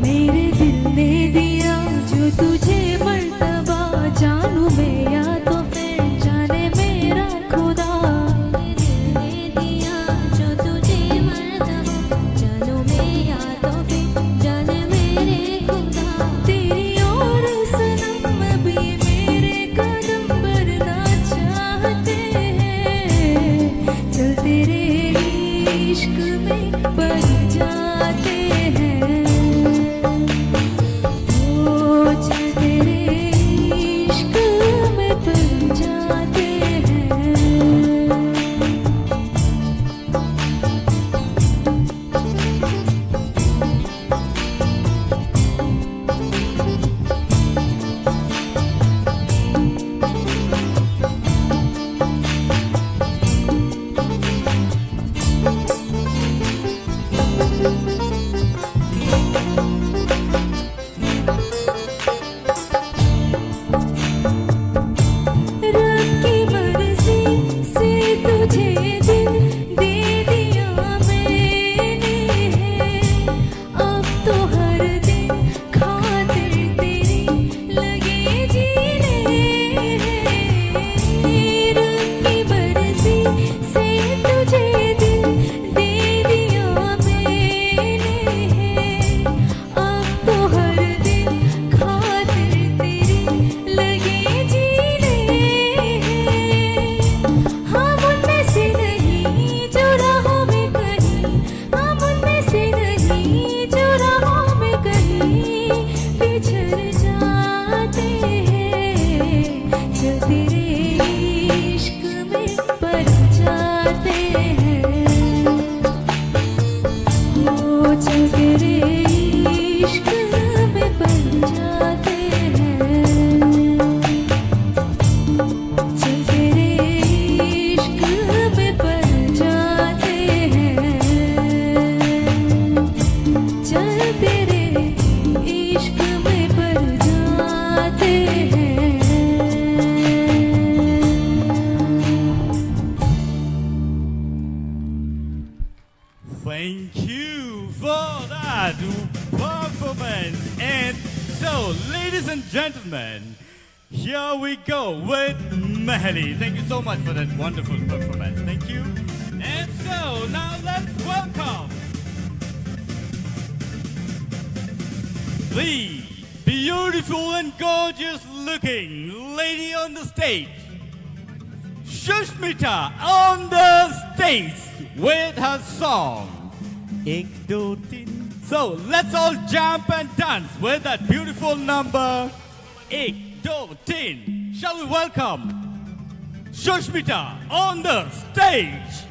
मेरे दिल ने दिया जो तुझे मर्तबा, जानू मैं या तो फिर जाने मेरा खुदा। मेरे दिल ने दिया जो तुझे मर्तबा, जानू मैं या तो फिर जाने मेरे खुदा। तेरी और सनम अभी मेरे कदम भरना चाहते हैं, चल तेरे इश्क में पड़ जाते हैं, ओ चल तेरे इश्क में पड़ जाते हैं। Thank you for that performance. And so, ladies and gentlemen, here we go with Mahali. Thank you so much for that wonderful performance. Thank you. And so, now let's welcome the beautiful and gorgeous looking lady on the stage, Sushmita on the stage with her song Ek Do Teen. So let's all jump and dance with that beautiful number Ek Do Teen. Shall we welcome Sushmita on the stage?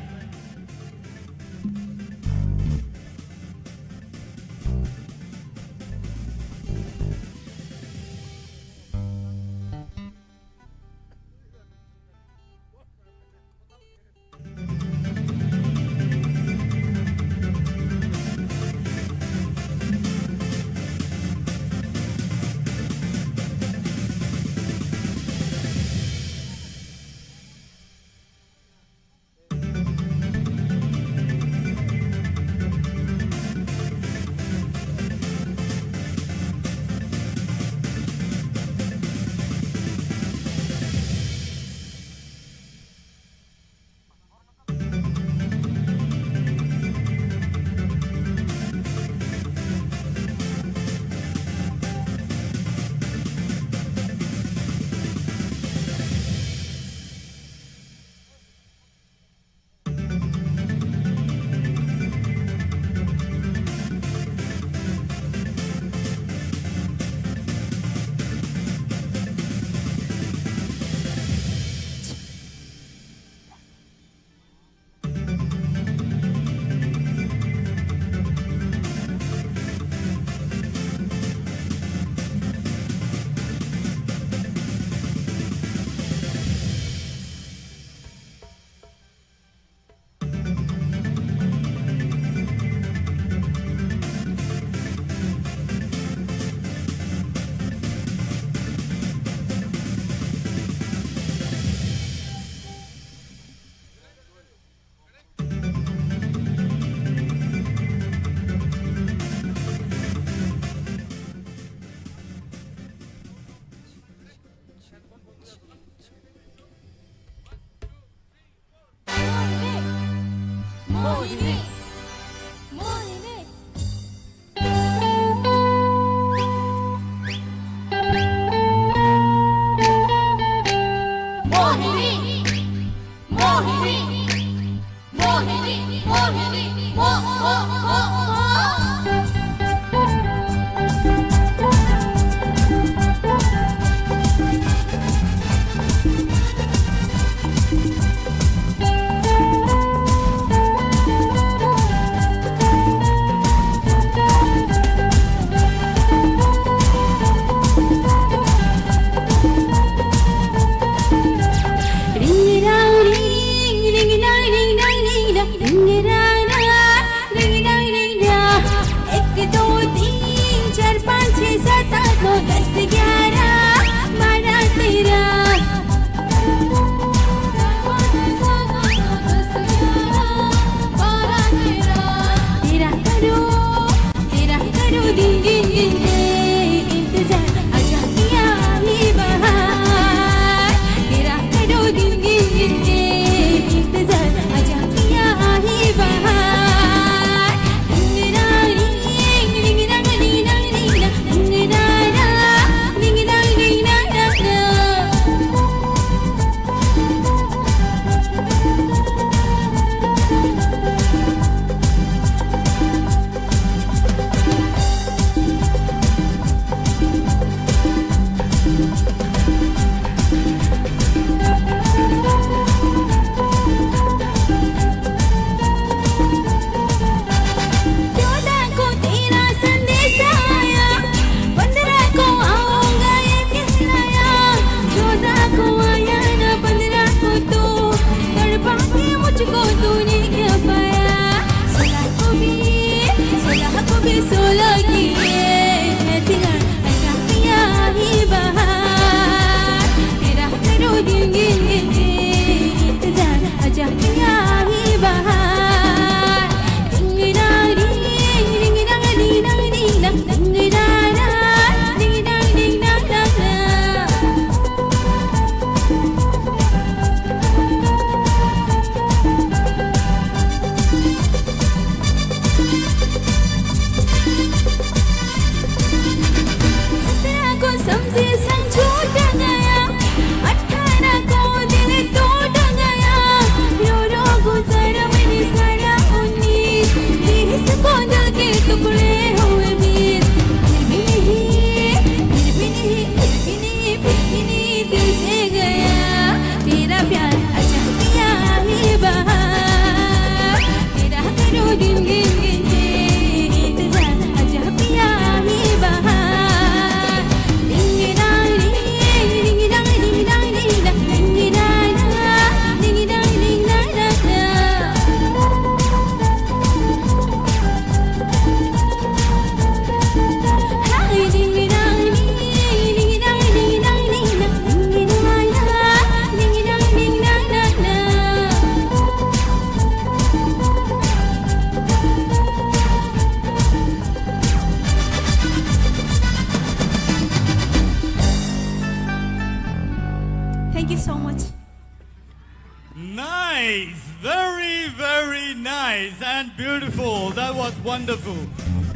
Nice and beautiful. That was wonderful.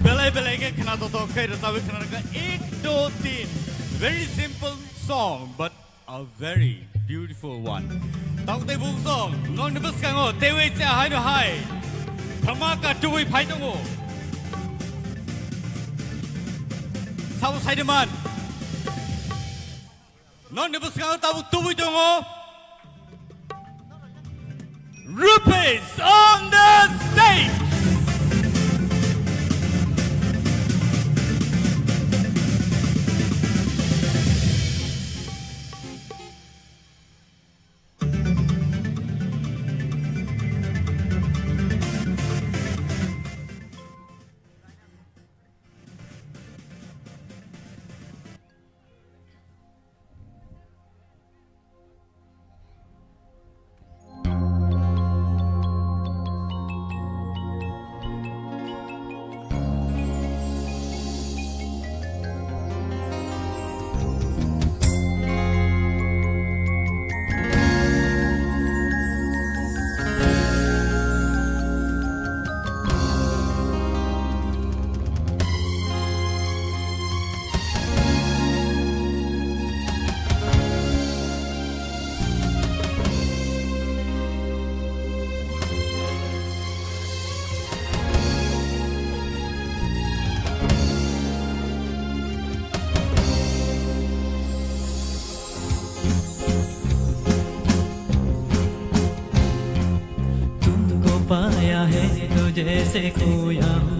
Belai belai khe khna totok khe rwchapwi khna rwkha ek do tin. Very simple song, but a very beautiful one. Tabuk tei buk song, nokni bwskango teiwi cha haino hai dhamaka tubui phai tongo. Sabo saide man. Nokni bwskango tabuk tubui tongo. Rupesh on the stage. तुमको पाया है तो जैसे खोया हूँ।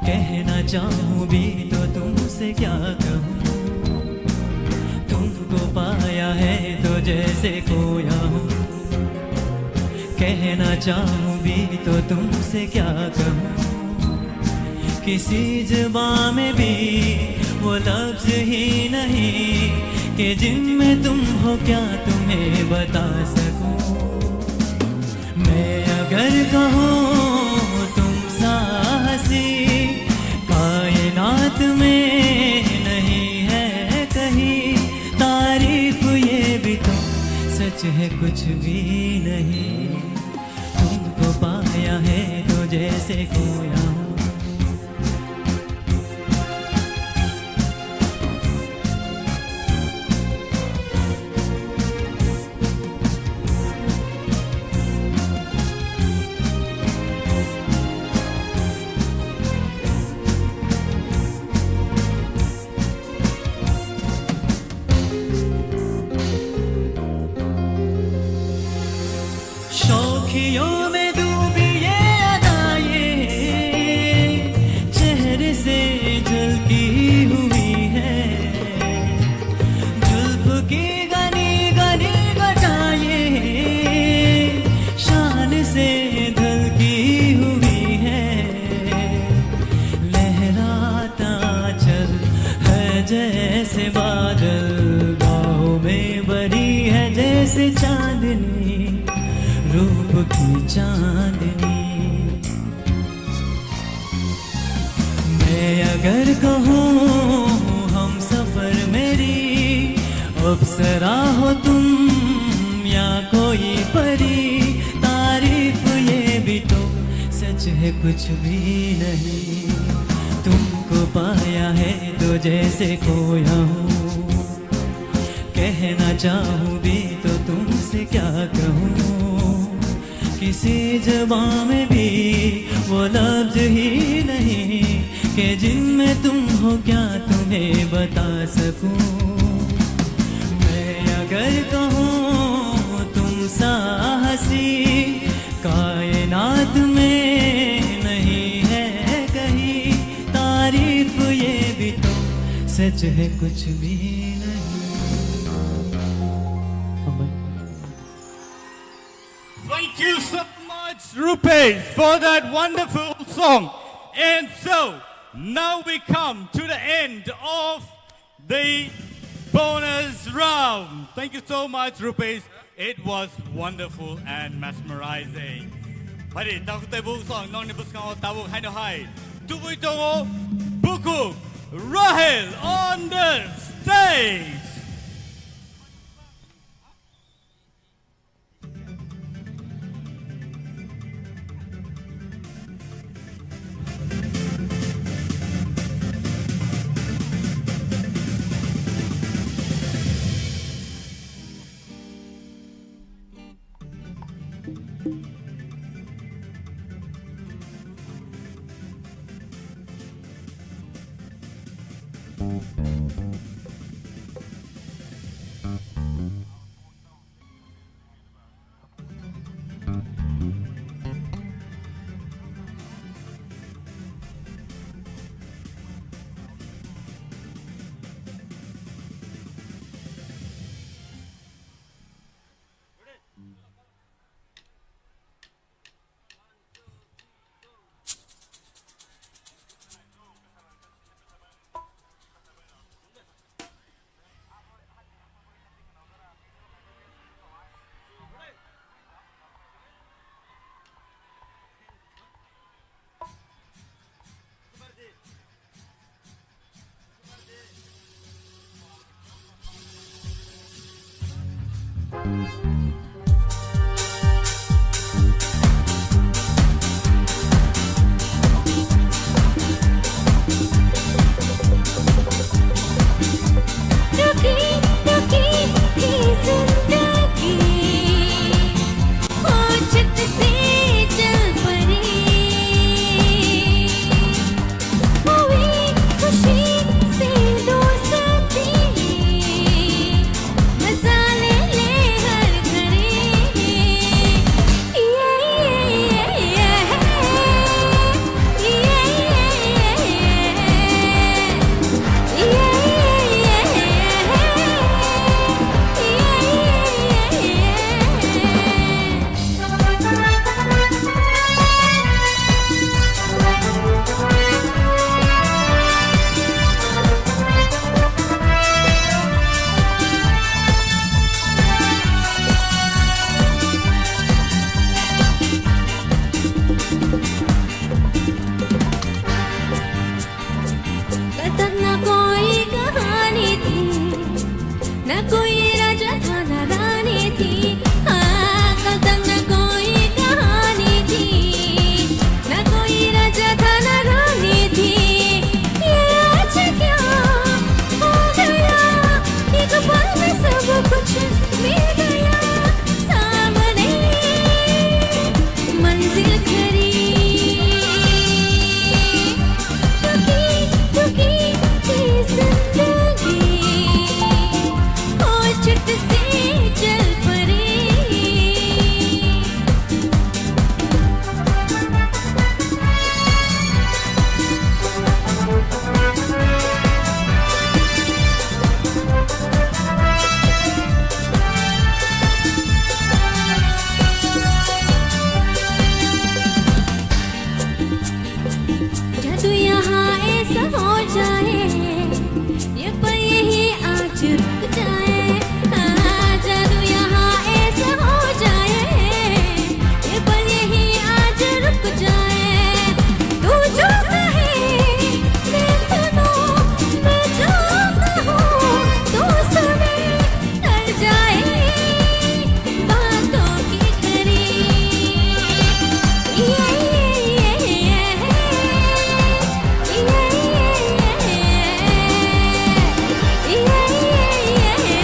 कहना चाहूँ भी तो तुमसे क्या कहूँ। तुमको पाया है तो जैसे खोया हूँ। कहना चाहूँ भी तो तुमसे क्या कहूँ। किसी जुबां में भी वो लफ्ज ही नहीं कि जिनमें तुम हो क्या तुम्हें बता सकूं। मैं अगर कहूँ तुम सा हंसी कायनात में नहीं है कहीं, तारीफ ये भी तो सच है कुछ भी नहीं। तुमको पाया है तो जैसे खोया हूँ। शौखियों में डूबी ये अदाएं चेहरे से झलकी हुई है। जुल्फ की घनी घनी घटाएं शान से ढलकी हुई है। लहराता चल है जैसे बादल, बाहों में भरी है जैसे चांदनी, रूप की चांदनी। मैं अगर कहूँ हम सफर मेरी अप्सरा हो तुम या कोई परी, तारीफ ये भी तो सच है कुछ भी नहीं। तुमको पाया है तो जैसे खोया हूँ। कहना चाहूँ भी तो तुमसे क्या कहूँ। किसी जुबां में भी वो लफ्ज ही नहीं कि जिनमें तुम हो क्या तुम्हें बता सकूं। मैं अगर कहूँ तुम सा हंसी कायनात में नहीं है कहीं, तारीफ ये भी तो सच है कुछ भी नहीं। Thank you so much, Rupesh, for that wonderful song. And so, now we come to the end of the bonus round. Thank you so much, Rupesh. It was wonderful and mesmerizing. Phaidi, tabuk tei buk song nokni bwskango tabuk haino hai tubui tongo Bukhuk Rahel on the stage. रुकी रुकी थी जिंदगी, होंठ से जल परी, हुई खुशी से दोस्ती, मजा ले ले हर घड़ी। कल तक ना कोई कहानी थी, ना कोई राजा था ना रानी थी। हाँ, कल तक ना कोई कहानी थी, ना कोई राजा था ना रानी थी। ये आज क्या हो गया, एक पल में सब कुछ मिल गया सामने। मंजिल खरी, रुकी रुकी थी जिंदगी, ओ झट से चल पड़ी। जादू यहाँ ऐसा हो जाए, ये पल यही आज रुक जाए। हाँ, जादू यहाँ ऐसा हो जाए, ये पल यही आज रुक जाए। तू जो कहे मैं सुनूं, मैं जो कहूँ तू सुने। कर जाए बातों की खरी। ये, ये, ये, ये, ये, ये, ये, ये, ये, ये, ये।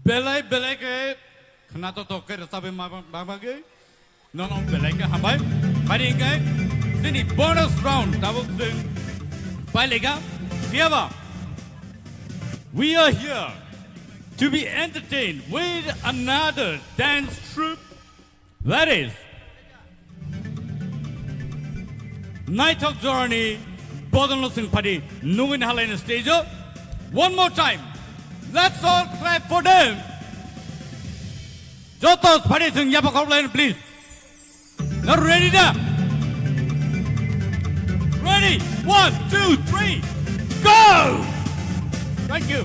Belai belai khe khwnathok thok khe rwchabwi ma, ma bagwi nono belai khe hambai. Bari hwnkhe chini bonus round tabuk chwng pailaikha. Phiyaba, we are here to be entertained with another dance troupe. That is, naithok jorani bodolno chwng phadi nugwi nahalaini stage-o. One more time, let's all clap for them. Joto phadi chwng yapha khorokhlaini, please. Now ready da? Ready? One, two, three, go! Thank you.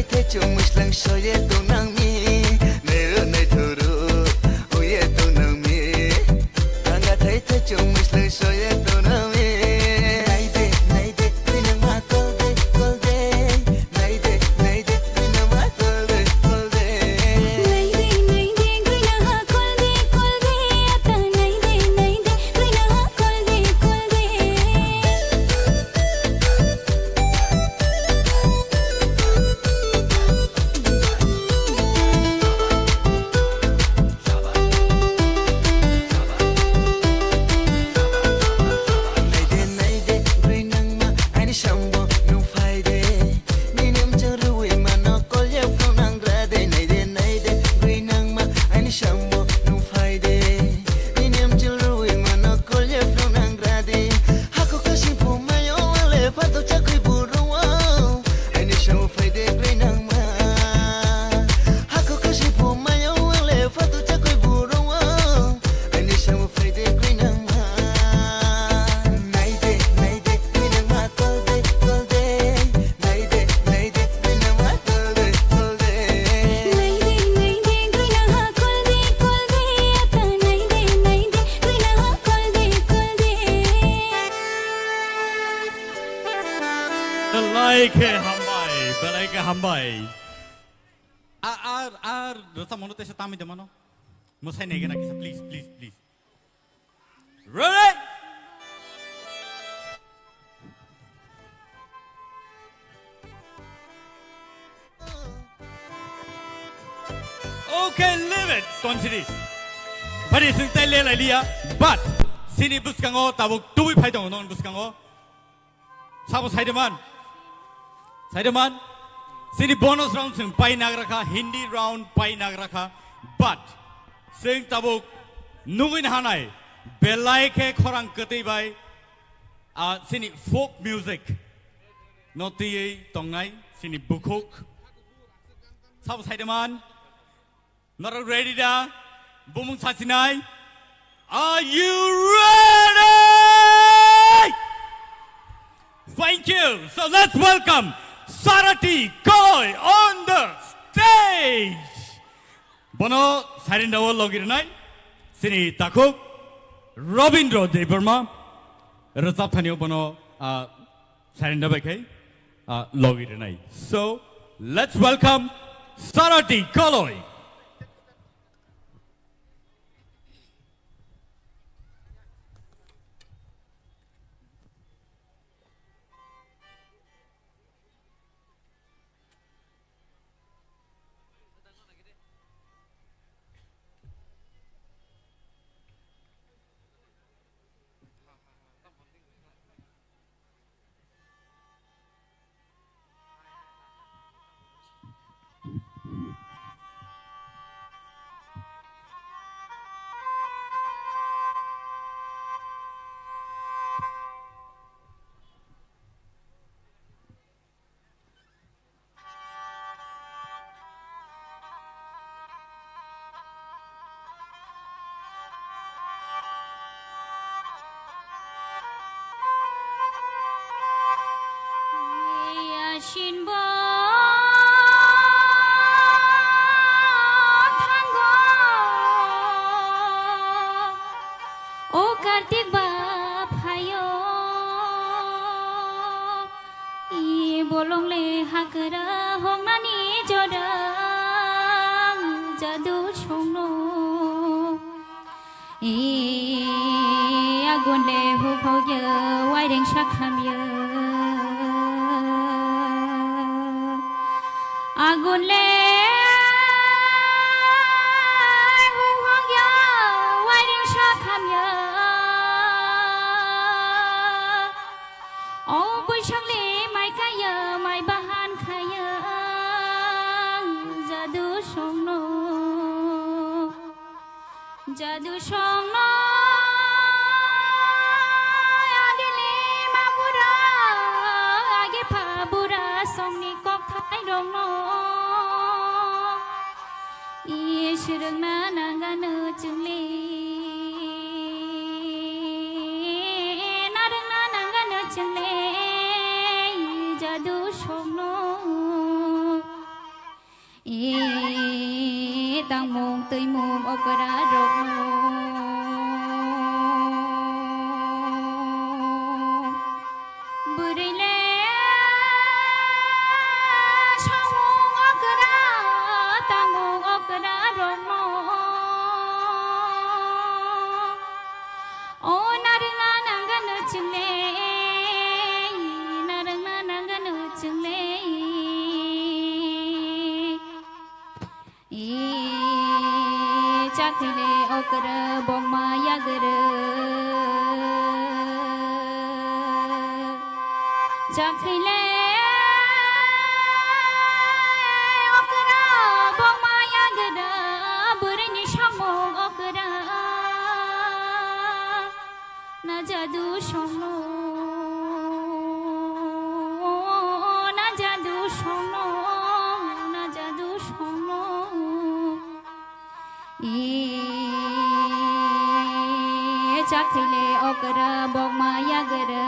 Thaichung mwislang soye tongnang mi, nairo naithoro oye tongnang mi. Thanga thai thaichung mwislang soye tongnang mi. Naide, naide, rinang ma kolde, kolde. Naide, naide, rinang ma kolde, kolde. Naide, naide, rinang ma kolde, kolde. Ata naide, naide, rinang ma kolde, kolde. Naide, naide, grinangma, aini sambo nung phaide. Nini mchang rwi mano, kolya phunang rade. Naide, naide, grinangma, aini sambo nung phaide. Nini mchang rwi mano, kolya phunang rade. Hako kasi phumayo, wale phato chakwi burung. Aini sambo phaide, grinangma. Hako kasi phumayo, wale phato chakwi burung. Aini sambo phaide, grinangma. Naide, naide, grinangma, kolde, kolde. Naide, naide, grinangma, kolde, kolde. Naide, naide, grinangma, kolde, kolde. Ata naide, naide, grinangma, kolde, kolde. Belai khe hambai, belai khe hambai. A, a, a, rwchapmano teisa tamwi de mano. Mwsai nai gana kisa, please, please, please. Ready? Okay, leave it, Tonsiri. Bari sing tai le lai liya, but sini bwskango tabuk tubui phai tongo non bwskango. Sabo saideman? Saideman? Sini bonus round sing pai nagrakha, Hindi round pai nagrakha, but sing tabuk nugui hanai belai khe khorang kwtwi bai, ah, sini folk music no twiwi tongnai sini bukhuk. Sabo saideman? Norok ready da? Bumung sachinai? Are you ready? Thank you. So let's welcome Sarati Koi on the stage. Bono sairinda o logi rwnai sini takhuk Robindra Debbarma, rwchap thani o bono, ah, Sairinda bai khai, ah, logi rwnai. So, let's welcome Sarati Koloi. Yasinbo thango, o Kartik ba phayo. I bolong le hakra hongnani jora jadu songno. I agun le huphogya waireng sakhamya. Agun le huphogya waireng sakhamya. O Boisakh le mai kaiya, mai bahan khaiya, jadu songno, jadu songno, agini ma bura, age pha bura songni kokthai rokno. Iswrwngna nangano chwngle, narwngna nangano chwngle, jadu songno. E tangmung twimung okra rokno bwrwi le samung okra tangmung okra rokno o narwkna nangano chwngle narwkna nangano chwngle. E chakhwile okra bokma yagra. Chakhwile okra bokma yagra. Bwrwini samung okra. Na jadu songno, na jadu songno, na jadu songno. E chakhwile okra bokma yagra.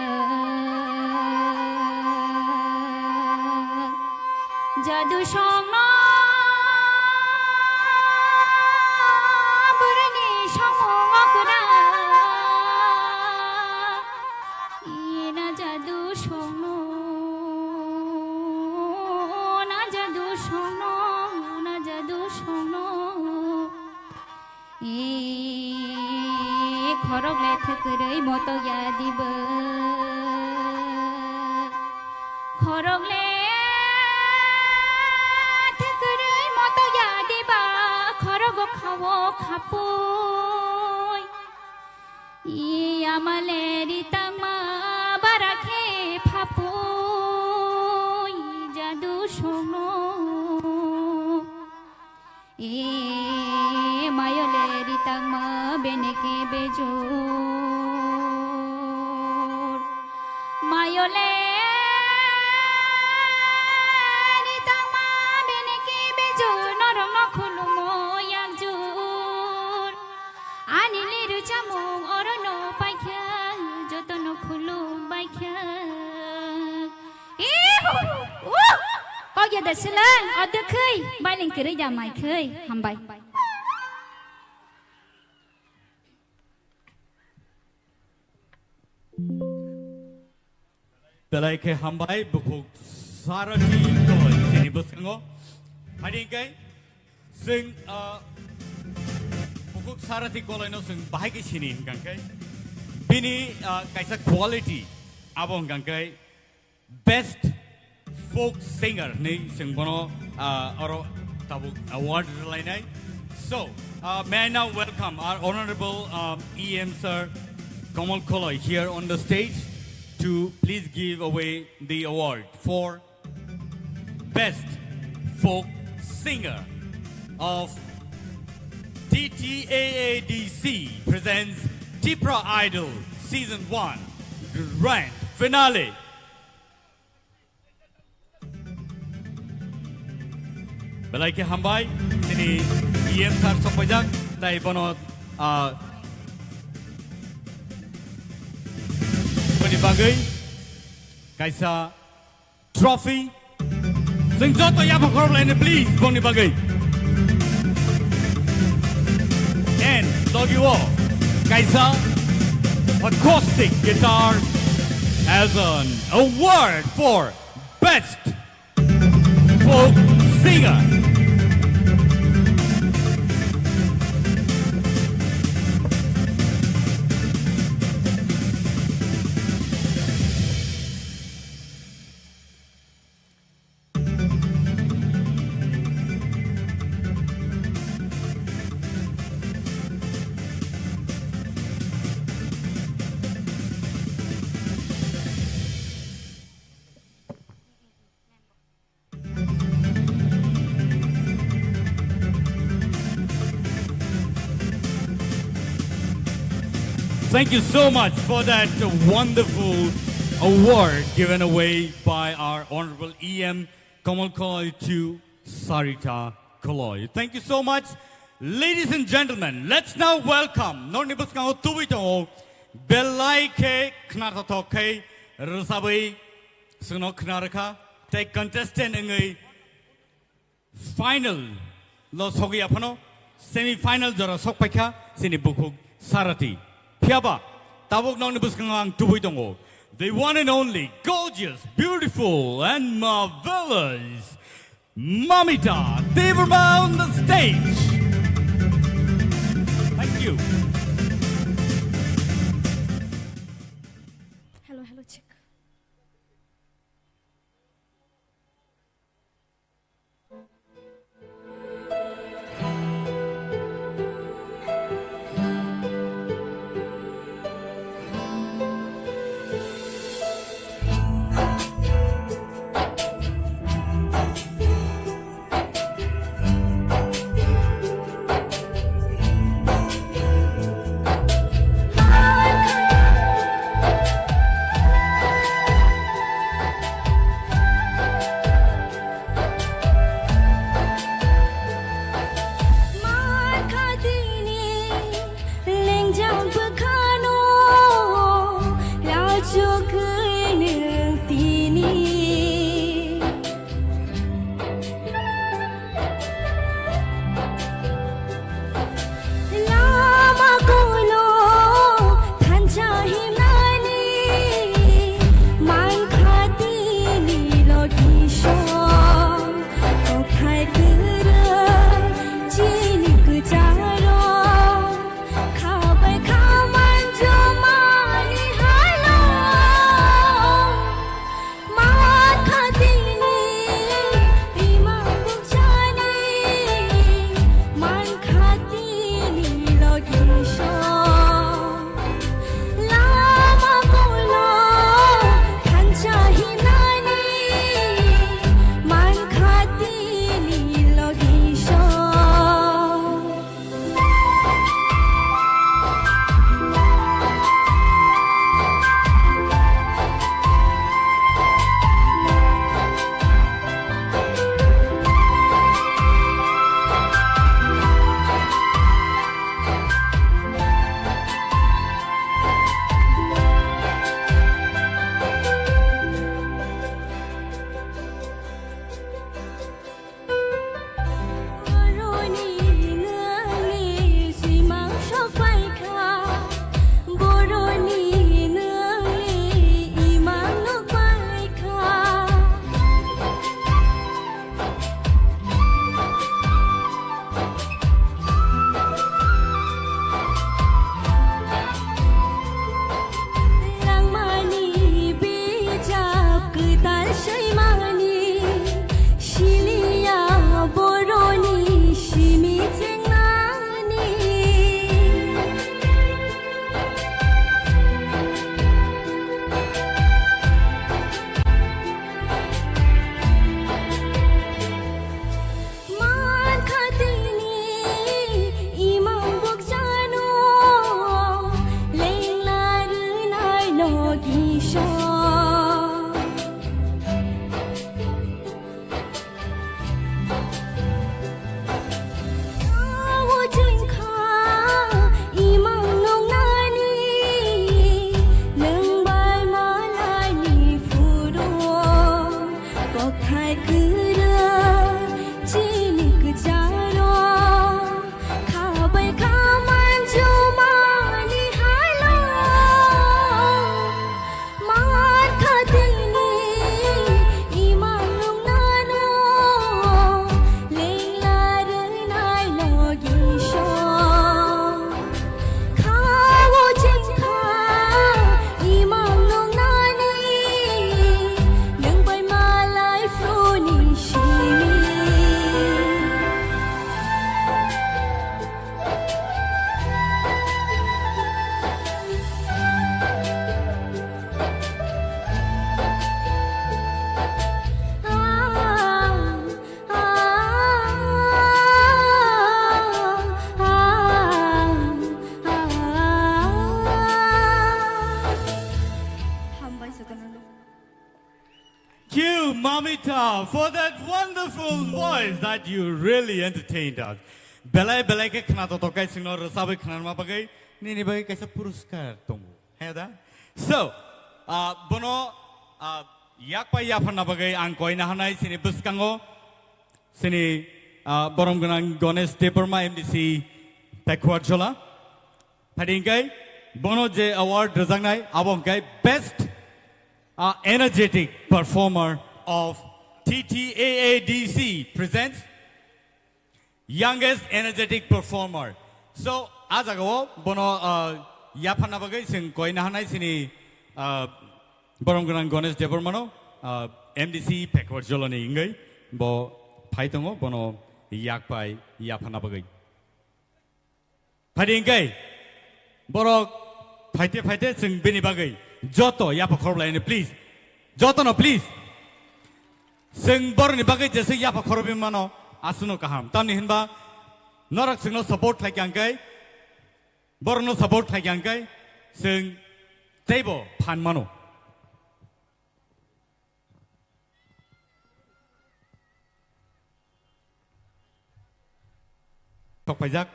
Jadu songno bwrwini samung okra. E na jadu songno, na jadu songno, na jadu songno. E khorok le thwkwrwi moto ya diba. Khorok le thwkwrwi moto ya diba. Khorogo khawo khapui. E ama le ri tangma bara khe phapui jadu songno. E mayo le ri tangma bene khe bejor. Mayo le ri tangma bene khe bejor. Norokno khulumo yakjor. Ani liru chamung orono paikha, jotono khulum baikha. Ihu! Uh! Kok ya da silang, o dwkhwi, bailing kwrwi da mai khwi, hambai. Belai khe hambai, bukhuk Sarathi Koloi chini bwskango. Haini hwnkhe chwng, ah, bukhuk Sarathi Koloino chwng bahai khe sini hwnkha khe bini, ah, kaisa quality abo hwnkha khe best folk singer hinwi chwng bono, ah, oro tabuk award rwlainai. So, uh, may I now welcome our honorable, um, E M sir Kamal Koloi here on the stage to please give away the award for Best Folk Singer of T T A A D C presents Tipra Idol Season one Grand Finale. Belai khe hambai, chini E M sir sokpaijak, tai bono, ah, boni bagwi kaisa trophy. Chwng joto yaphang khorok laini, please, boni bagwi. And logi o kaisa acoustic guitar as an award for Best Folk Singer. Thank you so much for that wonderful award given away by our Honorable E M Kamal Koloi to Sarita Koloi. Thank you so much. Ladies and gentlemen, let's now welcome, norni bwskango tubui tongo, belai khe khnathothok khe rwchabwi chwngno khna rwkha, tei contestant wngwi final lo sogwi aphano semi final jora sok paikha chini bukhuk Sarati. Phiyaba tabuk nokni bwskango ang tubui tongo. The one and only gorgeous, beautiful and marvelous Mamita Debbarma on the stage. Thank you. Hello, hello, check. Lengjak bwkhano rachugwi nwng tini. Lama kono thansa himnani mankha tini logi song. Kothai kwrwi chini kwcharo. Khabai khaman jumani haino mankha tini imang bukchani mankha tini logi song. Lama kono thansa himnani mankha tini logi song. Boroni nwngni simang sokpaikha, boroni nwngni imang nukpaikha. Langmani bijap kwtal swi mani, siliya boroni simi chengnani. Mankha tini imang bukchano lengla rwnai logi song. Tao chwngkha imang nungnani nwng bai malaini phuru. Kokthai kwrwi chini kwcharo, khabai khaman jumani haino. Mankha tini imang nungnano lengla rwnai logi song. Khao chengkha imang nungnani nwng bai malai phruni simi. Hambai jotono. Thank you, Mamita, for that wonderful voice that you really entertained us. Belai belai khe khna totok kai singno rwchabwi khnarma bagwi nini bagwi kaisa puruskar tongo. He da? So, ah, bono, ah, yak pai yapharna bagwi ang koina hanai chini bwskango Sini, ah, borom gwnang Ganesh Debbarma, M D C Pekhuarjhola. Phadi hingkai bono je award rwjaknai, abo hingkai Best, ah, Energetic Performer of T T A A D C presents Youngest Energetic Performer. So, a jagao bono, ah, yapharna bagwi chwng koina hanai sini, ah, borom gwnang Ganesh Debbarmano, ah, M D C Pekhuarjholani wngwi bo phai tongo, bono yak pai yapharna bagwi. Phadi hingkai borok phaite phaite chwng bini bagwi joto yapha khorok laini, please. Jotono, please. Chwng borokni bagwi jesa yapha khorokwi mano, aswkno kaham. Tamni hinba norok chwngno support khlai kha hingkai, borokno support khlai kha hingkai, chwng teibo phan mano. Thokpaijak.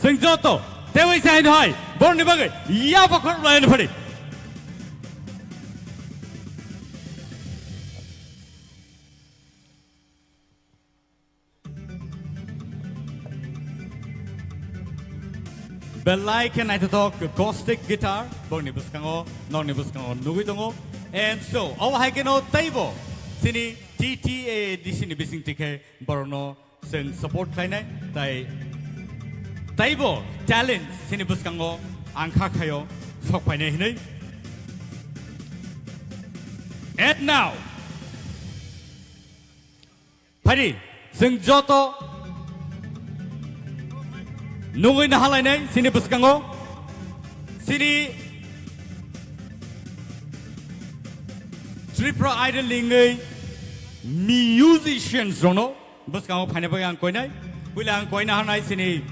Chwng joto teiwi sai hai borokni bagwi yapha khorok laini phadi. Belai khe naithothok acoustic guitar, borokni bwskango, nokni bwskango nugwi tongo. And so, obo hai kheno teibo chini T T A A D C ni bisingtwi khe borokno chwng support khlainai, tai teibo talent chini bwskango ang kha khaio sok phainai hinwi. And now, phadi, chwng joto nugwi nahalainai chini bwskango, chini Tripura Idol ni wngwi musicians rokno bwskango phaina bagwi ang koinai. Puila ang koina hanai chini,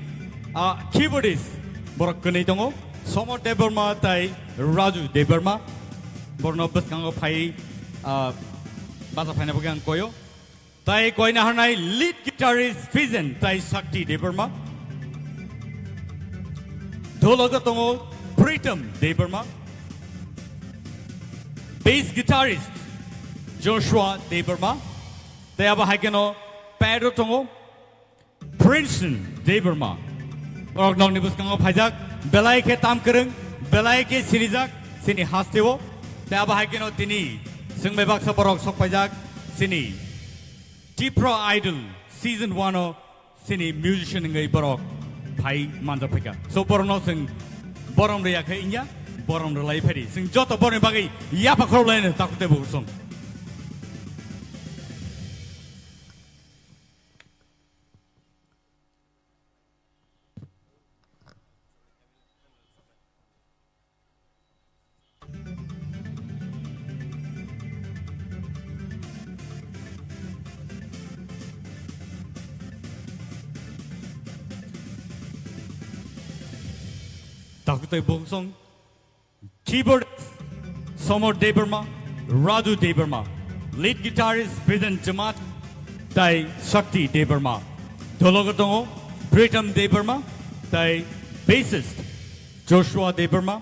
ah, keyboardist borok kwnwi tongo, Somod Debbarma tai Raju Debbarma. Borokno bwskango phai, ah, bacha phaina bagwi ang koio. Tai koina hanai lead guitarist Fijen tai Shakti Debbarma. Dhologo tongo Pritam Debbarma. Bass guitarist Joshua Debbarma. Tai abo hai kheno pad o tongo Princeton Debbarma. Borok nokni bwskango phaijak, belai khe tam kwrwng, belai khe sinijak, chini hasteo. Tai abo hai kheno tini chwng bai baksa borok sok phaijak, chini Tripura Idol Season one o chini musician wngwi borok phai manjak phaikha. So, borokno chwng borom rwya khe wngya, borom rwlai phadi. Chwng joto borokni bagwi yapha khorok laino takhuk tei bukhuk song. Takhuk tei bukhuk song. Keyboard, Somod Debbarma, Raju Debbarma. Lead guitarist, Present Jamatia, tai Shakti Debbarma. Dhologo tongo, Pritam Debbarma, tai bassist, Joshua Debbarma,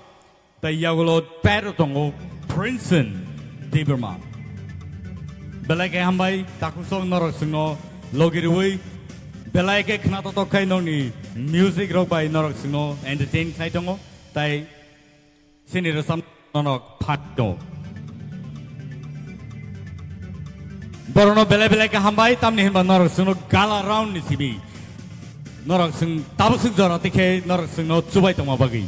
tai yagulo pad o tongo, Princeton Debbarma. Belai khe hambai, takhuk song norok chwngno logi rwui, belai khe khna totok khai nokni music rok bai norok chwngno entertain khlai tongo, tai Chini rwchapmung norok phan tongo. Borokno belai belai khe hambai, tamni hinba norok chwngno gala round ni simi. Norok chwng tabuk swk jora tikhe norok chwngno chubai tongma bagwi.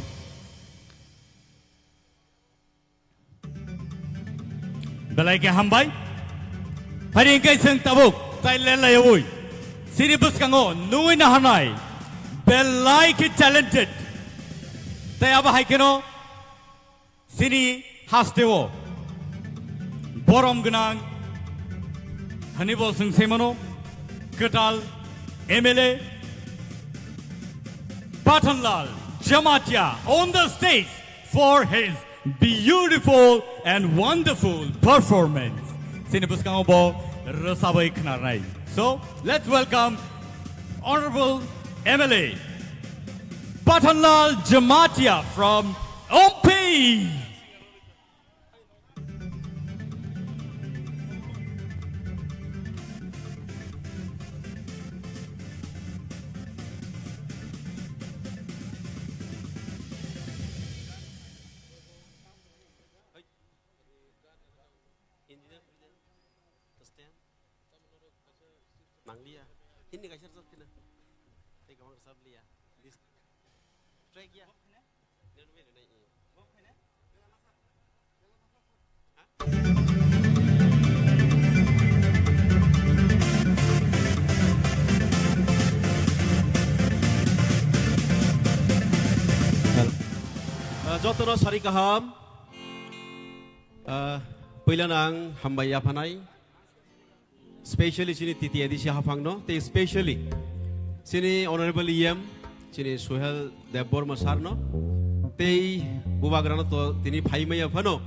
Belai khe hambai. Phari hwnkhe chwng tabuk tai lelaiwi chini bwskango nugwi naharnai belai khe talented. Tai abo hai kheno chini hasteo borom gwnang hwnwi bo chwng sai mano, kwtal M L A Pathanlal Jamatia on the stage for his beautiful and wonderful performance. Chini bwskango bo rwchabwi khwnarnai. So, let's welcome Honorable M L A Pathanlal Jamatia from Ompi. Nangliya. Hindi kaisa rwchap kheno. Tei kwbang rwchap liya. Track ya. Ah, jotono sari kaham. Ah, puilano ang hambai yaphanai. Specially chini T T A D C haphangno, tei specially chini Honorable E M, chini Suhel Debbarma sir no, tei bubagrano to tini phaimaya phano,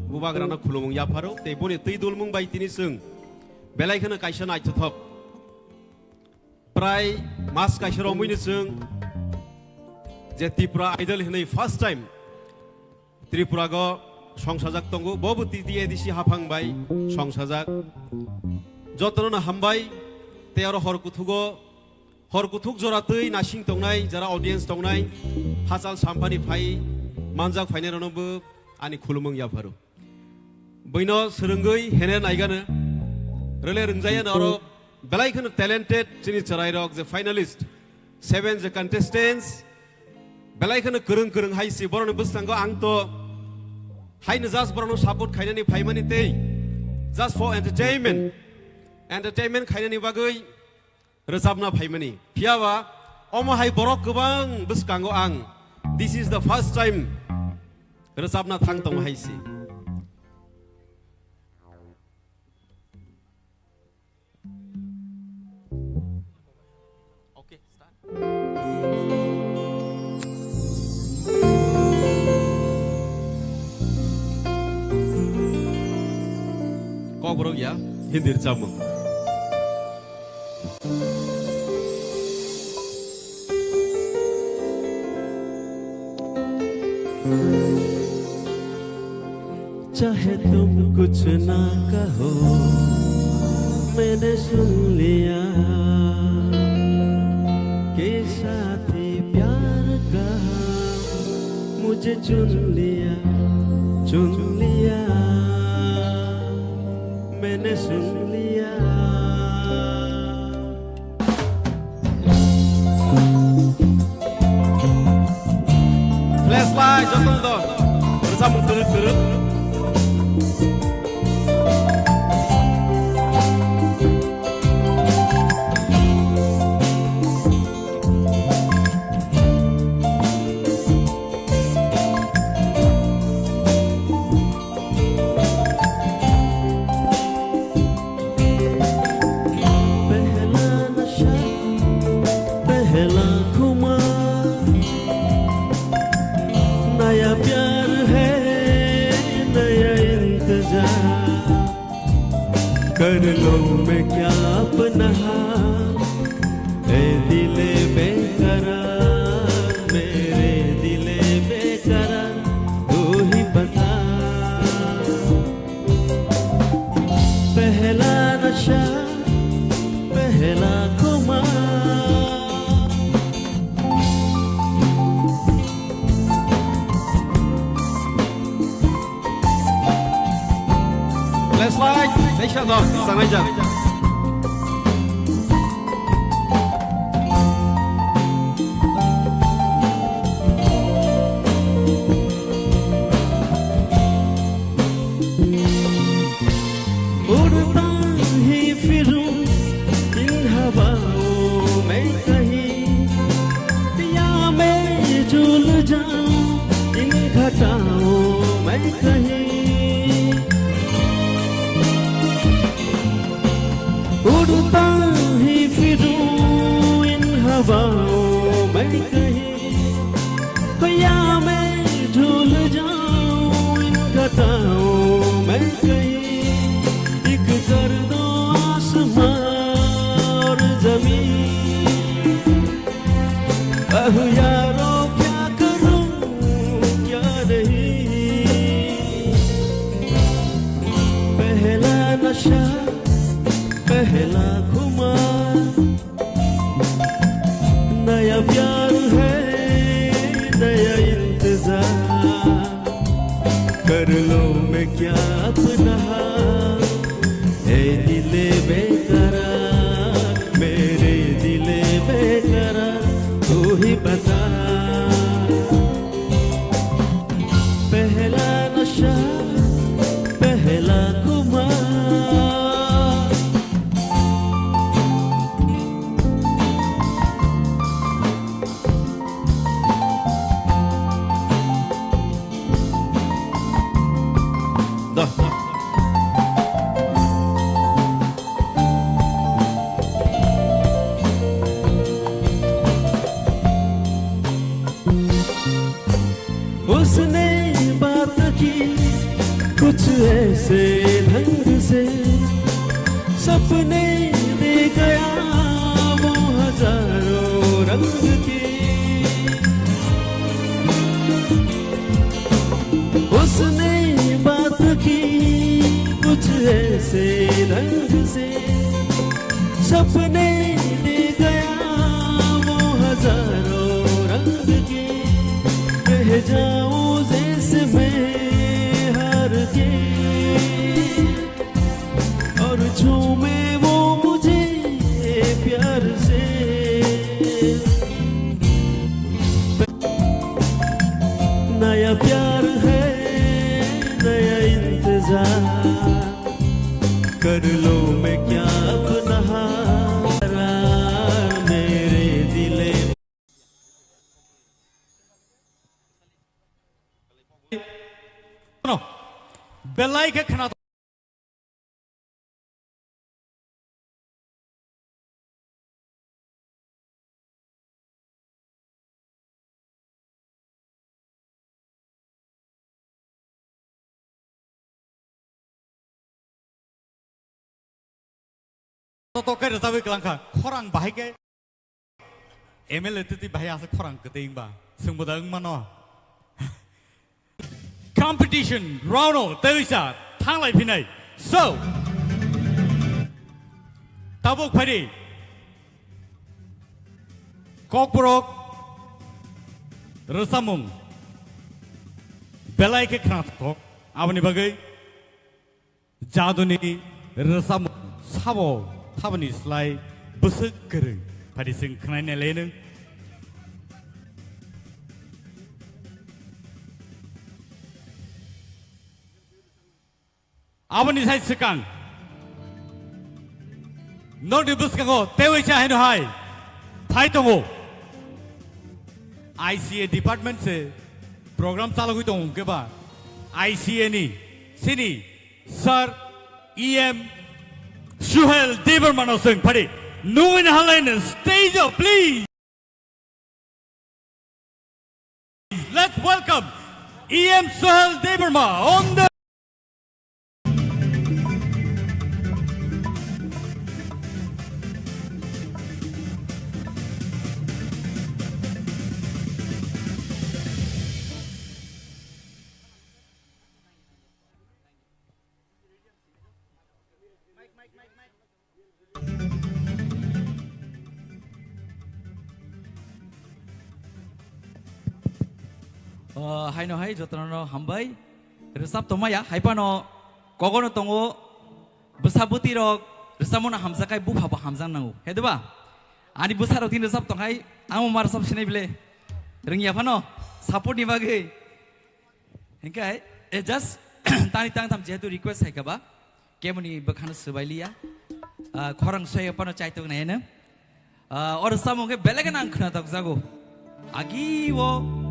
bubagrano khulumung yapharo, tei boni twi dulmung bai tini chwng belai kheno kaisa naithothok. Prai mas kaisa romwini chwng je Tripura Idol hinwi first time Tripura go songsajak tongo, bobo T T A D C haphang bai songsajak. Jotono no hambai, tei aro hor kuthugo, hor kuthuk jora twi nasing tongnai, jara audience tongnai, hachal samphani phai manjak phainai rokno bo ani khulumung yapharo. Buino swrwngwi hener naigano, rwle rwngjayano oro belai kheno talented chini chwrairok je finalist, seven je contestants, belai kheno kwrwng kwrwng hai si borokni bwskango ang to haino just borokno support khainani phaimani tei just for entertainment, entertainment khainani bagwi rwchapna phaimani. Phiyaba omo hai borok kwbang bwskango ang this is the first time rwchapna thang tongo hai si. Okay, start. Kokborok ya, Hindi rwchapmung. चाहे तुम कुछ ना कहो, मैंने सुन लिया कि साथी प्यार का मुझे चुन लिया, चुन लिया, मैंने सुन लिया। Flashlight, jotono do. Rwchapmung twrwk twrwk. पहला नशा, पहला खुमार, नया प्यार है, नया इंतजार। कर लूं मैं क्या अपना हाल, ए दिले बेकरार, मेरे दिले बेकरार, तू ही बता। पहला नशा, पहला खुमार। Flashlight, naisha dok, sanai jak. उड़ता ही फिरूं इन हवाओं में कहीं, या मैं झूल जाऊं इन घटाओं में कहीं। उड़ता ही फिरूं इन हवाओं में कहीं, या मैं झूल जाऊं इन घटाओं में कहीं। एक कर दो आसमां और जमीन। अहो यारो, क्या करूं, क्या नहीं। पहला नशा, पहला खुमार, नया प्यार है, नया इंतजार। कर लूं मैं क्या अपना हाल, ए दिले बेकरार, Kumar. उसने बात की कुछ ऐसे ढंग से, सपने दे गया वो हजारों रंग के। उसने बात की कुछ ऐसे ढंग से, सपने दे गया वो हजारों रंग के। बह जाऊं जैसे मैं हार के, और झूमे वो मुझे प्यार से। नया प्यार है, नया इंतजार, कर लो मैं क्या अपना हार, मेरे दिले। Belai khe khna Toto khe rwchapwi kwlangkha, khorang bahai khe M L A twi twi bahai aswk khorang kwtwi wngba, swngbo da wngmano. Competition round o tei wisa thanglai phinai. So, tabuk phaidi Kokborok rwchapmung belai khe khnathok, aboni bagwi jaduni rwchapmung sabo thabani slai bwswk kwrwng. Phaidi chwng khwnai nai laino. Aboni sai swkang nokni bwskango tei waisa haino hai phai tongo. I C A department se program chalogwi tongo hwnkhe ba I C A ni sini Sir E M Suhel Debbarma no swng phadi nungwi na halai stage o please. Let's welcome E M Suhel Debbarma on the O, haino hai jotono hambai. Rwchap tongmaya, hai phano kogono tongo, bwsa bwtwi rok rwchapmano hamjak khai bupha bo hamjak nango, he diba? Ani bwsa rok tini rwchap tong hai, amo ma rwchap sinai bile. Rwngya phano, support ni bagwi. Hinkhe, eh, just tani tangtham jehetu request hai kha ba, kemoni bwkhano swbai liya. Ah, khorang soya phano chaitok nai heno. Ah, o rwchapmung khe belai kheno ang khwnatok jago. Agi o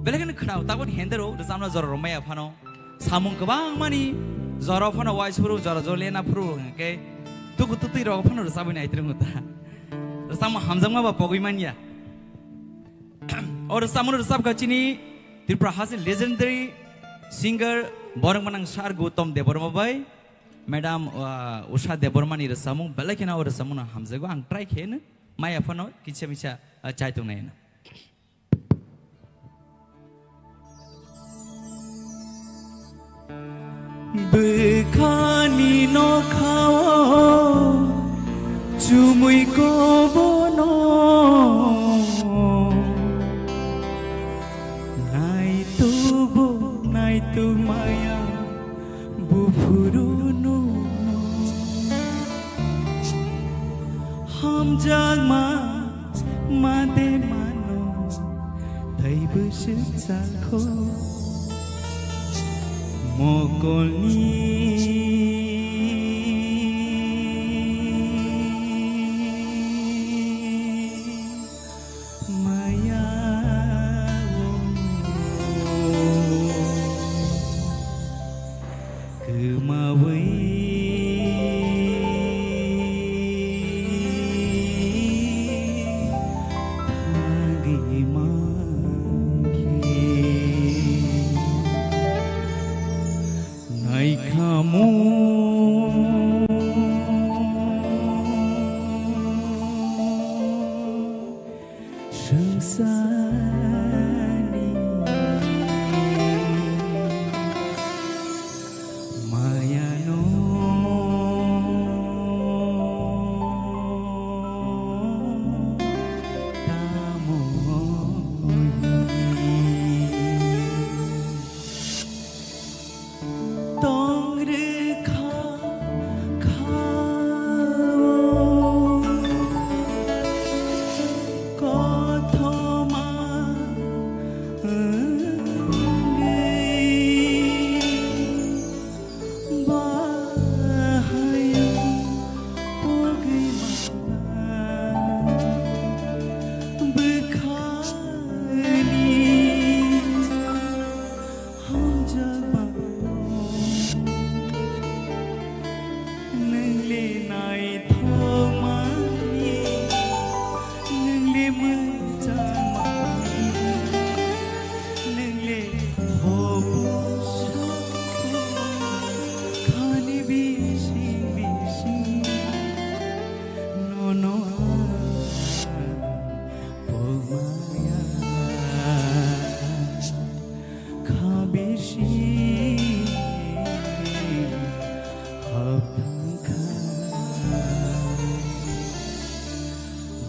belai kheno khwnao, taboni hende rw rwchapna jora rw maya phano. Samung kwbang mani jora phano wai suru, jora jora lena phuru hwnkhe tuku tutwi rok phano rwchapwi nai twrwngo ta. Rwchapmung hamjakma ba pogwi manya. O rwchapmung rwchapkha chini Tripura hasteni legendary singer borok manang Sir Gautam Debbarma bai Madam, uh, Usha Debbarma ni rwchapmung belai kheno o rwchapmung no hamjago, ang try khe no maya phano kisa misa, uh, chai tong nai no. Bwkhani nokhao chumui kobono naitubo naitu maya buphuru nuno. Hamjakma made mano tei bwswk chakho mokolni Awi thangwi mankhe naikhamu swngcharni mayano tamo hwnwi. Tong rwkha kha o kothoma wngwi bahai pogwi mangla bwkhani hamjakma. Nwng le naithokmani, nwng le mwchangmani, nwng le hobo sakho khani bising bising nono ang pogmaya. Kha bisi hapthang kha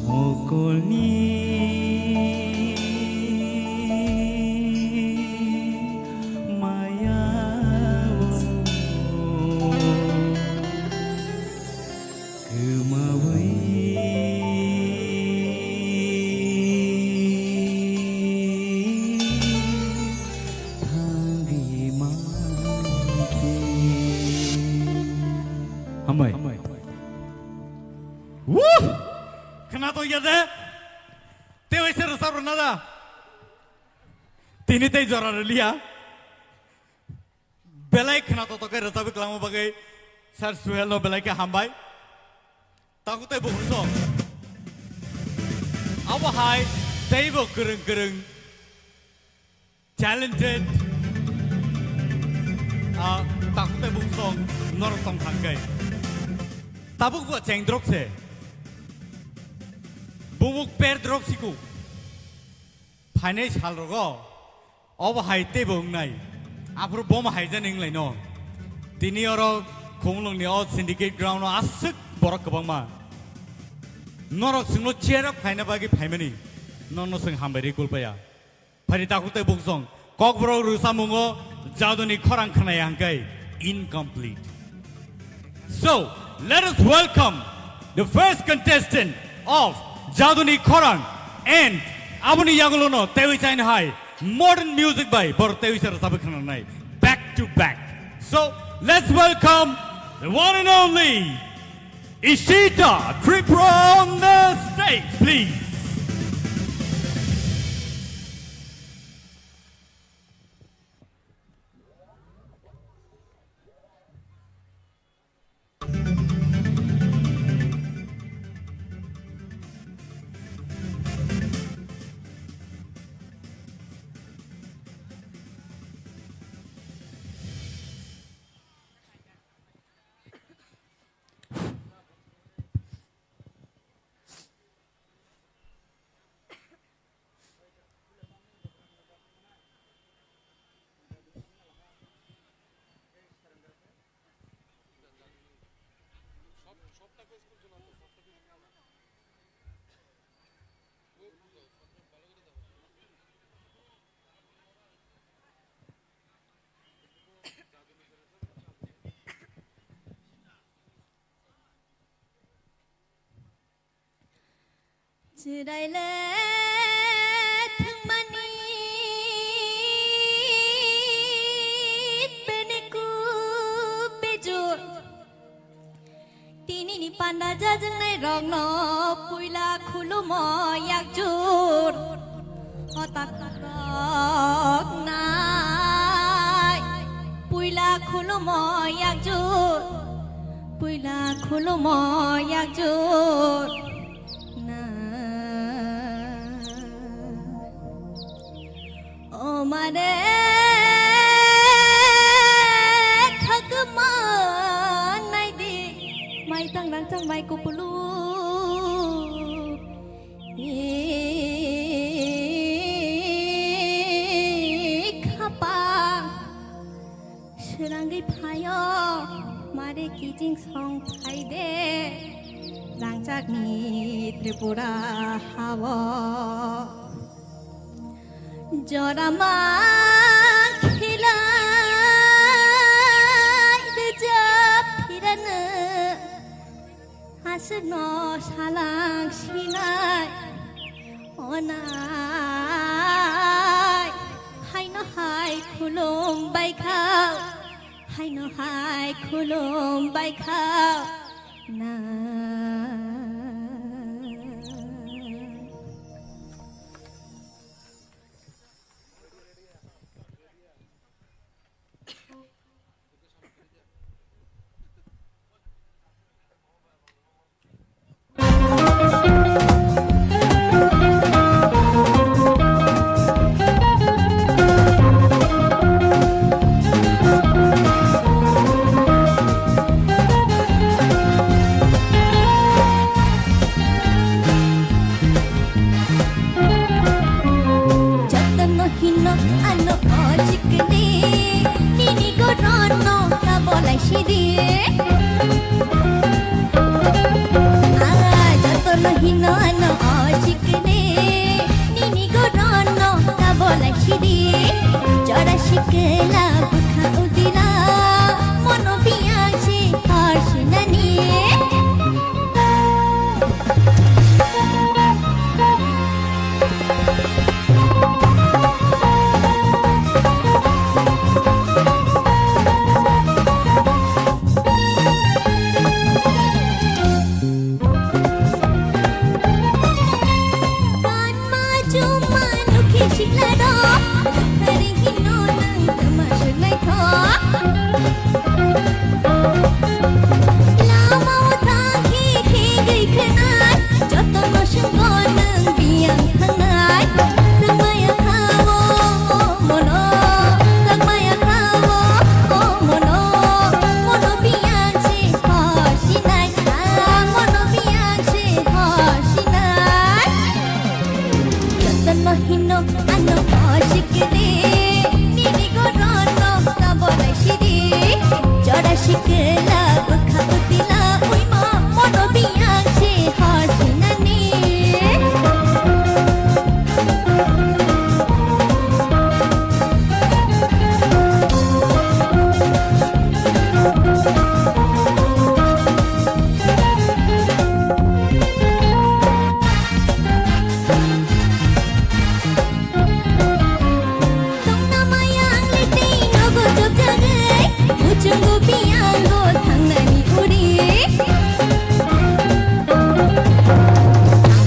mokolni maya o. Kwmawi thangwi mankhe. Hambai. Wuh! Khna tongya de? Tei waisa rwchap rwna da? Tini tei jora rwliya. Belai khna totok khe rwchapwi kwlangma bagwi Sir Suhel no belai khe hambai. Takhuk tei bukhuk song. Abo hai teibo kwrwng kwrwng talented, ah, takhuk tei bukhuk song norok tong thang khe. Tabuk bo cheng drop se. Bumuk per drop siku. Phainai sal rogo. Obo hai teibo wngnai. Aphuru bomo hai jani wnglaino. Tini oro Khumulwngni o syndicate ground o aswk borok kwbangma. Norok chwngno cheer up khaina bagwi phaimani. Nono chwng hambai rwi kulpaya. Phari takhuk tei bukhuk song. Kokborok rwchapmungo jaduni khorang khnaya hwnkhe incomplete. So, let us welcome the first contestant of Jaduni Khorang, and aboni yagulono teiwi chaina hai modern music bai borok teiwi se rwchapwi khnanai back to back. So, let's welcome the one and only Ishita Tripura on the stage, please. Chwraile thwngmani bini kuk bejur. Tinini panda jajwngnai rokno puila khulumo yakjur. O takhuk rok nai. Puila khulumo yakjut, puila khulumo yakjut na. O mare khakma naidi, mai tang rangchak mai kupuluk. I khapang srangwi phaio, mare kiching song phaide, rangchakni Tripura hao. Jora ma khilai rwjap phirano. Aswkno salang sinai onai, haino hai khulum baikha, haino hai khulum baikha na. Jotono hino ano o chikni, nini goronno kabolai sidi. Ah, jotono hino ano o chikni, nini goronno kabolai sidi. Jora sikla bukha udila, mono biyang si hor sinani. Kanma chuma nukhi siklaro, rwkhari hino nang tama swngnaithok. Lama o thangkhe khegwi khnai, jotono swngbo nwng biyang thangnai. Swngmaya kha o mono, swngmaya kha o mono, mono biyang se hosinai, ah, mono biyang se hosinai. Jotono hino ano osikde, nini goronno kabolai sidi. Jora sikla bwkha utila uimo, mono biyang se hosinani. Tongna mayang le tei nogo chopjagwi, muchungo biyango thangnani uri.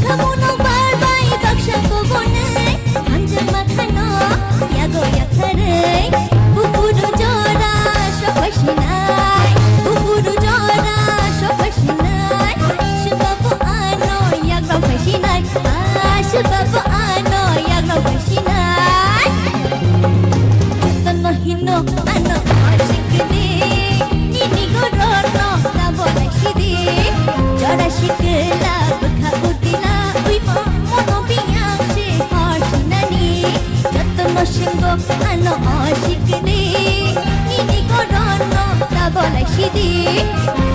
Angkhamunok bar bai baksa kobonai, hamjakma khano yago yaktharwi. Bufuru jora sophai sinai, bufuru jora sophai sinai, swbabu ano yagrok phai sinai. Aswk babo ano yagrok bai sinai. Jotono hino ano osikde, nini goronno kabolai sidi. Jora sikla bwkha utila uimo, mono biyang se hosinani. Jotono swngbo ano osikde, nini goronno kabolai sidi.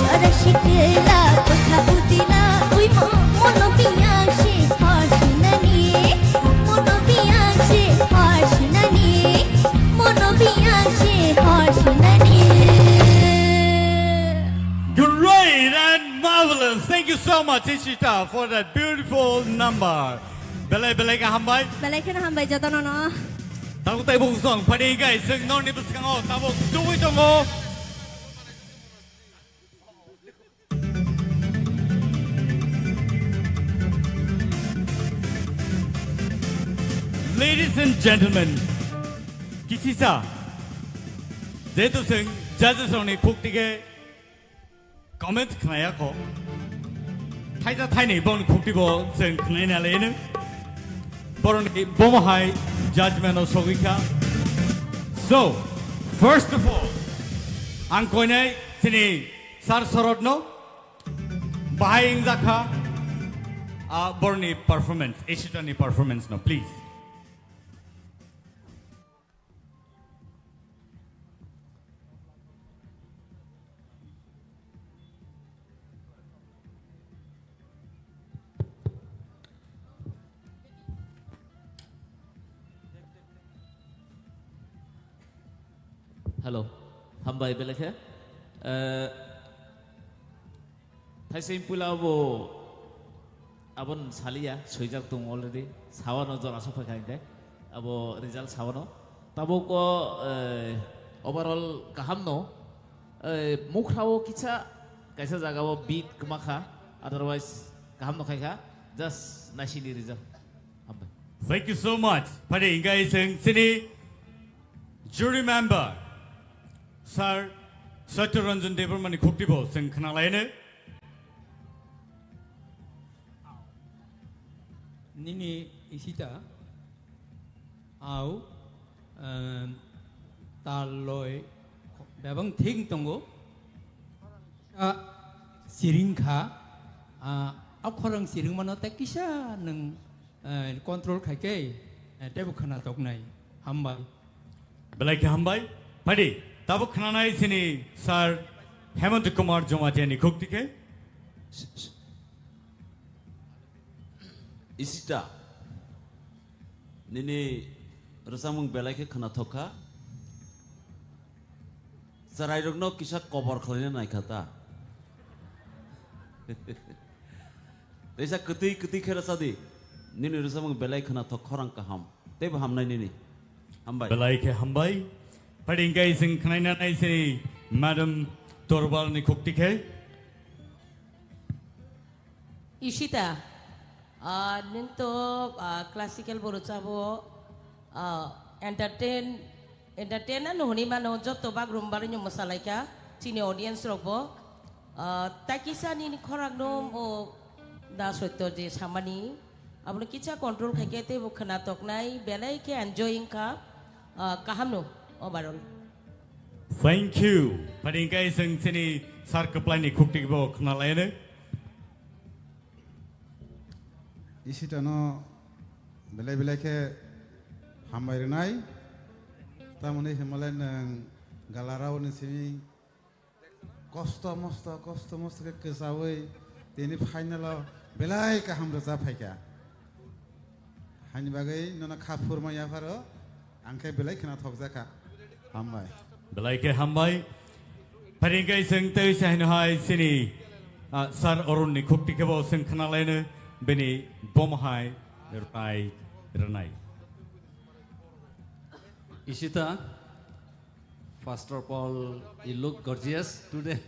Jora sikla bwkha utila uimo, mono biyang se hosinani, mono biyang se hosinani, mono biyang se hosinani. Great and marvelous. Thank you so much, Ishita, for that beautiful number. Belai belai khe hambai. Belai kheno hambai jotono no. Tabuk tei buk song phadi gai sing norni bwskango tabuk tubui tongo. Ladies and gentlemen, kisisa, Jehetu chwng judges rokni khukti khe comment khnaya kho. Thaisa thaini boni khukti bo chwng khnaina leno. Boroni bomo hai judgment o sogwi kha. So, first of all, ang koinai chini Sir Sorot no bahai wngjakha, ah, boroni performance, Ishita ni performance no, please. Hello, hambai belai khe. Eh, thaising puila bo abon saliya, swijak tong already. Sawano jora sok phaikha hingke. Abo result sawano. Tabuk o, eh, overall kaham no. Eh, mukhrao kisa kaisa jaga o beat kwma kha. Otherwise, kaham no khaikha. Just naisini result. Hambai. Thank you so much. Phadi hingke chwng chini jury member, Sir Satya Ranjan Debbarma ni khukti bo chwng khna laino. Nini Ishita, au, em, tal loi bebang thik tongo. A, siring kha, a, a khorang siring mano tei kisa nwng, eh, control khai khe, eh, teibo khna toknai. Hambai. Belai khe hambai. Phadi, tabuk khnanai chini Sir Hemant Kumar Jamatia ni khukti khe. Ishita, nini rwchapmung belai khe khwnathok kha. Chwrairokno kisa kobor khlaina naikha ta. Teisa kwtwi kwtwi khe rwchadi. Nini rwchapmung belai khwnathok, khorang kaham. Teibo hamnai nini. Hambai. Belai khe hambai. Phadi hingke chwng khnaina nai chini Madam Torbal ni khukti khe. Ishita, ah, nwng to, ah, classical bo rwchabo, ah, entertain, entertain ano hwnwi mano joto bagrumba rwino mwsalaikha chini audience rokbo. Ah, takisa nini khorang no o da soito je samani, abono kisa control khaikhe teibo khwna toknai, belai khe enjoy wngkha, ah, kaham no overall. Thank you. Phadi hingke chwng chini Sir Kwplai ni khukti bo khna laino. Ishita no belai belai khe hambai rwnai. Tamoni himale nwng galarao ni simi kosto mosto, kosto mosto khe kwchaui tini final o belai kaham rwchap phaikha. Hani bagwi nono kha phurma yapharo, ang khe belai khwnathokjakha. Hambai. Belai khe hambai. Phadi hingke chwng tei se hino hai chini, ah, Sir Arun ni khukti khe bo chwng khna laino bini bomo hai rwnai, rwnai. Ishita, first of all, you look gorgeous today.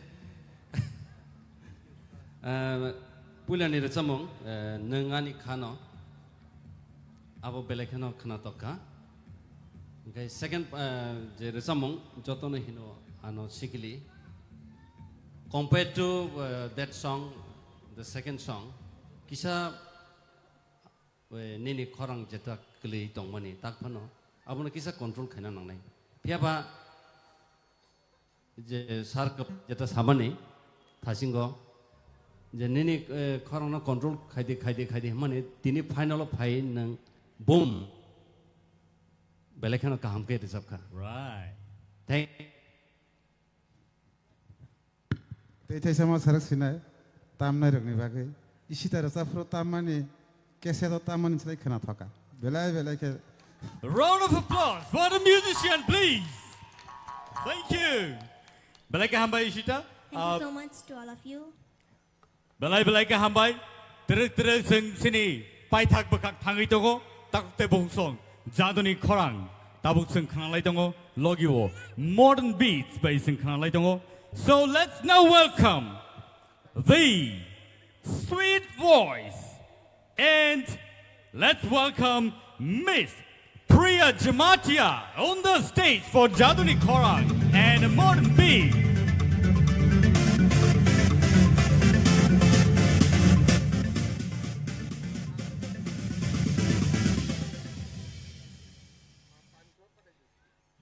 Eh, puilani rwchapmung, eh, nwng ani khano. Abo belai kheno khwnatok kha. Hingke second, eh, je rwchapmung jotono hino ano sikili. Compared to, eh, that song, the second song, kisa, eh, nini khorang jeta kwlwi tongmani tak phano abono kisa control khaina nangnai. Phiya ba je sir kwp-, jeta samani thasingo je nini, eh, khorangno control khaidi, khaidi, khaidi hwnmani tini final o phai nwng boom belai kheno kaham khe rwchapkha. Right. Thank Tei thaisa ma sarak sinai tamnai rokni bagwi. Ishita rwchapphuru tammani, cassette o tammani slai khwna thoka. Belai belai khe. Round of applause for the musician, please. Thank you. Belai khe hambai Ishita. Thank you Ah, so much to all of you. Belai belai khe hambai. Twrwk twrwk chwng chini paithak bwkhak thangwi tongo. Takhuk tei bukhuk song jaduni khorang tabuk chwng khnalai tongo. Logi o modern beats bai chwng khnalai tongo. So let's now welcome the sweet voice and let's welcome Miss Priya Jamatia on the stage for Jaduni Khorang and Morbi.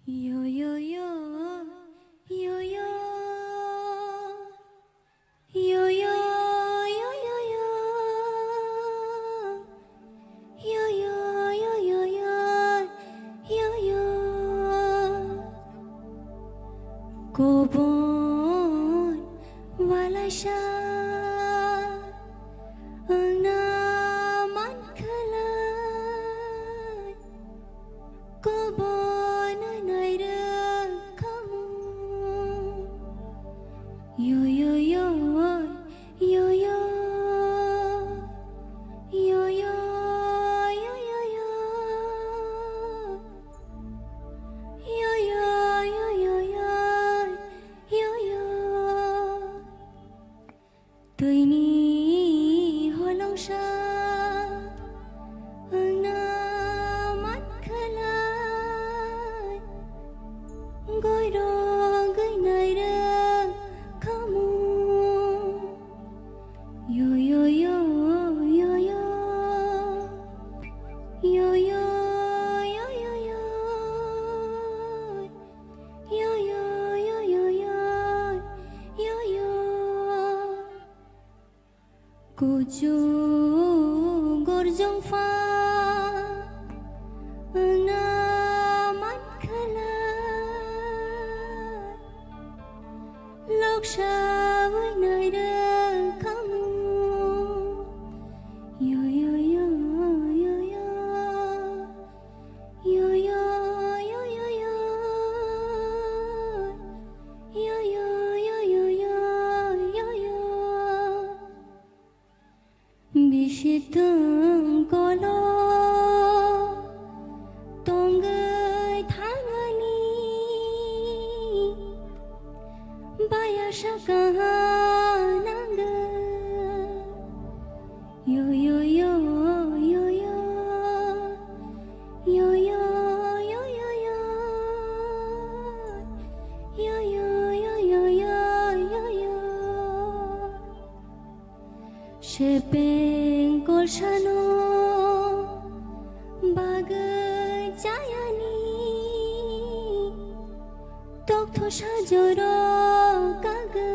Yo, yo, yo, yo, yo. Yo, yo, yo, yo, yo. Yo, yo, yo, yo, yo, yo, yo. Kobon walaisa wngna mankhalai. Kobon nairwkhamu. Yo, yo, yo, yo, yo. Yo, yo, yo, yo, yo. Yo, yo, yo, yo, yo. Yo, yo. Twini holongsa wngna mankhalai, goirok gwnai rwkhamu. Yo, yo, yo, yo, yo. Yo, yo, yo, yo, yo. Yo, yo, yo, yo, yo. Yo, yo. Kuchuk gorjong pha wngna mankhalai, loksa wi nairwkhamu. Yo, yo, yo, yo, yo. Yo, yo, yo, yo, yo. Yo, yo, yo, yo, yo, yo, yo. Bisi thwng kolo tongwi thangani baya saka nangwi. Yo, yo, yo, yo, yo. Yo, yo, yo, yo, yo. Yo, yo, yo, yo, yo, yo, yo. Sepeng kolsano bagwi chayani tokthor sajoro kagwi.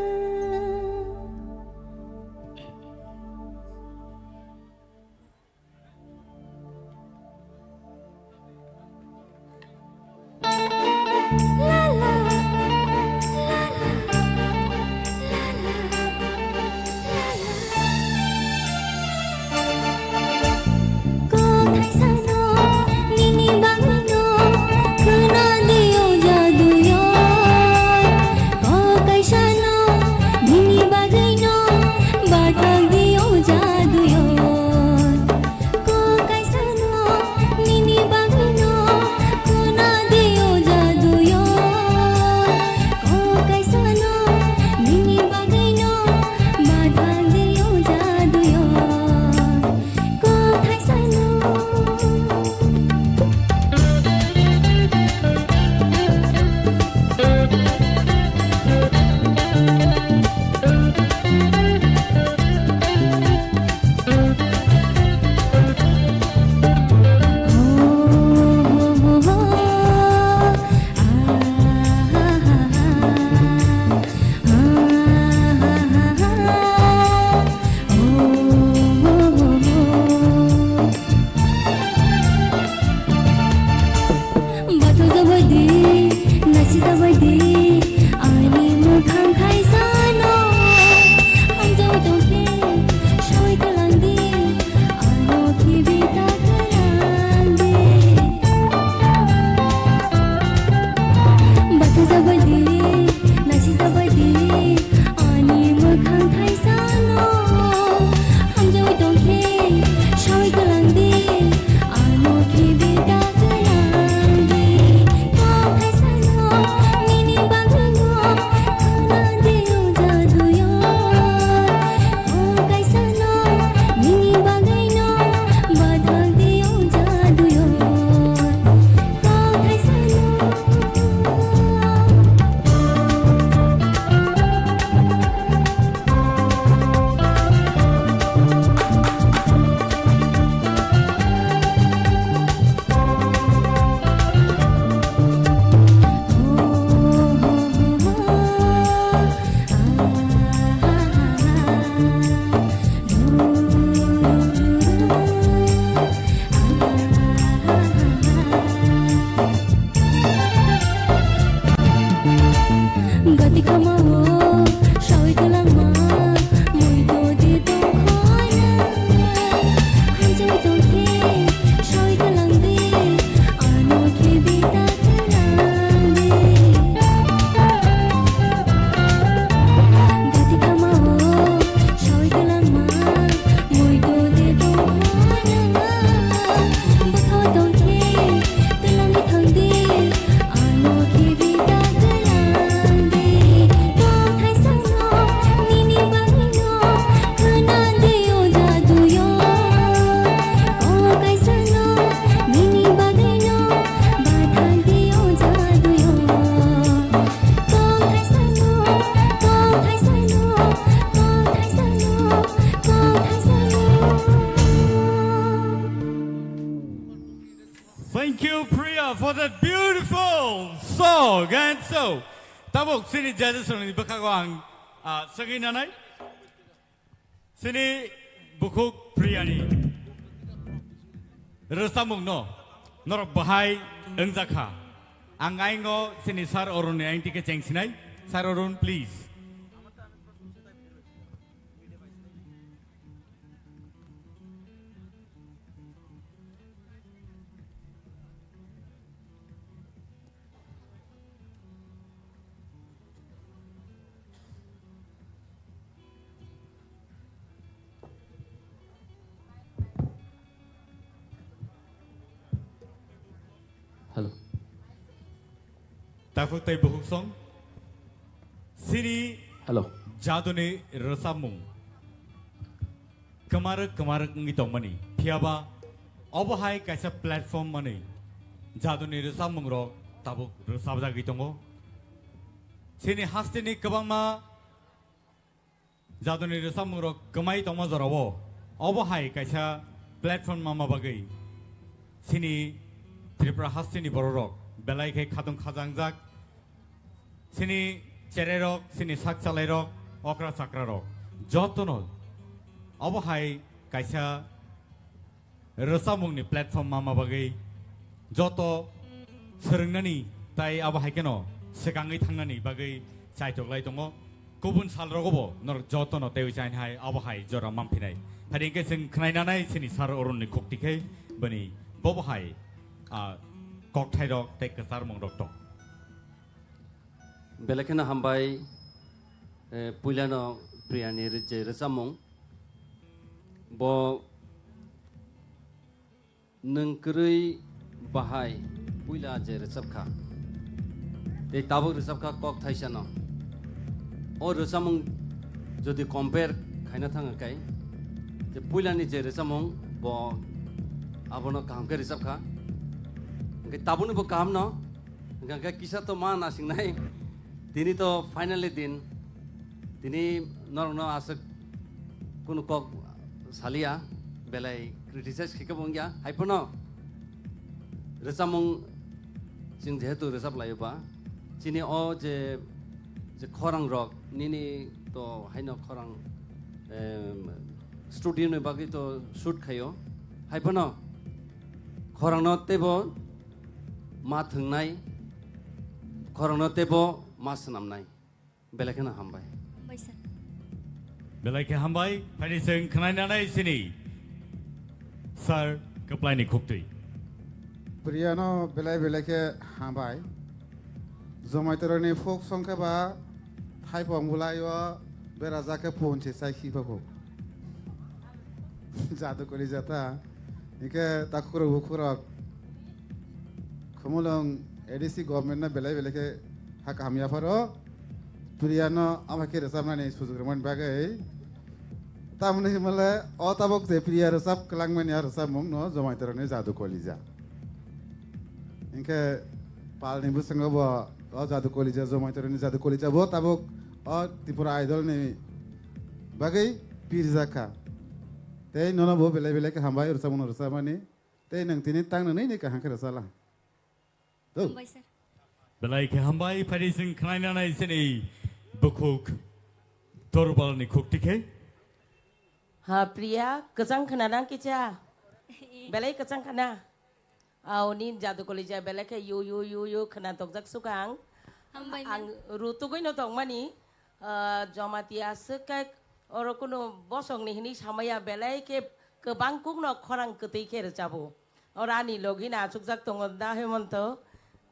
Tabuk chini judges rokni bwkhago ang, ah, swngwi nanai. Chini bukhuk Priyani rwchapmungno norok bahai wngjakha. Ang aingo chini Sir Arunni aingti khe chengsinai. Sir Arun, please. Hello. Takhuk tei bukhuk song. Siri Hello. Jaduni rwchapmung. Kwmarwk kwmarwk wngwi tongmani. Phiyaba obo hai kaisa platform manwi jaduni rwchapmungrok tabuk rwchapjagwi tongo. Chini hasteni kwbangma jaduni rwchapmungrok kwmai tongma jorao obo hai kaisa platform manma bagwi chini Tripura hasteni bororok belai khe khatung khajangjak. Chini chererok, chini sak chalairok, okra chakrarok, jotono obo hai kaisa rwchapmungni platform manma bagwi joto swrwngnani tai abo hai kheno swkangwi thangnani bagwi chaitok lai tongo. Kubun salrogobo norok jotono teiwi chainai abo hai jora manphinai. Hari hwnkhe chwng khnainanai chini Sir Arunni khukti khe boni bobo hai, ah, kokthairok tei kwcharmungrok tong. Belai kheno hambai, eh, puilano Priyani rw-, je rwchapmung. Bo nwng kwrwi bahai puila je rwchapkha. Tei tabuk rwchapkha kok thaisano. O rwchapmung jodi compare khaina thangkha kai, je puilani je rwchapmung bo abono kaham khe rwchapkha. Hwnkhe tabukni bo kahamno. Hwnkhe kisa to ma nasingnai. Tini to finally din. Tini norokno aswk kunu kok salia, belai criticize khe kebo wngya. Haiphano rwchapmung chwng jehetu rwchap laio ba, chini o je, je khorang rok nini to haino khorang, em, studio ni bagwi to shoot khaio. Haiphano khorangno teibo ma thwngnai, khorokno teibo ma swnamnai. Belai kheno hambai. Hambai sir. Belai khe hambai, phaini chwng khnainanai sini. Sir, kwplaini khuktwi. Priyano belai belai khe hambai. Jomaitorokni folk song khe ba thaipong bwlai o berajak khe punchi chai khipa kho. Jadu koli jata. Hingke takhurok bukhurok Khumulwng A D C government no belai belai khe ha kaham yapharo. Priya no ama khe rwchapnani sujuk rwmani bagwi. Tamoni himale o tabok je Priya rwchap kwlangmani a rwchapmung no Jomaitorokni Jadu Kolija. Hingke palni bwskango bo o Jadu Kolija, Jomaitorokni Jadu Kolija bo tabok o Tripura Idol ni bagwi pirjak kha. Tei nono bo belai belai khe hambai rwchapmung no rwchapmani. Tei nwng tini tang nwnwi ni kaham khe rwchala. Tau. Hambai sir. Belai khe hambai, phaidi chwng khnaina nai sini bukhuk Torbal ni khukti khe. Ha Priya, kwchang khna nang kicha? Belai kwchang khna. Au ni Jadu Kolija belai khe yu yu yu yu khna tokjak sukang. Hambai ma'am. Ang rutugwi no tongmani, ah, Jamatia swk khe oro kunu bosong ni hinwi samaya belai khe kwbang kuk no khorang kwtwi khe rwchabo. Oro ani logi no achukjak tongo da Hemonto.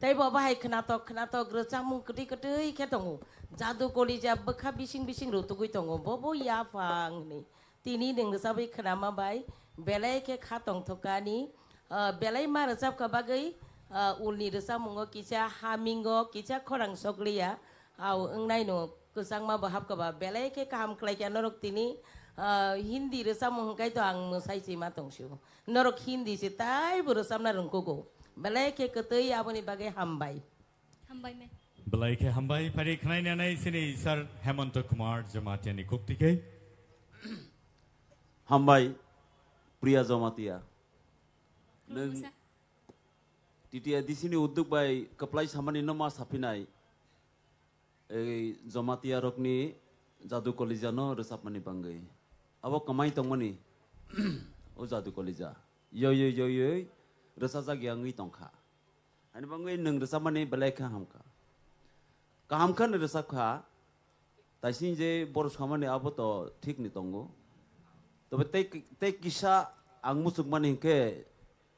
Tei bo bahai khnatok khnatok rwchapmung kwtwi kwtwi khe tongo. Jadu Kolija bwkha bising bising rutugwi tongo. Bo bo yaphang hinwi. Tini nwng rwchabwi khnama bai belai khe kha tongthokani, ah, belai ma rwchapkha bagwi, ah, ulni rwchapmungo kisa hamingo kisa khorang sokliya. Au wngnaino kwchangma bo hapkha ba belai khe kaham khlaikha norok tini, ah, Hindi rwchapmung hwnkhe to ang mwsai sima tongsio. Norok Hindi se taibo rwchapna rwngkugo. Belai khe kwtwi aboni bagwi hambai. Hambai me. Belai khe hambai, phari khnaina nai sini Sir Hemonto Kumar Jamatia ni khukti khe. Hambai, Priya Jamatia. Nwng T T A D C ni udduk bai kwplai samani no ma saphinai. Ei Jamatia rokni Jadu Kolija no rwchapmani bangwi. Abo kwmai tongmani o Jadu Kolija. Yoi yoi yoi yoi rwchajak ya wngwi tongkha. Ani bangwi nwng rwchapmani belai khe hamkha. Kaham khe nwng rwchapkha. Taising je boro samani abo to thik ni tongo. Tobe tei, tei kisa ang muchukmani hinkhe,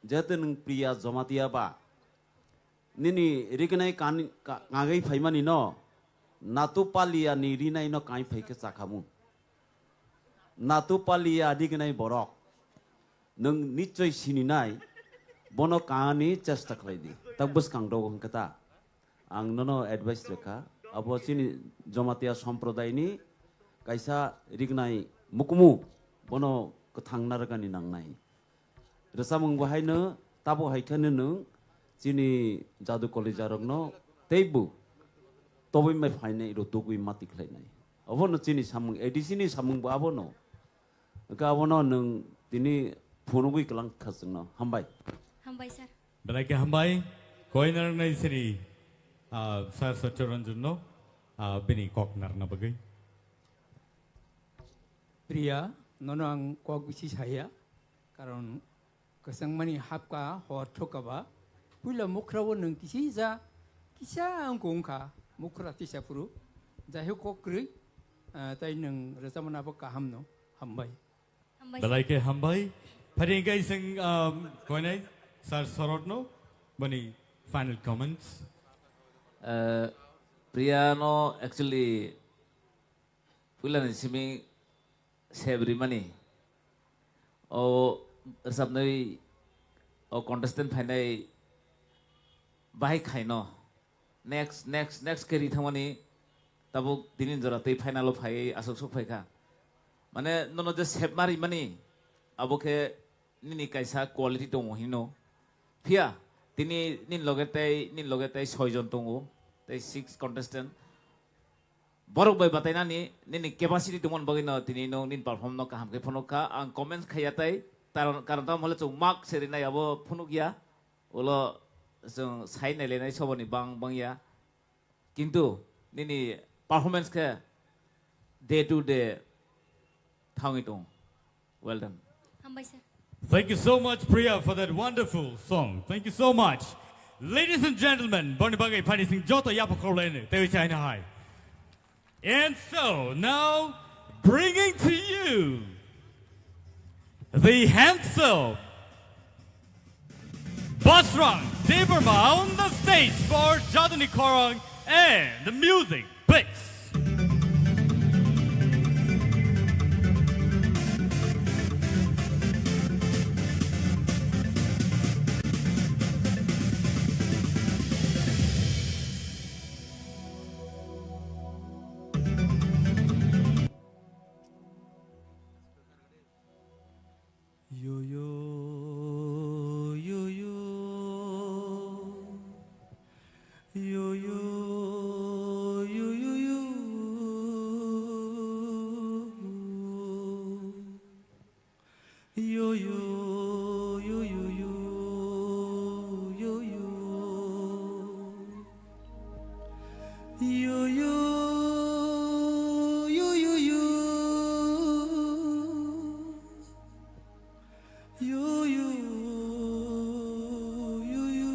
jehetu nwng Priya Jamatia ba, nini rignai kan-, ka-, kangwi phaimani no, Natu Palia ni rinai no kangwi phaikhe chakhamu. Natu Palia rignai borok, nwng nichoi sininai, bono kangani chesta khlai di. Tak bwskang rogo hwnkhe ta. Ang nono advice rwkha, abo chini Jamatia somprodai ni kaisa rignai mukumu, bono kwthang narwkani nangnai. Rwchapmung bo haino tabo hai kheno nwng chini Jadu Kolija rokno teibo tobwi mai phainai rw tugwi mati khlainai. Obono chini samung, A D C ni samung bo abono. Hwnkhe abono nwng tini phunugwi kwlang kha chwngno. Hambai. Hambai, sir. Belai khe hambai. Koi narwknai sini, ah, Sir Satya Ranjan no, ah, bini kok narwkna bagwi. Priya, nono ang kok bisi saya, karon kwchangmani hapka hor thokaba, puila mukhra o nwng kisija kisa wngkha, mukhra tisa phuru, jaihok kok kwrwi, ah, tai nwng rwchapmani abo kaham no, hambai. Hambai, sir. Belai khe hambai. Phari hwnkhe iseng, um, koinai Sir Sorot no boni final comments. Uh, Priya no actually puila ni simi sep rimani. O rwchapnai o contestant phainai bahai khaino. Next, next, next khe ri thangmani tabuk tini jora tei final o phaiwi aswk sok phaikha. Mane nono je sep ma rimani abo khe nini kaisa quality tongo hino. Phiya tini nini loge tei, nini loge tei soi jon tongo, tei six contestant. Borok bai batainani nini capacity tongmani bagwi no tini no nini perform no kaham khe phunuk kha. Ang comments khaiya tai, karon, karon tamo hole chwng mark se rinai abo phunuk ya. Ulo chwng sai nailainai soboni bang bang ya. Kintu nini performance khe day to day thangwi tong. Well done. Hambai, sir. Thank you so much, Priya, for that wonderful song. Thank you so much. Ladies and gentlemen, boni bagwi phani sing joto yapo khorlaini, tewi chaina hai. And so, now, bringing to you the handsome Basrang Debbarma on the stage for Jaduni Khorang and the music, please. Yo, yo, yo, yo. Yo, yo, yo, yo, yo. Yo, yo, yo, yo, yo. Yo, yo. Yo, yo, yo, yo, yo. Yo, yo, yo, yo.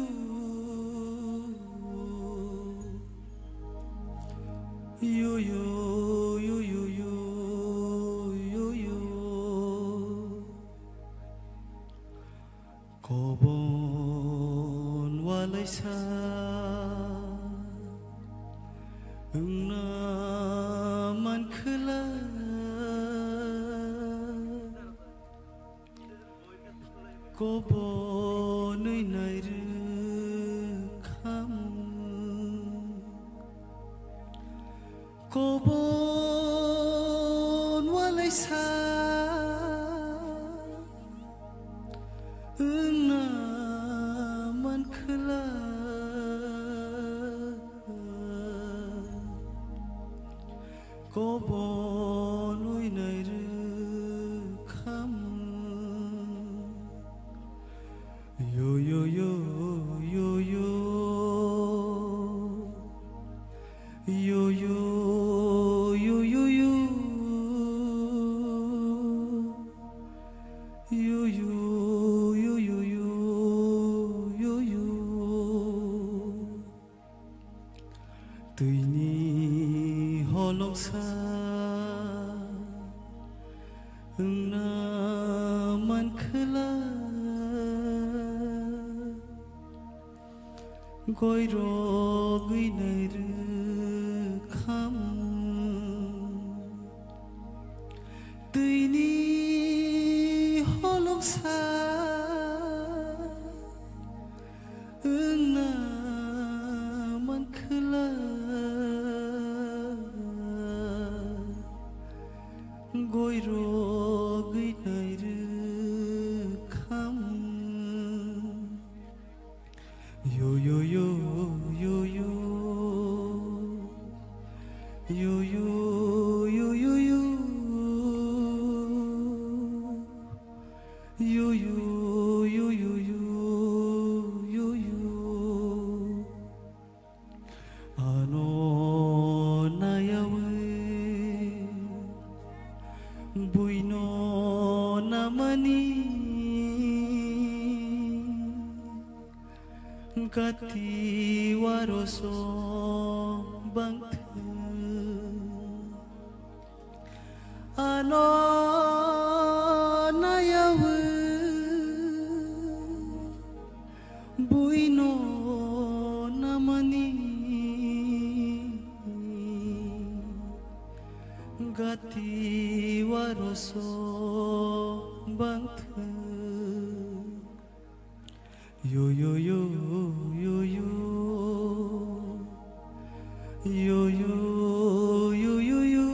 Yo, yo, yo, yo, yo, yo, yo. Kobon walaisa wngna mankhwla. Kobonwi nairwkhamu. Kobon walaisa wngna mankhwla. Kobonwi nairwkhamu. Yo, yo, yo, yo, yo. Yo, yo. Wngna mankhwla goirogwi nai rwkhamu twini holongsa. Wngna mankhwla goirogwi nai rwkhamu. Yo, yo, yo, yo, yo. Yo, yo, yo, yo, yo. Yo, yo, yo, yo, yo, yo, yo. Ano nayawi buino namani gati waroso bangthwng. Ano nayawi buino namani gati waroso bangthwng. Yo, yo, yo, yo, yo. Yo, yo, yo, yo, yo.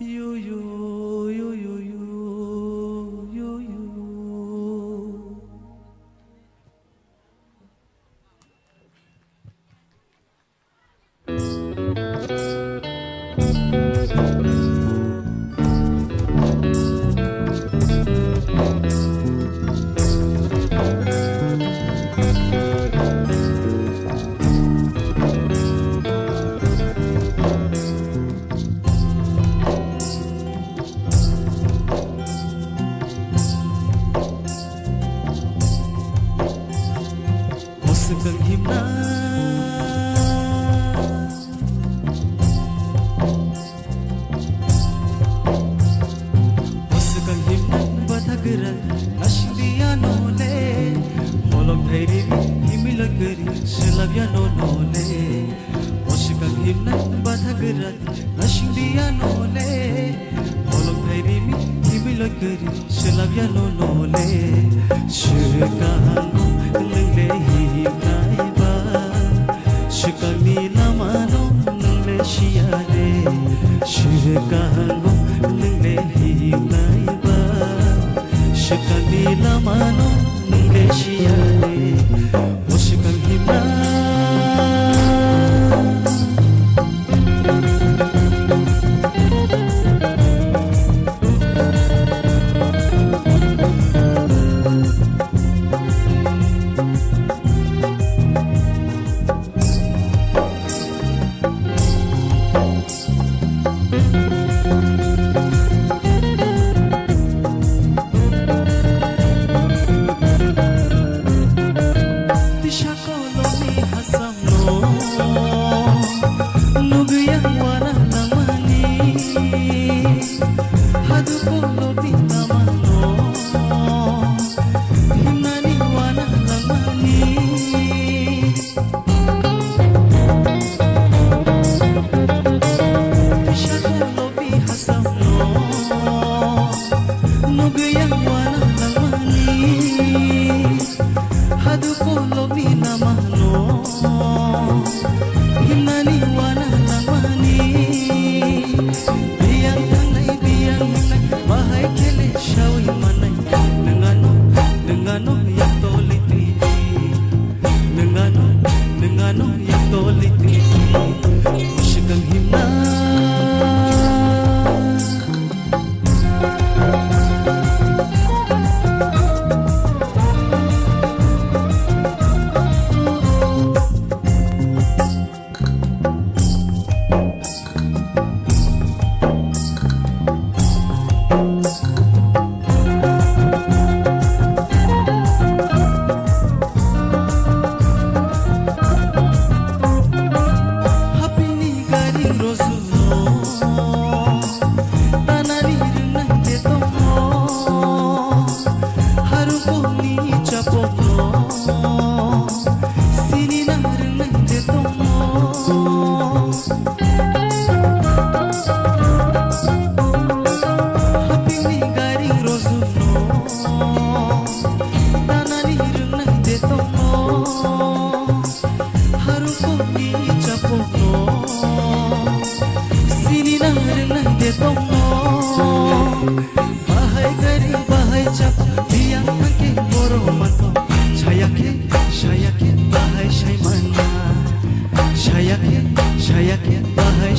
Yo, yo, yo, yo, yo, yo, yo. O swkang himna. O swkang himna batha gwra nasingdi ano le. Holok thairimi himwi loi kwrwi swlapya no no le. O swkang himna batha gwra nasingdi ano le. Holok thairimi himwi loi kwrwi swlapya no no le. Swkang nwng le himnai ba, swkangni lama no nwng le siya le. Swkang nwng le himnai ba, swkangni lama no nwng le siya le. O swkang himna. Tisa kolokni hasamno nugwi ang wana nangmani, hadu kolokni lamano himnani wana nangmani. Tisa kolokni hasamno nugwi ang wana nangmani, hadu kolokni lamano himnani wana nangmani.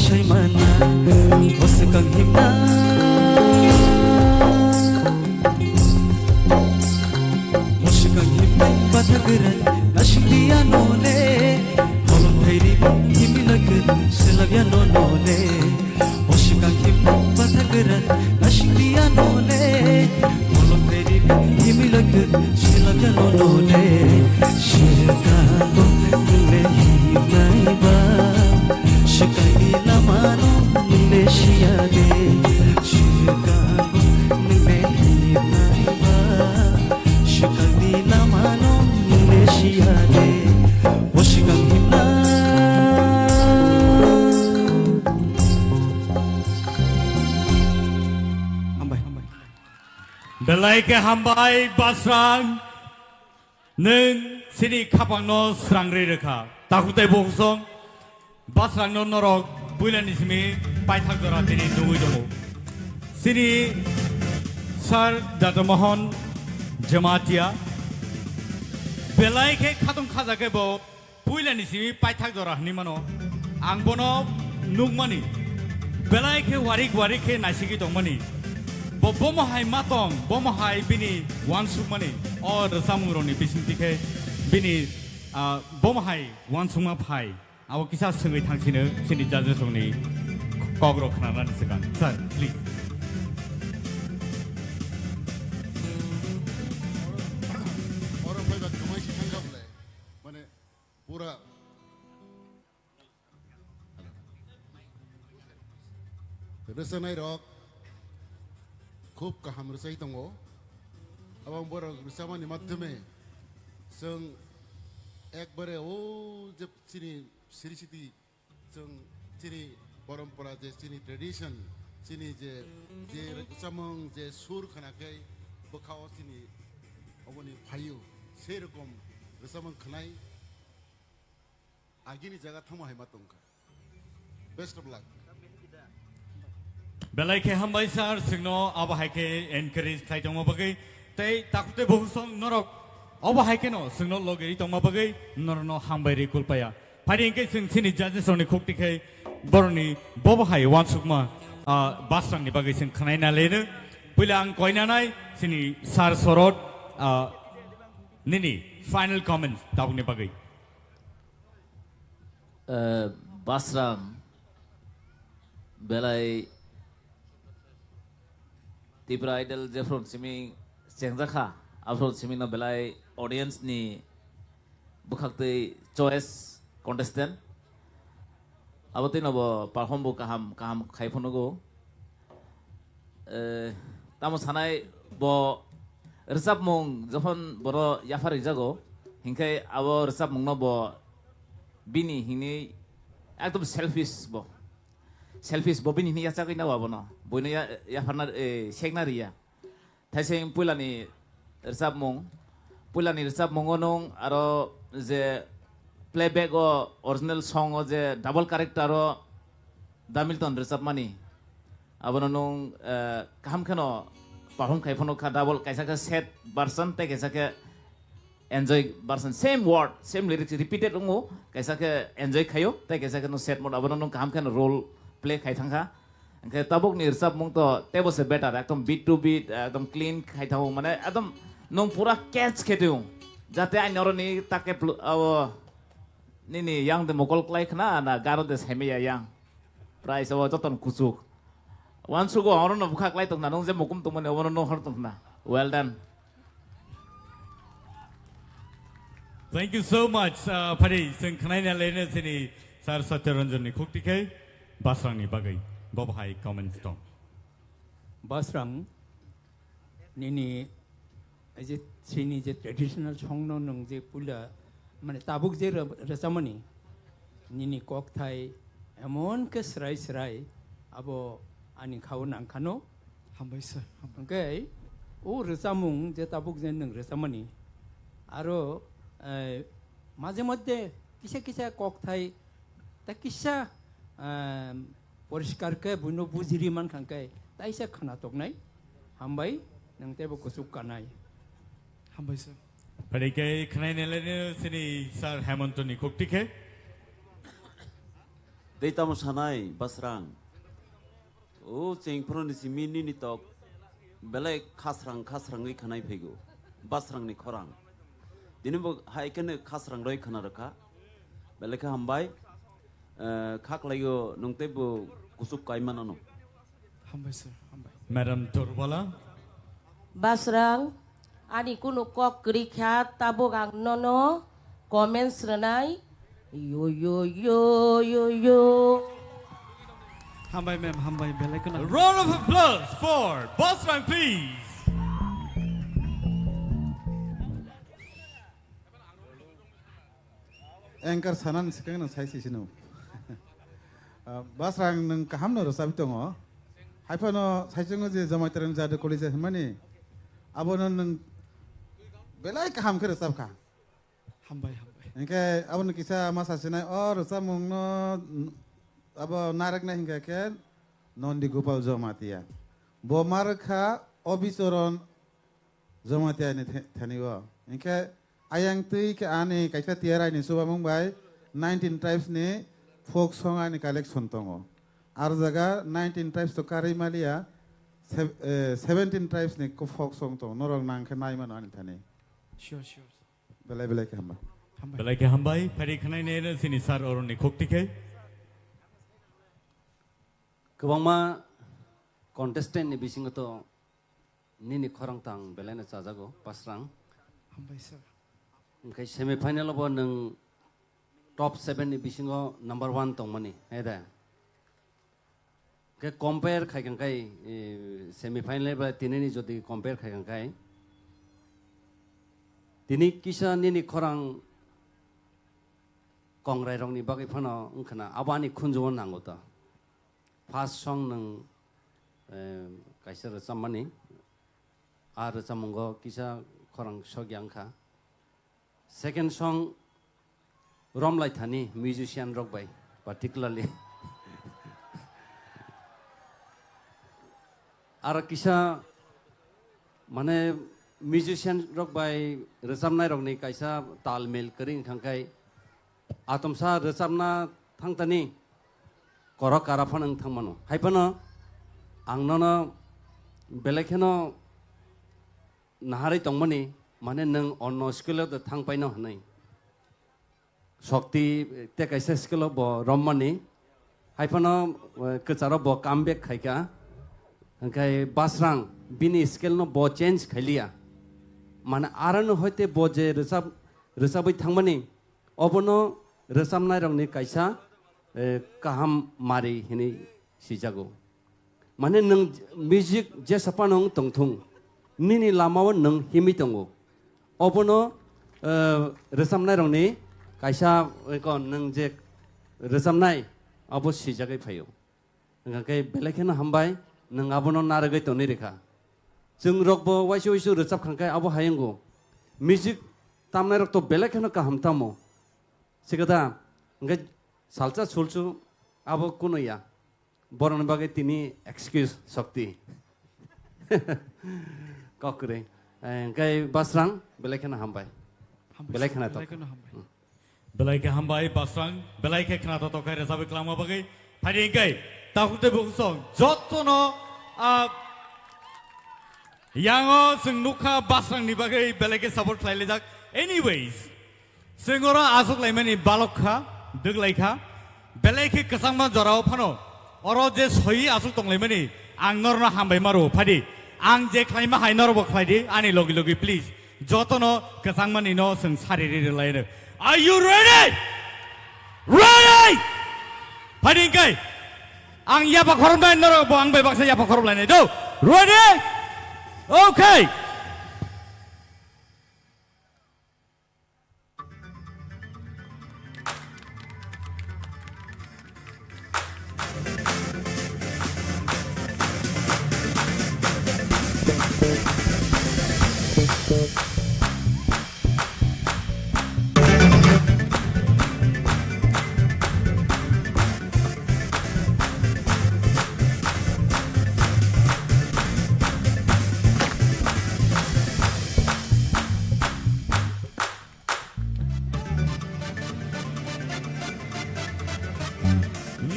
Saimana, o swkang himna. O swkang himnai bathagwrang, nasingdi anole. Holong thairi himilakun, selabya nonole. O swkang himnai bathagwrang, nasingdi anole. Holong thairi himilakun, selabya nonole. Swkango nungle himnai ba. Swkangni lamano nungle siya de, swkango nungle himnai ba. Swkangni lamano nungle siya de, o swkang himna. Hambai. Belai khe hambai, Basrang. Nwng chini khapangno srangri rwkha. Takhuk tei bukhuk song, Basrangno norok puilani simi paithak jora tini nugwi tongo. Chini Sir Dr. Mohan Jamatia belai khe khatong khaja khe bo puilani simi paithak jora hwnwi mano. Ang bono nukmani, belai khe warik warik khe naisigwi tongmani. Bo bomo hai ma tong, bomo hai bini uansukmani, o rwchapmungrokni bisingtwi khe bini, ah, bomo hai uansukma phai. Abo kisa swngwi thangsino chini judges rokni kokrok khnanani swkang. Sir, please. Oro phaiba kwmai se thangkha bwle. Mane pura rwchanairok khub kaham rwchai tongo. Abang borok rwchapmani madhyome chwng ekbare o je chini siri siti chwng chini porompora je chini tradition chini je, je rwchapmung je sur khna khe bwkha o chini oboni phaio sei rokom rwchapmung khnai. Agini jaga thangma hai ma tongkha. Best of luck. Belai khe hambai sir, chwngno abo hai khe encourage khlai tongma bagwi tei takhuk tei bukhuk song norok abo hai kheno chwngno logeri tongma bagwi norokno hambai ri kulpaya. Phai di hwnkhe chwng chini judges rokni khuk tikhe borokni bobo hai uansukma, ah, Basrangni bagwi chwng khnaina leno. Puila ang koinanai chini sir Sorot, ah, nini final comments tabukni bagwi. Eh, Basrang belai Tipra Idol jephru simi chengjakha, aphru simi no belai audience ni bwkhaktwi choice contestant. Abo twi no bo perform bo kaham, kaham khai phunugo. Eh, tamo sanai bo rwchapmung jokhon boro yaphar rijago, hinkhe abo rwchapmungno bo bini hinwi ekdom selfish bo. Selfish bo bini hinwi yachagwi nao abono. Boino ya-, yapharna, eh, sekna riya. Thaising puilani rwchapmung, puilani rwchapmungo nwng aro je playback o original song o je double character o Damilton rwchapmani, abono nwng, eh, kaham kheno perform khai phano kha double, kaisa khe sad version tei kaisa khe enjoy version, same word, same lyrics repeated wngo, kaisa khe enjoy khaio tei kaisa khe nwng sad mode, abono nwng kaham kheno role play khai thangkha. Hwnkhe tabukni rwchapmung to teibo se better, ekdom beat to beat, ekdom clean khai thango, mane ekdom nwng pura catch khe tong. Jate ani oroni take pl-, abo nini yang de mokol klai khna na garo de saimaya yang. Price abo joton kuchuk. Wansugo orono bwkha klai tongna, nwng je mukum tongmani obono nwng hor tongna. Well done. Thank you so much. Uh, phari, chwng khnaina lene chini Sir Satya Ranjan ni khukti khe Basrang ni bagwi. Bobo hai comments tong. Basrang, nini, ei je chini je traditional song no nwng je puila, mane tabuk je re-, rwchapmani, nini kokthai emon khe srai srai abo ani khao nangkhano. Hambai sir, hambai. Hwnkhe o rwchapmung je tabuk je nwng rwchapmani, aro, eh, maje moddhe kisa kisa kokthai ta kisa, eh, poriskar khe buino bujiri mankha hwnkhe taisa khna toknai. Hambai, nwng teibo kuchuk kanai. Hambai sir. Phari khe khnaina lene chini Sir Hemant ni khukti khe. Tei tamo sanai, Basrang? O chengphru ni simi nini tok belai khasrang khasrangwi khanai phaigo. Basrang ni khorang. Dini bo hai kheno khasrang roi khana rwkha. Belai khe hambai. Eh, kha khlaio nwng tei bo kuchuk kaimano no. Hambai sir, hambai. Madam Torbala. Basrang, ani kunu kok kwrwi kha, tabuk ang nono comments rwnai. Yo, yo, yo, yo, yo. Hambai ma'am, hambai, belai kheno. A round of applause for Basrang, please. Anchor sanani swkang no sai sisino. Ah, Basrang nwng kaham no rwchapwi tongo. Haiphano saichungo je Jamaitari Jadu College hwnmani, abono nwng belai kaham khe rwchapkha. Hambai, hambai. Hinkhe abono kisa ma sasinai, o rwchapmungno, abo narwknai hinkhe khe Nondi Gopal Jamatia. Bo ma rwkha Obichoron Jamatia ni the-, thani o. Hinkhe ayang twi khe ani kaisa tiyarai ni chubamung bai nineteen tribes ni folk song ani collection tongo. Ar jaga nineteen tribes to karwi maliya, sev-, eh, seventeen tribes ni ko folk song tongo. Norok nang khe nai mano ani thani. Sure, sure. Belai belai khe hambai. Hambai. Belai khe hambai. Phari khnai ne sini sir oroni khokti khe. Kwbangma contestant ni bisingo to nini khorang tang belai no chajago, Basrang. Hambai sir. Hwnkhe semi final bo nwng top seven ni bisingo number one tongmani, he da? Hwnkhe compare khai kang khai, eh, semi final ba tini ni jodi compare khai kang khai, tini kisa nini khorang kongrai rokni bagwi phano wngkhana abo ani khunjugo nango to. First song nwng, eh, kaisa rwchapmani, a rwchapmungo kisa khorang sokya wngkha. Second song romlai thani musician rok bai particularly. Aro kisa mane musician rok bai rwchapnai rokni kaisa tal mil kwrwi wngkha khe Atomsa rwchapna thangtani korok kara phano wng thangmano. Hai phano ang nono belai kheno naharwi tongmani, mane nwng onno skill o de thang paino hwnwi. Shokti te kaisa skill o bo rommani. Hai phano, eh, kwcharo bo comeback khaika. Hwnkhe Basrang bini skill no bo change khailiya. Mane arano hoite bo je rwchap, rwchabwi thangmani, obono rwchapnairokni kaisa, eh, kaham mari hinwi sijago. Mane nwng music jesa phano wng tongthung, nini lamao nwng himwi tongo. Obono, eh, rwchapnairokni kaisa, eko nwng je rwchapnai, abo sijagwi phaio. Hwnkha khe belai kheno hambai, nwng abono narwgwi tonwi rwkha. Chwng rokbo waisa waisa rwchap kha khe abo hai wngo. Music tamnairok to belai kheno kaham tamo. Sikada, hwnkhe salsa sulsu abo kuno ya. Borokni bagwi tini excuse Shokti. Kok kwrwi. Eh, hwnkhe Basrang, belai kheno hambai. Hambai, belai kheno belai tok. Kheno hambai. Hmm. Belai khe hambai, Basrang, belai khe khna totok khai rwchapwi kwlangma bagwi. Phaidi hwnkhe, takhuk tei bukhuk song, jotono, ah, yango chwng nukha Basrangni bagwi belai khe support khlai laijak. Anyways, chwng oro achuk laimani balok kha, dwk lai kha, belai khe kwchangma jorao phano, oro je soi achuk tong laimani, ang norno hambai ma rwo, phaidi, ang je khlaima hai norokbo khlai di, ani logi logi please. Jotono kwchangmani no chwng sari ri rwlai rw. Are you ready? Ready? Phaidi hwnkhe ang yapha khoromnai norok bo ang bai baksa yapha khoromlainai do. Ready? Okay.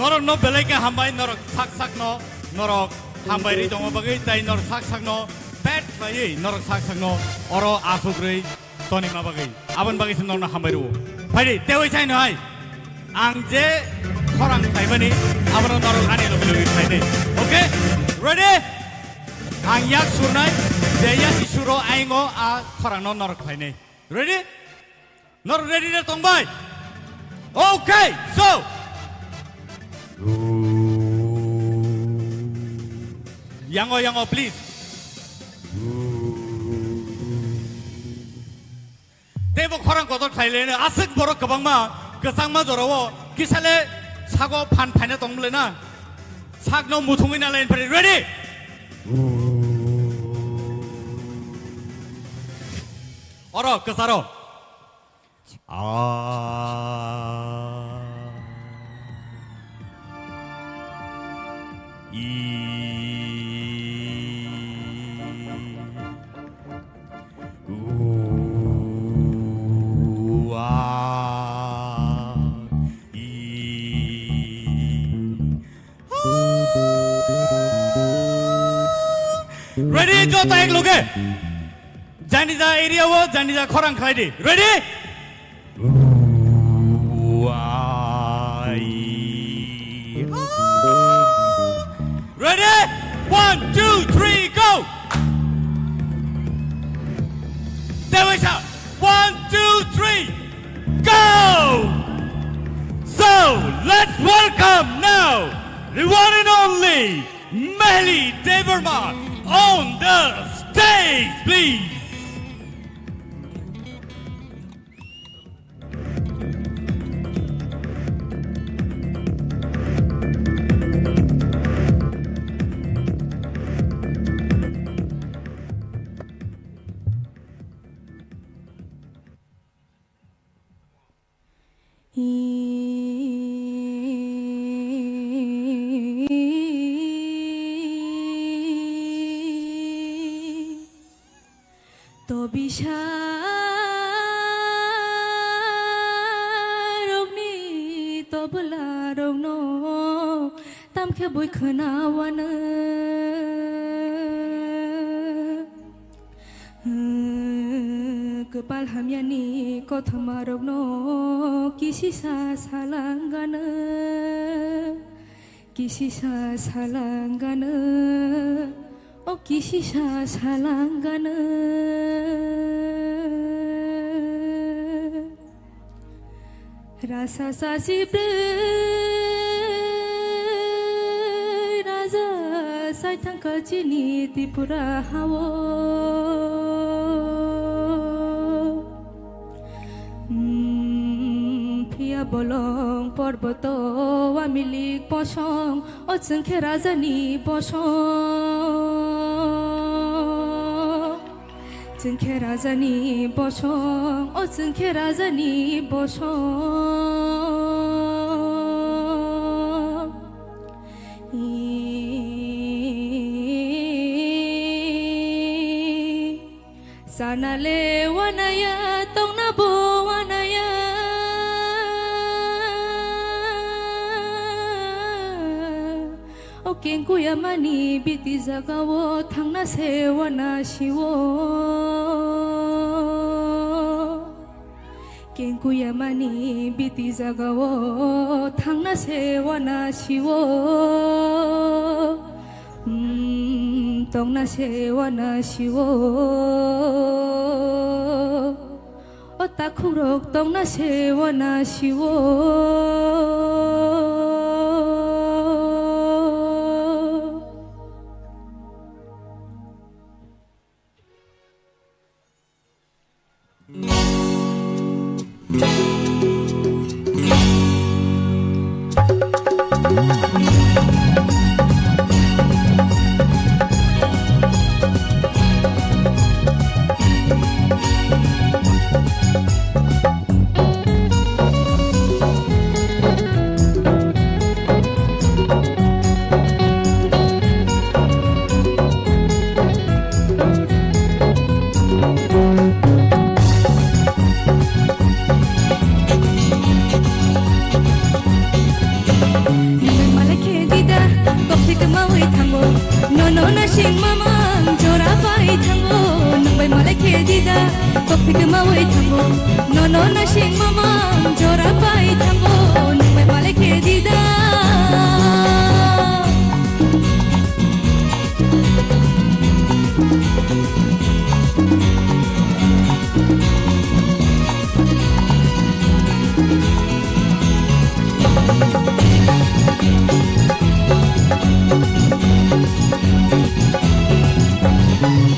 Norokno belai khe hambai, norok sak sakno norok hambai rwi tongma bagwi, tai norok sak sakno pet khlaiwi norok sak sakno oro asuk rwi tonima bagwi. Aboni bagwi se norokno hambai rwo. Phaidi, tei oi saino hai. Ang je khorang khlaimani, abono norok ani logi logi khlainai. Okay? Ready? Ang yak surnai, je yak suro aingo a khorangno norok khlainai. Ready? Norok ready de tongbai? Okay, so. Yango, yango, please. Teibo khorang kotor khlai le, aswk borok kwbangma, kwchangma jorao, kisale sago phan phaina tong le na. Sakno muthungwi na line phari, ready? Oro, kwcharo. Ah. I. U, a, i. Ready, joto ek loge. Janija area o, janija khorang khlai di. Ready? U, a, i. Ready? One, two, three, go! Tei waisa. One, two, three, go! So, let's welcome now the one and only Mehli Debbarma on the stage, please. To bisa rokni tobla rokno tamkhe bui khwnawano. Kwpal hamyani kothoma rokno kisisa salangano. Kisisa salangano, o kisisa salangano. Rasa sasi brwi raja sai thangkha chini Tripura hao. Hmm, phiya bolong porboto wamilik bosong, o chwng khe rajani bosong. Chwng khe rajani bosong, o chwng khe rajani bosong. Sana le wanaya, tongna bo wanaya. O kengkuyamani biti jagao thangna se wana siwo. Kengkuyamani biti jagao thangna se wana siwo. Hmm, tongna se wana siwo. O takhukrok tongna se wana siwo. Mawi thango, nono nasing mamang jora pai thango, nung bai malai khe dida. Tokphi khe mawi thango, nono nasing mamang jora pai thango, nung bai malai khe dida.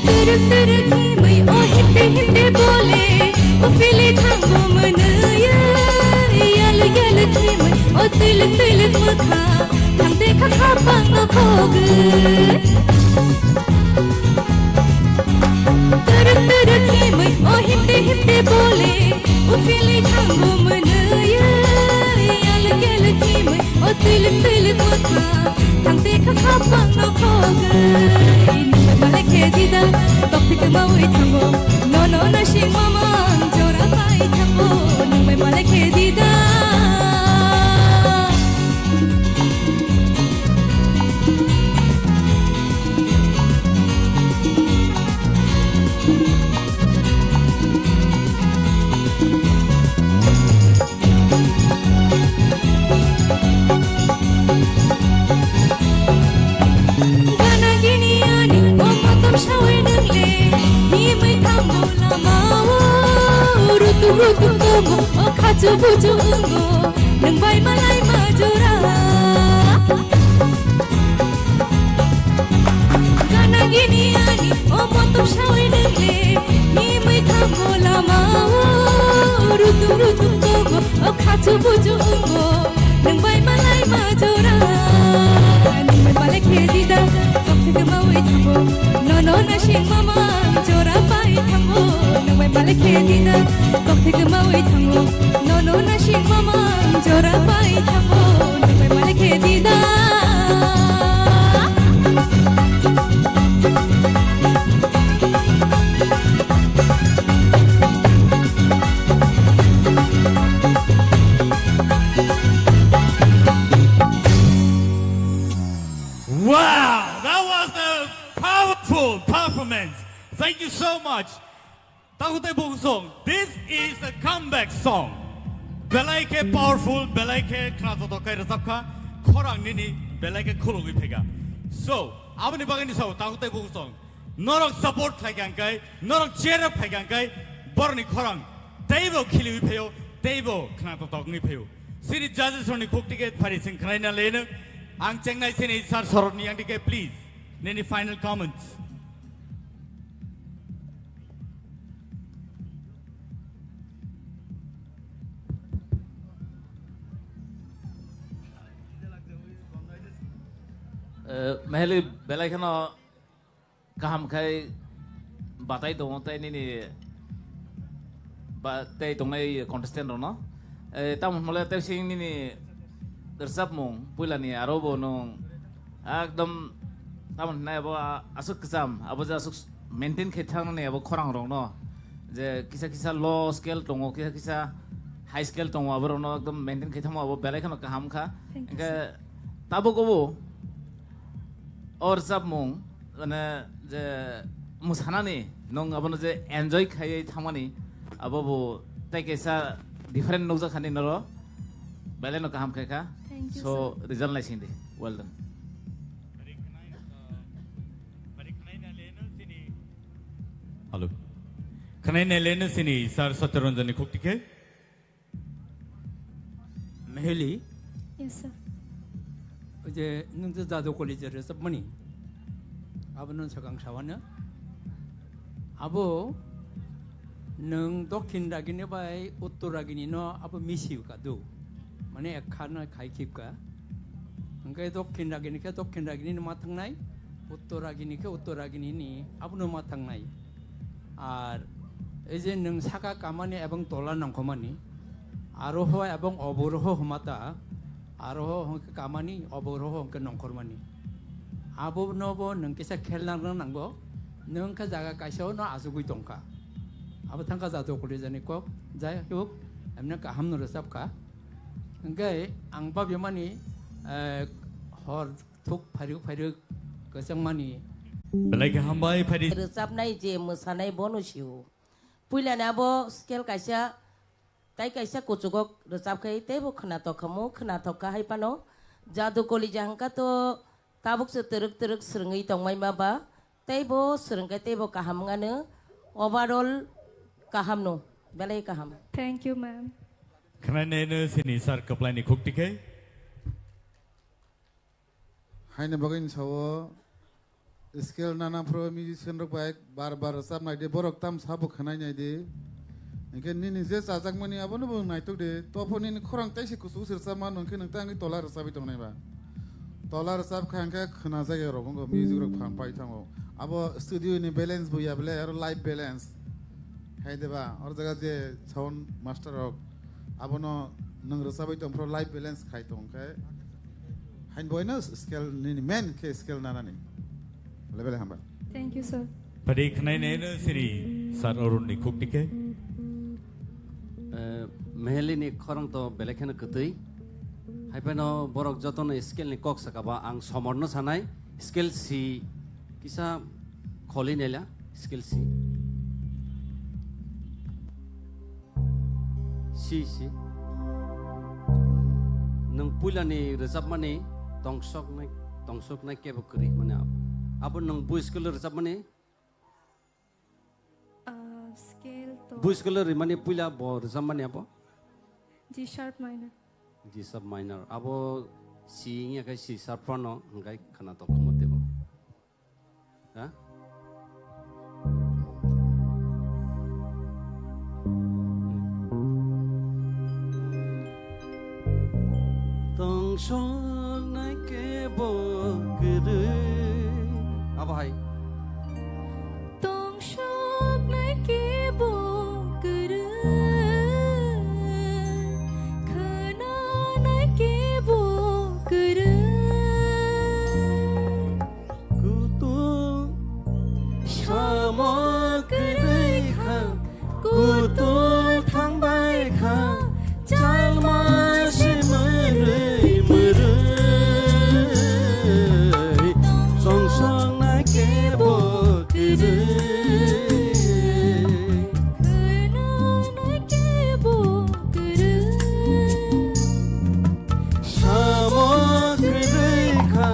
Turuk turuk himwi o himte himte bole, o fili thango mwnwi, yaluk yaluk himwi o twiluk twiluk mwkha, thangte kha khapang no khogwi. Turuk turuk himwi o himte himte bole, o fili thango mwnwi, yaluk yaluk himwi o twiluk twiluk mwkha, thangte kha khapang no khogwi. Nung bai malai khe dida, tokphi khe mawi thango, nono nasing mamang jora pai thango, nung bai malai khe dida. Gana gini ani o motom sawi nungle, himwi thango lama o, rutuk rutuk tongo o khachu buchu wngo, nung bai malai ma jora. Gana gini ani o motom sawi nungle, himwi thango lama o, rutuk rutuk tongo o khachu buchu wngo, nung bai malai ma jora. Nung bai malai khe dida, tokphi khe mawi thango, nono nasing mamang jora pai thango, nung bai malai khe dida, tokphi khe mawi thango, nono nasing mamang jora pai thango, nung bai malai khe dida. Wow, that was a powerful performance. Thank you so much. Takhuk tei bukhuk song, this is a comeback song. Belai khe powerful, belai khe khnathokthok khe rwchapkha, khorang nini belai khe khulugwi phaikha. So, aboni bagwino sao takhuk tei bukhuk song. Norok support khlaikha hwnkhe, norok cheer up khlaikha hwnkhe, borokni khorang teibo khiliwi phaio, teibo khnathokthok wngwi phaio. Sini judges rokni khuk ticket phari chwng khnaina leno. Ang chengnai sini sir Sorotni yang dike, please. Nini final comments. Eh, Meheli belai kheno kaham khai batai tongo tei nini ba tei tongnai contestant rokno. Eh, tamo hwnle tei sing nini rwchapmung puilani aro bo nwng ekdom tamo hwnai abo a-, aswk kwcham, abo je aswk maintain khe thangmani abo khorang rokno je kisa kisa low scale tongo, kisa kisa high scale tongo, abo rokno ekdom maintain khe thangma abo belai kheno kaham kha. Thank you, hwnkhe sir. Tabuk obo o rwchapmung, mane, je mwsanani nwng abono je enjoy khaiwi thangmani, abo bo tei kaisa different nukjakha nini oro, belai no kaham khaikha. Thank you, so, sir. Result naisingdi. Well done. Hello. Khwnai naileno sini Sir Satyaranjan ni khuk tikhe. Meheli. Yes, sir. Oje nwng je Jadukoli je rwchapmani, abono swkang sawano. Abo nwng Dokhin Ragini bai Uttor Ragini no abo misi kadu. Mane ekha no khai khibka. Hwnkhe Dokhin Ragini khe Dokhin Ragini no ma thangnai, Uttor Ragini khe Uttor Ragini ni abono ma thangnai. Ar ei je nwng saka kamani ebong tola nongkhormani, aro ho ebong oboro ho hwmata, aro ho hwnkhe kamani, oboro ho hwnkhe nongkhormani. Abono bo nwng kisa khel nang nango, nwng khe jaga kaisa o no achugwi tongkha. Abo thangkha Jadukoli jani kok, jai hok, emne kaham no rwchapkha. Hwnkhe ang babimani, eh, hor Thuk phairuk phairuk kwchangmani. Belai khe hambai phaidi. Rwchapnai je mwsanai bono sio. Puilani abo scale kaisa, tai kaisa kuchugo rwchap khai teibo khwnatok khamu, khwnatok kha hai phano. Jadu Kolija hwnkha to tabuk se twrwk twrwk swrwngwi tongmai ma ba, teibo swrwng khe teibo kaham wngano, overall kaham no, belai kaham. Thank you, ma'am. Khwnai nai no sini sir kwplai ni khuk tikhe. Haini bagwi ni sao scale nana phuru musician rok bai bar bar rwchap nai di, borok tam sabo khwnai nai di. Hinkhe nini je chajakmani abono bo naitok di, tophor nini khorang teisi kuchuk se rwchap mano hinkhe nwng tei ang tola rwchapwi tongnai ba. Tola rwchap kha hinkhe khwna jagwi rok wngkha, music rok phang pai thango. Abo studio ni balance bo ya bele aro live balance. Hai de ba, oro jaga je sound master rok abono nwng rwchabwi tong phuru live balance khai tong khe. Hain boino scale nini main khe scale nanani. Level hamba. Thank you, sir. Padi khnai ne no siri sir Arun ni khuk tike. Eh, Meheli ni khorang to belai kheno kwtwi. Hai phano borok jotono scale ni kok sakaba ang somor no sanai. Scale si kisa kholi nela scale si. Si, si. Nwng puilani rwchapmani tongsoknai, tongsoknai kebo kwrwi mani abo. Abo nwng bu scale rwchapmani? Ah, scale to. Bu scale rwmani puila bo rwchapmani abo? G sharp minor. G sharp minor. Abo si wngya khe C sharp phano hwnkhe khwnatok khamu teibo. Ha? Tongsoknai kebo kwrwi. Abo hai. Tongsoknai kebo kwrwi. Khwnanai kebo kwrwi. Kutung samo kwrwi kha, kutung thangbai kha, chalma se mwrwi mwrwi. Songsong na kebo kwrwi. Khwnanai kebo kwrwi. Samo kwrwi kha,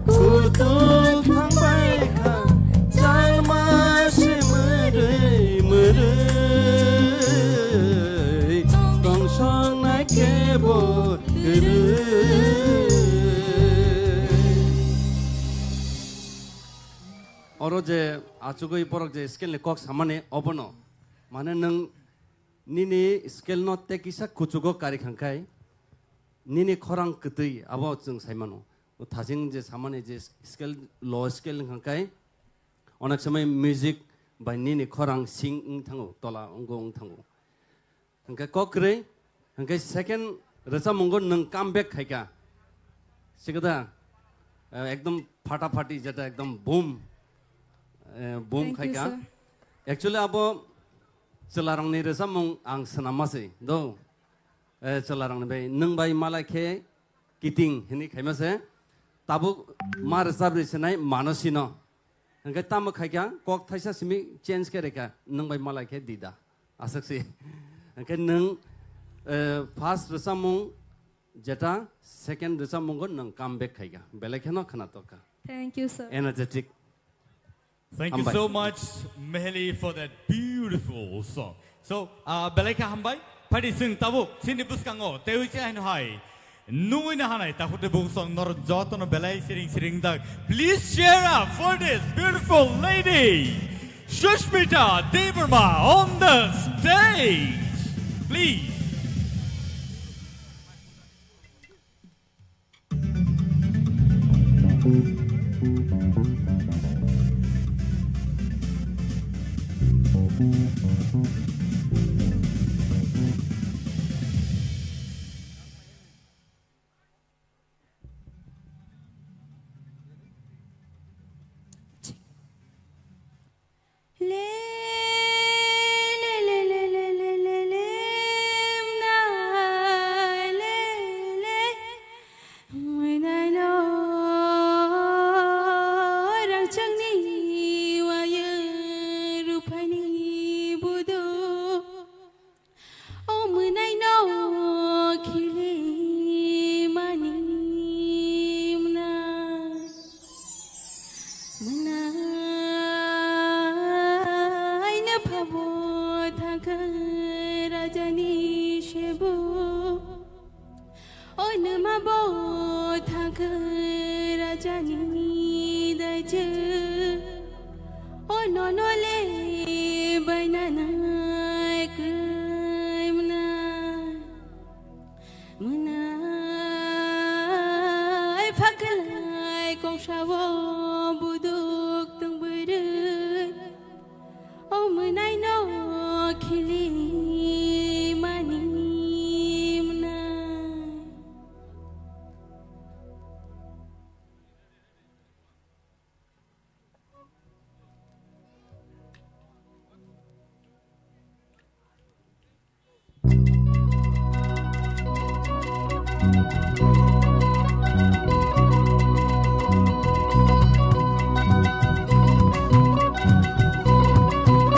kutung thangbai kha, chalma se mwrwi mwrwi, tongsong na kebo kwrwi. Oro je achugwi borok je scale ni kok samani obono, mane nwng nini scale no tei kisa kuchugo kari khangkhai, nini khorang kwtwi abo chwng sai mano. O thaching je samani je scale, low scale wngkha khe, onek somoi music bai nini khorang sing wng thango, tola wnggo wng thango. Hwnkhe kok kwrwi, hwnkhe second rwchapmungo nwng come back khaikha. Sikada, eh, ekdom phata phati jeta ekdom boom, eh, boom Thank you, khaikha. Sir. Actually abo chwlarangni rwchapmung ang swnamma se do. Eh, chwlarangni bai, nwng bai malai khe kiting hinwi khaima se. Tabuk ma rwchapri sinai mano sino. Hwnkhe tamo khaikha kok thaisa simi change khe rwkha, nwng bai malai khe dida. Aswk si. Hwnkhe nwng, eh, first rwchapmung jeta, second rwchapmungo nwng come back khaikha. Belai kheno khwnatok kha. Thank you, sir. Energetic. Thank you Hambai. So much, Meheli, for that beautiful song. So, uh, belai kha hambai. Phaidi chwng tabuk chini bwskango teiwi se haino hai nungwi na hanai takhuk tei bukhuk song norok jotono belai siring siring dak. Please cheer up for this beautiful lady, Sushmita Debbarma, on the stage. Please. Thangkha rajani sebo, o nwma bo thangkha rajani daijwk, o nono le bainanai kwmwnai. Mwnai phaklai kongsao buduk tong bwrwi, o mwnaino khilimani mwnai.